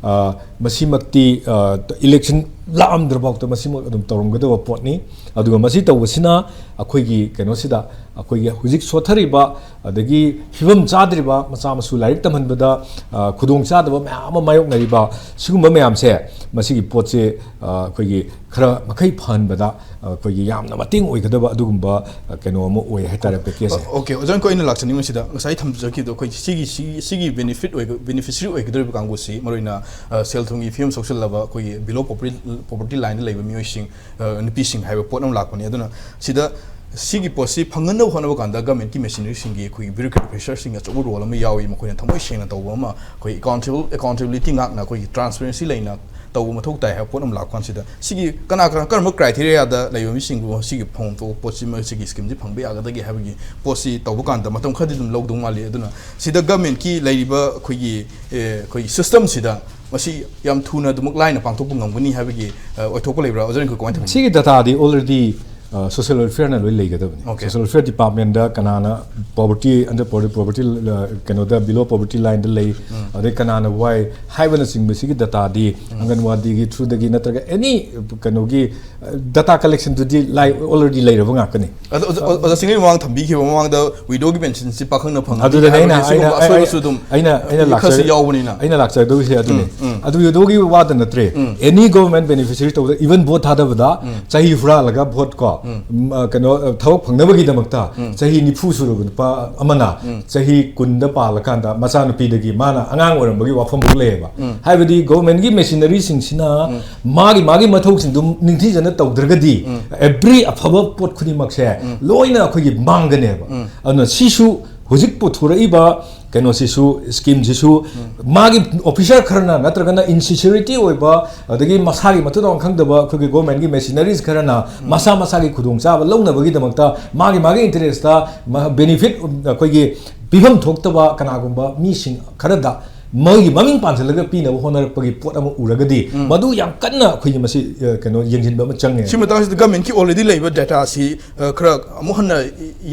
ꯑ, ꯃꯁꯤꯃꯛꯇꯤ, ꯑ, ꯏꯂꯦꯛꯁꯟ ꯂꯥꯛꯑꯝꯗ꯭ꯔꯐꯥꯎꯗ ꯃꯁꯤꯃꯛ ꯑꯗꯨꯝ ꯇꯧꯔꯝꯒꯗꯕ ꯄꯣꯠꯅꯤ꯫ ꯑꯗꯨꯒ ꯃꯁꯤ ꯇꯧꯕꯁꯤꯅ ꯑꯩꯈꯣꯏꯒꯤ ꯀꯩꯅꯣꯁꯤꯗ, ꯑꯩꯈꯣꯏꯒꯤ ꯍꯧꯖꯤꯛ ꯁꯣꯠꯊꯔꯤꯕ, ꯑꯗꯒꯤ ꯐꯤꯕꯝ ꯆꯥꯗ꯭ꯔꯤꯕ ꯃꯆꯥ ꯃꯁꯨ ꯂꯥꯏꯔꯤꯛ ꯇꯝꯍꯟꯕꯗ, ꯑ, ꯈꯨꯗꯣꯡ ꯆꯥꯗꯕ ꯃꯌꯥꯝ ꯑꯃ ꯃꯥꯌꯣꯛꯅꯔꯤꯕ, ꯁꯤꯒꯨꯝꯕ ꯃꯌꯥꯝꯁꯦ, ꯃꯁꯤꯒꯤ ꯄꯣꯠꯁꯦ, ꯑ, ꯑꯩꯈꯣꯏꯒꯤ ꯈꯔ ꯃꯈꯩ ꯐꯍꯟꯕꯗ, ꯑ, ꯑꯩꯈꯣꯏꯒꯤ ꯌꯥꯝꯅ ꯃꯇꯦꯡ ꯑꯣꯏꯒꯗꯕ ꯑꯗꯨꯒꯨꯝꯕ, ꯑ, ꯀꯩꯅꯣ ꯑꯃ ꯑꯣꯏ ꯍꯥꯏꯇꯥꯔꯦ, ꯄꯦꯀꯦꯖꯁꯦ꯫ ꯑꯣꯀꯦ, ꯑꯣꯖꯥ, ꯑꯩꯈꯣꯏ ꯑꯩꯅ ꯂꯥꯛꯆꯅꯤꯡꯕꯁꯤꯗ ꯉꯁꯥꯏ ꯊꯝꯖꯈꯤꯕꯗꯣ, ꯑꯩꯈꯣꯏ ꯁꯤꯒꯤ, ꯁꯤ-, ꯁꯤꯒꯤ ꯕꯦꯅꯤꯐꯤꯠ ꯑꯣꯏꯒ-, ꯕꯦꯅꯤꯐꯤꯁꯔꯤ ꯑꯣꯏꯒꯗꯧꯔꯤꯕ ꯀꯥꯡꯕꯨꯁꯤ ꯃꯔꯨꯑꯣꯏꯅ, ꯑ, ꯁꯦꯜ ꯊꯨꯝꯒꯤ ꯐꯤꯕꯝ ꯁꯣꯛꯆꯜꯂꯕ, ꯑꯩꯈꯣꯏꯒꯤ below poverty, poverty lineꯗ ꯂꯩꯕ ꯃꯤꯑꯣꯏꯁꯤꯡ, ꯑ, ꯅꯨꯄꯤꯁꯤꯡ ꯍꯥꯏꯕ ꯄꯣꯠ ꯑꯃ ꯂꯥꯛꯄꯅꯤ꯫ ꯑꯗꯨꯅ ꯁꯤꯗ ꯁꯤꯒꯤ ꯄꯣꯠꯁꯤ ꯐꯪꯅꯅꯕ ꯍꯣꯠꯅꯕ ꯀꯥꯟꯗ ꯒꯃꯦꯟꯠꯀꯤ ꯃꯦꯁꯤꯅꯔꯤꯁꯤꯡꯒꯤ, ꯑꯩꯈꯣꯏꯒꯤ bureaucratic pressureꯁꯤꯡꯒꯤ ꯑꯆꯧꯕ ꯔꯣꯜ ꯑꯃ ꯌꯥꯎꯏ꯫ ꯃꯈꯣꯏꯅ ꯊꯃꯣꯏ ꯁꯦꯡꯅ ꯇꯧꯕ ꯑꯃ, ꯑꯩꯈꯣꯏ ꯑꯦꯀꯥꯎꯟꯇꯦꯕꯜ, ꯑꯦꯀꯥꯎꯟꯇꯦꯕꯤꯂꯤꯇꯤ ꯉꯥꯛꯅ, ꯑꯩꯈꯣꯏꯒꯤ ꯇ꯭ꯔꯥꯟꯁꯄꯦꯔꯦꯟꯁꯤ ꯂꯩꯅ ꯇꯧꯕ ꯃꯊꯧ ꯇꯥꯏ ꯍꯥꯏꯕ ꯄꯣꯠ ꯑꯃ ꯂꯥꯛꯄ ꯀꯥꯟꯁꯤꯗ, ꯁꯤꯒꯤ ꯀꯅꯥ ꯀꯅꯥ, ꯀꯔꯝꯕ criteria ꯗ ꯂꯩꯕ ꯃꯤꯁꯤꯡꯕꯨ ꯁꯤꯒꯤ ꯐꯪꯐꯝ ꯊꯣꯛꯄ ꯄꯣꯠꯁꯤ, ꯃꯁꯤꯒꯤ scheme ꯁꯤ ꯐꯪꯕ ꯌꯥꯒꯗꯒꯦ ꯍꯥꯏꯕꯒꯤ ꯄꯣꯠꯁꯤ ꯇꯧꯕ ꯀꯥꯟꯗ ꯃꯇꯝ ꯈꯔꯗꯤ ꯑꯗꯨꯝ ꯂꯧꯗꯧ ꯃꯥꯜꯂꯤ꯫ ꯑꯗꯨꯅ ꯁꯤꯗ government ꯀꯤ ꯂꯩꯔꯤꯕ ꯑꯩꯈꯣꯏꯒꯤ, ꯑꯦ, ꯑꯩꯈꯣꯏꯒꯤ system ꯁꯤꯗ ꯃꯁꯤ ꯌꯥꯝ ꯊꯨꯅ ꯑꯗꯨꯃꯛ ꯂꯥꯏꯅ ꯄꯥꯡꯊꯣꯛꯄ ꯉꯝꯒꯅꯤ ꯍꯥꯏꯕꯒꯤ, ꯑ, ꯑꯣꯏꯊꯣꯛꯄ ꯂꯩꯕ꯭ꯔꯥ? ꯑꯣꯖꯥ ꯔꯤꯡꯀꯨ, ꯀꯃꯥꯏꯅ ꯇꯧꯕꯤꯅꯤ? ꯁꯤꯒꯤ data ꯗꯤ already, ꯑ, social welfare ꯅ ꯂꯣꯏ ꯂꯩꯒꯗꯕꯅꯤ꯫ Okay. Social welfare department ꯗ ꯀꯅꯥꯅ poverty, under poverty, poverty, ꯑ, ꯀꯩꯅꯣꯗ, below poverty line ꯗ ꯂꯩ, ꯎꯝ꯫ ꯑꯗꯩ ꯀꯅꯥꯅ ꯋꯥꯏ ꯍꯥꯏꯕꯅꯆꯤꯡꯕ ꯁꯤꯒꯤ data ꯗꯤ ꯎꯝ꯫ ꯑꯪꯒꯟꯋꯥꯗꯤꯒꯤ through ꯗꯒꯤ ꯅꯠꯇ꯭ꯔꯒ any ꯀꯩꯅꯣꯒꯤ, ꯑ, data collection ꯗꯨꯗꯤ ꯂꯥꯏ-, already ꯂꯩꯔꯕ ꯉꯥꯛꯇꯅꯤ꯫ ꯑꯗꯣ ꯑꯣꯖꯥ, ꯑꯣꯖꯥ ꯁꯤꯡꯒꯩ ꯃꯃꯥꯡ ꯊꯝꯕꯤꯈꯤꯕ ꯃꯃꯥꯡꯗ widow ꯒꯤ pension ꯁꯤ ꯄꯥꯈꯪꯅ ꯐꯪꯒꯅꯤ ꯑꯗꯨꯗꯅꯦ ꯑꯩꯅ, ꯍꯥꯏꯕꯒꯤ ꯁꯤꯒꯨꯝꯕ ꯑꯩꯅ, ꯑꯁꯣꯏꯕꯁꯨ ꯑꯗꯨꯝ ꯑꯩꯅ, ꯑꯩꯅ ꯈꯔꯁꯨ ꯂꯥꯛꯆ-, ꯌꯥꯎꯕꯅꯤꯅ꯫ ꯑꯩꯅ ꯂꯥꯛꯆꯒꯗꯧꯔꯤꯁꯦ ꯑꯗꯨꯅꯤ꯫ ꯎꯝ, ꯎꯝ꯫ ꯑꯗꯨ widow ꯒꯤ ꯋꯥꯗ ꯅꯠꯇ꯭ꯔꯦ꯫ ꯎꯝ꯫ Any government beneficiary ꯇꯧꯕꯗ, even vote ꯊꯥꯗꯕꯗ ꯎꯝ꯫ ꯆꯍꯤ ꯍꯨꯔꯥꯜꯂꯒ vote ꯀꯣ, ꯎꯝ꯫ ꯎꯝ, ꯑ, ꯀꯩꯅꯣ, ꯑ, ꯊꯕꯛ ꯐꯪꯅꯕꯒꯤꯗꯃꯛꯇ ꯎꯝ꯫ ꯆꯍꯤ ꯅꯤꯐꯨ ꯁꯨꯔꯕ ꯅꯨꯄꯥ ꯑꯃꯅ ꯎꯝ꯫ ꯆꯍꯤ ꯀꯨꯟꯗ ꯄꯥꯜꯂꯀꯥꯟꯗ ꯃꯆꯥꯅꯨꯄꯤꯗꯒꯤ ꯃꯥꯅ ꯑꯉꯥꯡ ꯑꯣꯏꯔꯝꯕꯒꯤ ꯋꯥꯐꯝ ꯐꯥꯎ ꯂꯩꯌꯦꯕ꯫ ꯎꯝ꯫ ꯍꯥꯏꯕꯗꯤ government ꯒꯤ machinery ꯁꯤꯡꯁꯤꯅ ꯎꯝ꯫ ꯃꯥꯒꯤ, ꯃꯥꯒꯤ ꯃꯊꯧꯁꯤꯡꯗꯨ ꯅꯤꯡꯊꯤꯖꯅ ꯇꯧꯗ꯭ꯔꯒꯗꯤ ꯎꯝ꯫ every ꯑꯐꯕ ꯄꯣꯠ ꯈꯨꯗꯤꯡꯃꯛꯁꯦ ꯎꯝ꯫ ꯂꯣꯏꯅ ꯑꯩꯈꯣꯏꯒꯤ ꯃꯥꯡꯒꯅꯦꯕ꯫ ꯎꯝ꯫ ꯑꯗꯨꯅ ꯁꯤꯁꯨ ꯍꯧꯖꯤꯛ ꯄꯨꯊꯣꯔꯛꯏꯕ ꯀꯩꯅꯣꯁꯤꯁꯨ, scheme ꯁꯤꯁꯨ ꯎꯝ꯫ ꯃꯥꯒꯤ officer ꯈꯔꯅ ꯅꯠꯇ꯭ꯔꯒꯅ insincerity ꯑꯣꯏꯕ, ꯑꯗꯒꯤ ꯃꯁꯥꯒꯤ ꯃꯊꯧ ꯇꯧꯐꯝ ꯈꯪꯗꯕ ꯑꯩꯈꯣꯏꯒꯤ government ꯒꯤ machineries ꯈꯔꯅ ꯎꯝ꯫ ꯃꯁꯥ ꯃꯁꯥꯒꯤ ꯈꯨꯗꯣꯡꯆꯥꯕ ꯂꯧꯅꯕꯒꯤꯗꯃꯛꯇ ꯃꯥꯒꯤ, ꯃꯥꯒꯤ interest ꯇ ꯃꯥ-, benefit ꯑꯩꯈꯣꯏꯒꯤ ꯄꯤꯐꯝ ꯊꯣꯛꯇꯕ ꯀꯅꯥꯒꯨꯝꯕ ꯃꯤꯁꯤꯡ ꯈꯔꯗ ꯃꯣꯏꯒꯤ ꯃꯃꯤꯡ ꯄꯥꯟꯁꯤꯜꯂꯒ ꯄꯤꯅꯕ ꯍꯣꯠꯅꯔꯛꯄꯒꯤ ꯄꯣꯠ ꯑꯃ ꯎꯔꯒꯗꯤ ꯎꯝ꯫ ꯃꯗꯨ ꯌꯥꯝ ꯀꯟꯅ ꯑꯩꯈꯣꯏꯒꯤ ꯃꯁꯤ, ꯑ, ꯀꯩꯅꯣ, ꯌꯦꯡꯁꯤꯟꯕ ꯑꯃ ꯆꯪꯉꯦ꯫ ꯁꯤ ꯃꯇꯥꯡꯁꯤꯗ government ꯀꯤ already ꯂꯩꯕ data ꯁꯤ, ꯑ, ꯈꯔ ꯑꯃꯨꯛ ꯍꯟꯅ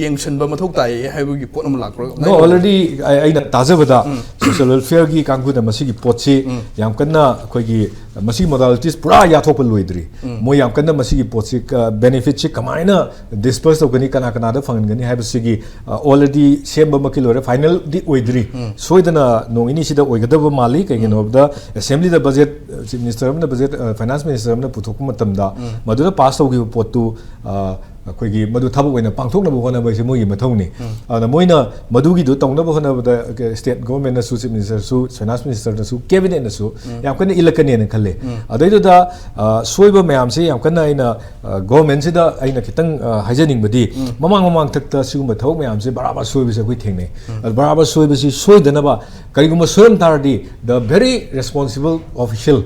ꯌꯦꯡꯁꯤꯟꯕ ꯃꯊꯧ ꯇꯥꯏ ꯍꯥꯏꯕꯒꯤ ꯄꯣꯠ ꯑꯃ ꯂꯥꯛꯄ꯭ꯔꯥ? No, already ꯑꯩ, ꯑꯩꯅ ꯇꯥꯖꯕꯗ ꯎꯝ꯫ Social welfare ꯒꯤ ꯀꯥꯡꯕꯨꯗ ꯃꯁꯤꯒꯤ ꯄꯣꯠꯁꯤ ꯎꯝ꯫ ꯌꯥꯝ ꯀꯟꯅ ꯑꯩꯈꯣꯏꯒꯤ ꯃꯁꯤꯒꯤ modalities ꯄꯨꯔꯥ ꯌꯥꯊꯣꯛꯄ ꯂꯣꯏꯗ꯭ꯔꯤ꯫ ꯎꯝ꯫ ꯃꯣꯏ ꯌꯥꯝ ꯀꯟꯅ ꯃꯁꯤꯒꯤ ꯄꯣꯠꯁꯤ, ꯑ, benefit ꯁꯤ ꯀꯃꯥꯏꯅ disperse ꯇꯧꯒꯅꯤ, ꯀꯅꯥ ꯀꯅꯥꯗ ꯐꯪꯍꯟꯒꯅꯤ ꯍꯥꯏꯕꯁꯤꯒꯤ, ꯑ, already ꯁꯦꯝꯕꯃꯛꯀꯤ ꯂꯣꯏꯔꯦ, final ꯗꯤ ꯑꯣꯏꯗ꯭ꯔꯤ꯫ ꯎꯝ꯫ ꯁꯣꯏꯗꯅ ꯅꯣꯡ ꯅꯤꯅꯤ ꯁꯤꯗ ꯑꯣꯏꯒꯗꯕ ꯃꯥꯜꯂꯤ꯫ ꯀꯩꯒꯤꯅꯣ ꯎꯝ꯫ ꯍꯥꯏꯕꯗ assembly ꯗ budget, ꯑ, chief minister ꯑꯃꯅ budget, ꯑ, finance minister ꯑꯃꯅ ꯄꯨꯊꯣꯛꯄ ꯃꯇꯝꯗ ꯎꯝ꯫ ꯃꯗꯨꯗ pass ꯇꯧꯈꯤꯕ ꯄꯣꯠꯇꯨ, ꯑ, ꯑꯩꯈꯣꯏꯒꯤ ꯃꯗꯨ ꯊꯕꯛ ꯑꯣꯏꯅ ꯄꯥꯡꯊꯣꯛꯅꯕ ꯍꯣꯠꯅꯕ ꯍꯥꯏꯁꯦ ꯃꯣꯏꯒꯤ ꯃꯊꯧꯅꯤ꯫ ꯎꯝ꯫ ꯑꯗꯨꯅ ꯃꯣꯏꯅ ꯃꯗꯨꯒꯤꯗꯨ ꯇꯧꯅꯕ ꯍꯣꯠꯅꯕꯗ, ꯑ, state government ꯅꯁꯨ, chief minister ꯁꯨ, finance minister ꯅꯁꯨ, cabinet ꯅꯁꯨ ꯎꯝ꯫ ꯌꯥꯝ ꯀꯟꯅ ꯏꯜꯂꯛꯀꯅꯦꯅ ꯈꯜꯂꯦ꯫ ꯎꯝ꯫ ꯑꯗꯩꯗꯨꯗ, ꯑ, ꯁꯣꯏꯕ ꯃꯌꯥꯝꯁꯦ ꯌꯥꯝ ꯀꯟꯅ ꯑꯩꯅ, ꯑ, government ꯁꯤꯗ ꯑꯩꯅ ꯈꯤꯇꯪ, ꯑ, ꯍꯥꯏꯖꯅꯤꯡꯕꯗꯤ ꯎꯝ꯫ ꯃꯃꯥꯡ ꯃꯃꯥꯡ ꯊꯛꯇ ꯁꯤꯒꯨꯝꯕ ꯊꯕꯛ ꯃꯌꯥꯝꯁꯦ ꯕꯔꯥꯕꯔ ꯁꯣꯏꯕꯁꯦ ꯑꯩꯈꯣꯏ ꯊꯦꯡꯅꯩ꯫ ꯎꯝ꯫ ꯑꯗꯨ ꯕꯔꯥꯕꯔ ꯁꯣꯏꯕꯁꯤ ꯁꯣꯏꯗꯅꯕ ꯀꯔꯤꯒꯨꯝꯕ ꯁꯣꯏꯔꯝ ꯇꯥꯔꯗꯤ the very responsible official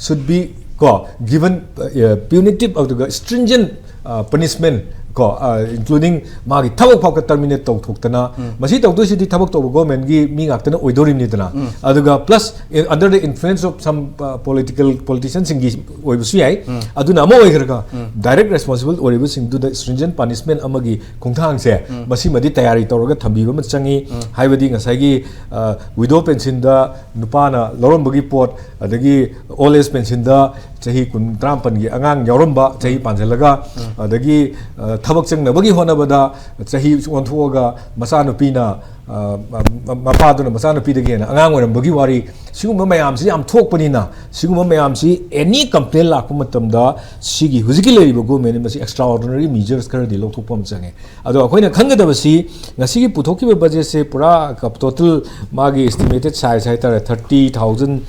should be, ꯀꯣ, given, uh, punitive ꯑꯗꯨꯒ stringent, uh, punishment, ꯀꯣ, uh, including ꯃꯥꯒꯤ ꯊꯕꯛ ꯐꯥꯎꯕ terminate ꯇꯧꯊꯣꯛꯇꯅ, ꯃꯁꯤ ꯇꯧꯗꯣꯏꯁꯤꯗꯤ ꯊꯕꯛ ꯇꯧꯕ government ꯀꯤ ꯃꯤ ꯉꯥꯛꯇꯅ ꯑꯣꯏꯗꯣꯔꯤꯕꯅꯤꯗꯅ, ꯑꯗꯨꯒ plus, in- under the influence of some, uh, political politician ꯁꯤꯡꯒꯤ ꯑꯣꯏꯕꯁꯨ ꯌꯥꯏ꯫ ꯑꯗꯨꯅ ꯑꯃ ꯑꯣꯏꯈ꯭ꯔꯒ, direct responsible ꯑꯣꯏꯔꯤꯕꯁꯤꯡꯗꯨꯗ stringent punishment ꯑꯃꯒꯤ ꯈꯣꯡꯊꯥꯡꯁꯦ, ꯃꯁꯤꯃꯗꯤ ꯇꯌꯥꯔꯤ ꯇꯧꯔꯒ ꯊꯝꯕꯤꯕ ꯑꯃ ꯆꯪꯉꯤ꯫ ꯍꯥꯏꯕꯗꯤ ꯉꯁꯥꯏꯒꯤ, ꯑ, widow pension ꯗ ꯅꯨꯄꯥꯅ ꯂꯧꯔꯝꯕꯒꯤ ꯄꯣꯠ, ꯑꯗꯒꯤ old age pension ꯗ ꯆꯍꯤ ꯀꯨꯟ, ꯇꯔꯥꯃꯥꯄꯟꯒꯤ ꯑꯉꯥꯡ ꯌꯥꯎꯔꯝꯕ, ꯆꯍꯤ ꯄꯥꯟꯁꯤꯜꯂꯒ, ꯑꯗꯒꯤ, ꯑ, ꯊꯕꯛ ꯆꯪꯅꯕꯒꯤ ꯍꯣꯠꯅꯕꯗ ꯆꯍꯤ ꯑꯣꯟꯊꯣꯛꯑꯒ ꯃꯆꯥꯅꯨꯄꯤꯅ, ꯑ, ꯃ- ꯃ- ꯃꯄꯥꯗꯨꯅ ꯃꯆꯥꯅꯨꯄꯤꯗꯒꯤ ꯍꯦꯟꯅ ꯑꯉꯥꯡ ꯑꯣꯏꯔꯝꯕꯒꯤ ꯋꯥꯔꯤ, ꯁꯤꯒꯨꯝꯕ ꯃꯌꯥꯝꯁꯤ ꯌꯥꯝ ꯊꯣꯛꯄꯅꯤꯅ, ꯁꯤꯒꯨꯝꯕ ꯃꯌꯥꯝꯁꯤ any complaint ꯂꯥꯛꯄ ꯃꯇꯝꯗ ꯁꯤꯒꯤ ꯍꯧꯖꯤꯛꯀꯤ ꯂꯩꯔꯤꯕ government ꯅ ꯃꯁꯤ extraordinary measures ꯈꯔꯗꯤ ꯂꯧꯊꯣꯛꯄ ꯑꯃ ꯆꯪꯉꯦ꯫ ꯑꯗꯣ ꯑꯩꯈꯣꯏꯅ ꯈꯪꯒꯗꯕꯁꯤ, ꯉꯁꯤꯒꯤ ꯄꯨꯊꯣꯛꯈꯤꯕ budget ꯁꯦ ꯄꯨꯔꯥ ꯀ- total ꯃꯥꯒꯤ estimated size ꯍꯥꯏꯇꯥꯔꯦ, thirty thousand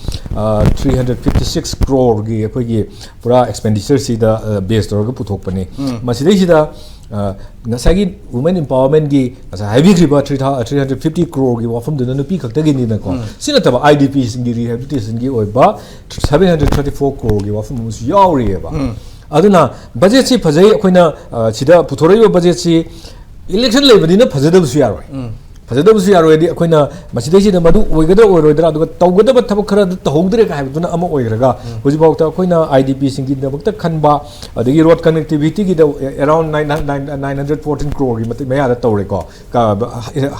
three hundred fifty six crore ꯒꯤ ꯑꯩꯈꯣꯏꯒꯤ ꯄꯨꯔꯥ expenditure ꯁꯤꯗ, ꯑ, base ꯇꯧꯔꯒ ꯄꯨꯊꯣꯛꯄꯅꯤ꯫ ꯃꯁꯤꯗꯩꯁꯤꯗ, ꯑ, ꯉꯁꯥꯏꯒꯤ women empowerment ꯀꯤ ꯉꯁꯥꯏ ꯍꯥꯏꯕꯤꯈ꯭ꯔꯤꯕ three thou- three hundred fifty crore ꯒꯤ ꯋꯥꯐꯝꯗꯨꯅ ꯅꯨꯄꯤ ꯈꯛꯇꯒꯤꯅꯤꯅꯀꯣ꯫ ꯁꯤ ꯅꯠꯇꯕ I D P ꯁꯤꯡꯒꯤ rehabilitation ꯒꯤ ꯑꯣꯏꯕ seven hundred thirty four crore ꯒꯤ ꯋꯥꯐꯝ ꯑꯃꯁꯨ ꯌꯥꯎꯔꯤꯑꯕ꯫ ꯑꯗꯨꯅ budget ꯁꯤ ꯐꯖꯩ, ꯑꯩꯈꯣꯏꯅ, ꯑ, ꯁꯤꯗ ꯄꯨꯊꯣꯔꯛꯏꯕ budget ꯁꯤ election ꯂꯩꯕꯅꯤꯅ ꯐꯖꯗꯕꯁꯨ ꯌꯥꯔꯣꯏ꯫ ꯐꯖꯗꯕꯁꯨ ꯌꯥꯔꯣꯏ ꯍꯥꯏꯗꯤ, ꯑꯩꯈꯣꯏꯅ ꯃꯁꯤꯗꯩꯁꯤꯗ ꯃꯗꯨ ꯑꯣꯏꯒꯗ꯭ꯔꯥ ꯑꯣꯏꯔꯣꯏꯗ꯭ꯔꯥ, ꯑꯗꯨꯒ ꯇꯧꯒꯗꯕ ꯊꯕꯛ ꯈꯔ ꯑꯗꯨ ꯇꯧꯍꯧꯗ꯭ꯔꯦ ꯀ ꯍꯥꯏꯕꯗꯨꯅ ꯑꯃ ꯑꯣꯏꯈ꯭ꯔꯒ, ꯍꯧꯖꯤꯛꯐꯥꯎꯗ ꯑꯩꯈꯣꯏꯅ I D P ꯁꯤꯡꯒꯤꯗꯃꯛꯇ ꯈꯟꯕ, ꯑꯗꯒꯤ road connectivity ꯒꯤꯗ around nine, nine, nine hundred fourteen crore ꯒꯤ ꯃꯇꯤꯛ ꯃꯌꯥꯗ ꯇꯧꯔꯦꯀꯣ, ꯀ-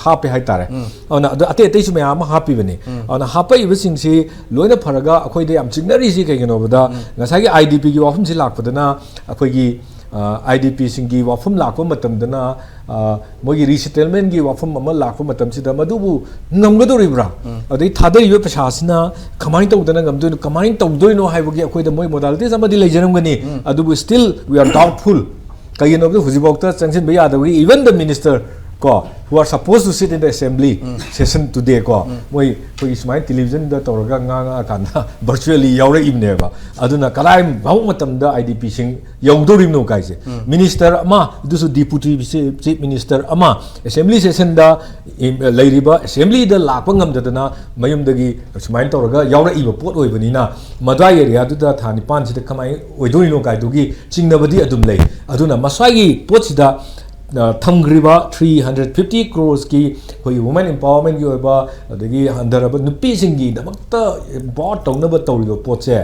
ꯍꯥꯞꯄꯦ ꯍꯥꯏꯇꯥꯔꯦ꯫ ꯑꯗꯨꯅ ꯑꯗꯨ ꯑꯇꯩ ꯑꯇꯩꯁꯨ ꯃꯌꯥꯝ ꯑꯃ ꯍꯥꯞꯄꯤꯕꯅꯤ꯫ ꯑꯗꯨꯅ ꯍꯥꯞꯄꯛꯏꯕꯁꯤꯡꯁꯤ ꯂꯣꯏꯅ ꯐꯔꯒ ꯑꯩꯈꯣꯏꯗ ꯌꯥꯝ ꯆꯤꯡꯅꯔꯤꯁꯤ ꯀꯩꯒꯤꯅꯣꯕꯗ, ꯉꯁꯥꯏꯒꯤ I D P ꯒꯤ ꯋꯥꯐꯝꯁꯤ ꯂꯥꯛꯄꯗꯅ ꯑꯩꯈꯣꯏꯒꯤ, ꯑ, I D P ꯁꯤꯡꯒꯤ ꯋꯥꯐꯝ ꯂꯥꯛꯄ ꯃꯇꯝꯗꯅ, ꯑ, ꯃꯣꯏꯒꯤ resettlement ꯀꯤ ꯋꯥꯐꯝ ꯑꯃ ꯂꯥꯛꯄ ꯃꯇꯝꯁꯤꯗ ꯃꯗꯨꯕꯨ ꯉꯝꯒꯗꯧꯔꯤꯕ꯭ꯔꯥ? ꯑꯗꯩ ꯊꯥꯗꯔꯤꯕ ꯄꯩꯁꯥꯁꯤꯅ ꯀꯃꯥꯏꯅ ꯇꯧꯗꯅ ꯉꯝꯗꯣꯏꯅꯣ, ꯀꯃꯥꯏꯅ ꯇꯧꯗꯣꯏꯅꯣ ꯍꯥꯏꯕꯒꯤ ꯑꯩꯈꯣꯏꯗ ꯃꯣꯏ modalities ꯑꯃꯗꯤ ꯂꯩꯖꯔꯝꯒꯅꯤ꯫ ꯑꯗꯨꯕꯨ still we are doubtful꯫ ꯀꯩꯒꯤꯅꯣ ꯍꯥꯏꯕꯗ ꯍꯧꯖꯤꯛꯐꯥꯎꯗ ꯆꯪꯁꯤꯟꯕ ꯌꯥꯗꯕꯒꯤ, even the minister ꯀꯣ, who are supposed to sit in the assembly session today ꯀꯣ, ꯃꯣꯏ ꯑꯩꯈꯣꯏꯒꯤ ꯁꯨꯃꯥꯏꯅ ꯇꯦꯂꯤꯚꯤꯖꯟꯗ ꯇꯧꯔꯒ ꯉꯥꯡꯉꯛꯑꯀꯥꯟꯗ ꯚꯔꯆꯨꯋꯦꯜꯂꯤ ꯌꯥꯎꯔꯛꯏꯕꯅꯦꯕ꯫ ꯑꯗꯨꯅ ꯀꯗꯥꯏ ꯐꯥꯎ ꯃꯇꯝꯗ ꯑꯥꯏ ꯗꯤ ꯄꯤꯁꯤꯡ ꯌꯧꯗꯧꯔꯤꯕꯅꯣ ꯀꯥꯏꯁꯦ? ꯃꯤꯅꯤꯁꯇꯔ ꯑꯃ, ꯑꯗꯨꯁꯨ ꯗꯤꯄꯨꯇꯤ ꯆꯤꯐ ꯃꯤꯅꯤꯁꯇꯔ ꯑꯃ ꯑꯦꯁꯦꯝꯕ꯭ꯂꯤ ꯁꯦꯁꯟꯗ ꯂꯩꯔꯤꯕ, ꯑꯦꯁꯦꯝꯕ꯭ꯂꯤꯗ ꯂꯥꯛꯄ ꯉꯝꯗꯗꯅ ꯃꯌꯨꯝꯗꯒꯤ ꯁꯨꯃꯥꯏꯅ ꯇꯧꯔꯒ ꯌꯥꯎꯔꯛꯏꯕ ꯄꯣꯠ ꯑꯣꯏꯕꯅꯤꯅ, ꯃꯗ꯭ꯋꯥꯏ ꯑꯦꯔꯤꯌꯥꯗꯨꯗ ꯊꯥ ꯅꯤꯄꯥꯟꯁꯤꯗ ꯀꯃꯥꯏꯅ ꯑꯣꯏꯗꯣꯏꯅꯣ ꯀꯥꯏꯗꯨꯒꯤ ꯆꯤꯡꯅꯕꯗꯤ ꯑꯗꯨꯝ ꯂꯩ꯫ ꯑꯗꯨꯅ ꯃꯁ꯭ꯋꯥꯏꯒꯤ ꯄꯣꯠꯁꯤꯗ ꯑ, ꯊꯝꯈ꯭ꯔꯤꯕ three hundred fifty crores ꯀꯤ ꯑꯩꯈꯣꯏꯒꯤ women empowerment ꯀꯤ ꯑꯣꯏꯕ, ꯑꯗꯒꯤ ꯍꯟꯊꯔꯕ ꯅꯨꯄꯤꯁꯤꯡꯒꯤꯗꯃꯛꯇ empower ꯇꯧꯅꯕ ꯇꯧꯔꯤꯕ ꯄꯣꯠꯁꯦ,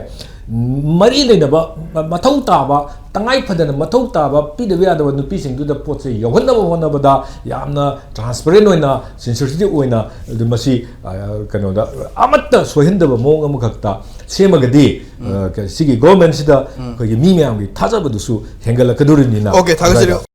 ꯃꯔꯤ ꯂꯩꯅꯕ, ꯃ-, ꯃꯊꯧ ꯇꯥꯕ, ꯇꯉꯥꯏ ꯐꯗꯅ ꯃꯊꯧ ꯇꯥꯕ, ꯄꯤꯗꯕ ꯌꯥꯗꯕ ꯅꯨꯄꯤꯁꯤꯡꯗꯨꯗ ꯄꯣꯠꯁꯦ ꯌꯧꯍꯟꯅꯕ ꯍꯣꯠꯅꯕꯗ ꯌꯥꯝꯅ transparent ꯑꯣꯏꯅ, sensitive ꯑꯣꯏꯅ, ꯑꯗꯨ ꯃꯁꯤ, ꯑ, ꯀꯩꯅꯣꯗ ꯑꯃꯠꯇ ꯁꯣꯏꯍꯟꯗꯕ ꯃꯑꯣꯡ ꯑꯃꯈꯛꯇ ꯁꯦꯝꯃꯒꯗꯤ, ꯑ, ꯀ-, ꯁꯤꯒꯤ government ꯁꯤꯗ ꯑꯩꯈꯣꯏꯒꯤ ꯃꯤ ꯃꯌꯥꯝꯒꯤ ꯊꯥꯖꯕꯗꯨꯁꯨ ꯍꯦꯟꯒꯠꯂꯛꯀꯗꯧꯔꯤꯕꯅꯤꯅ꯫ OK, ꯊꯥꯒꯠꯆꯔꯤ꯫ ꯑꯗꯨꯗ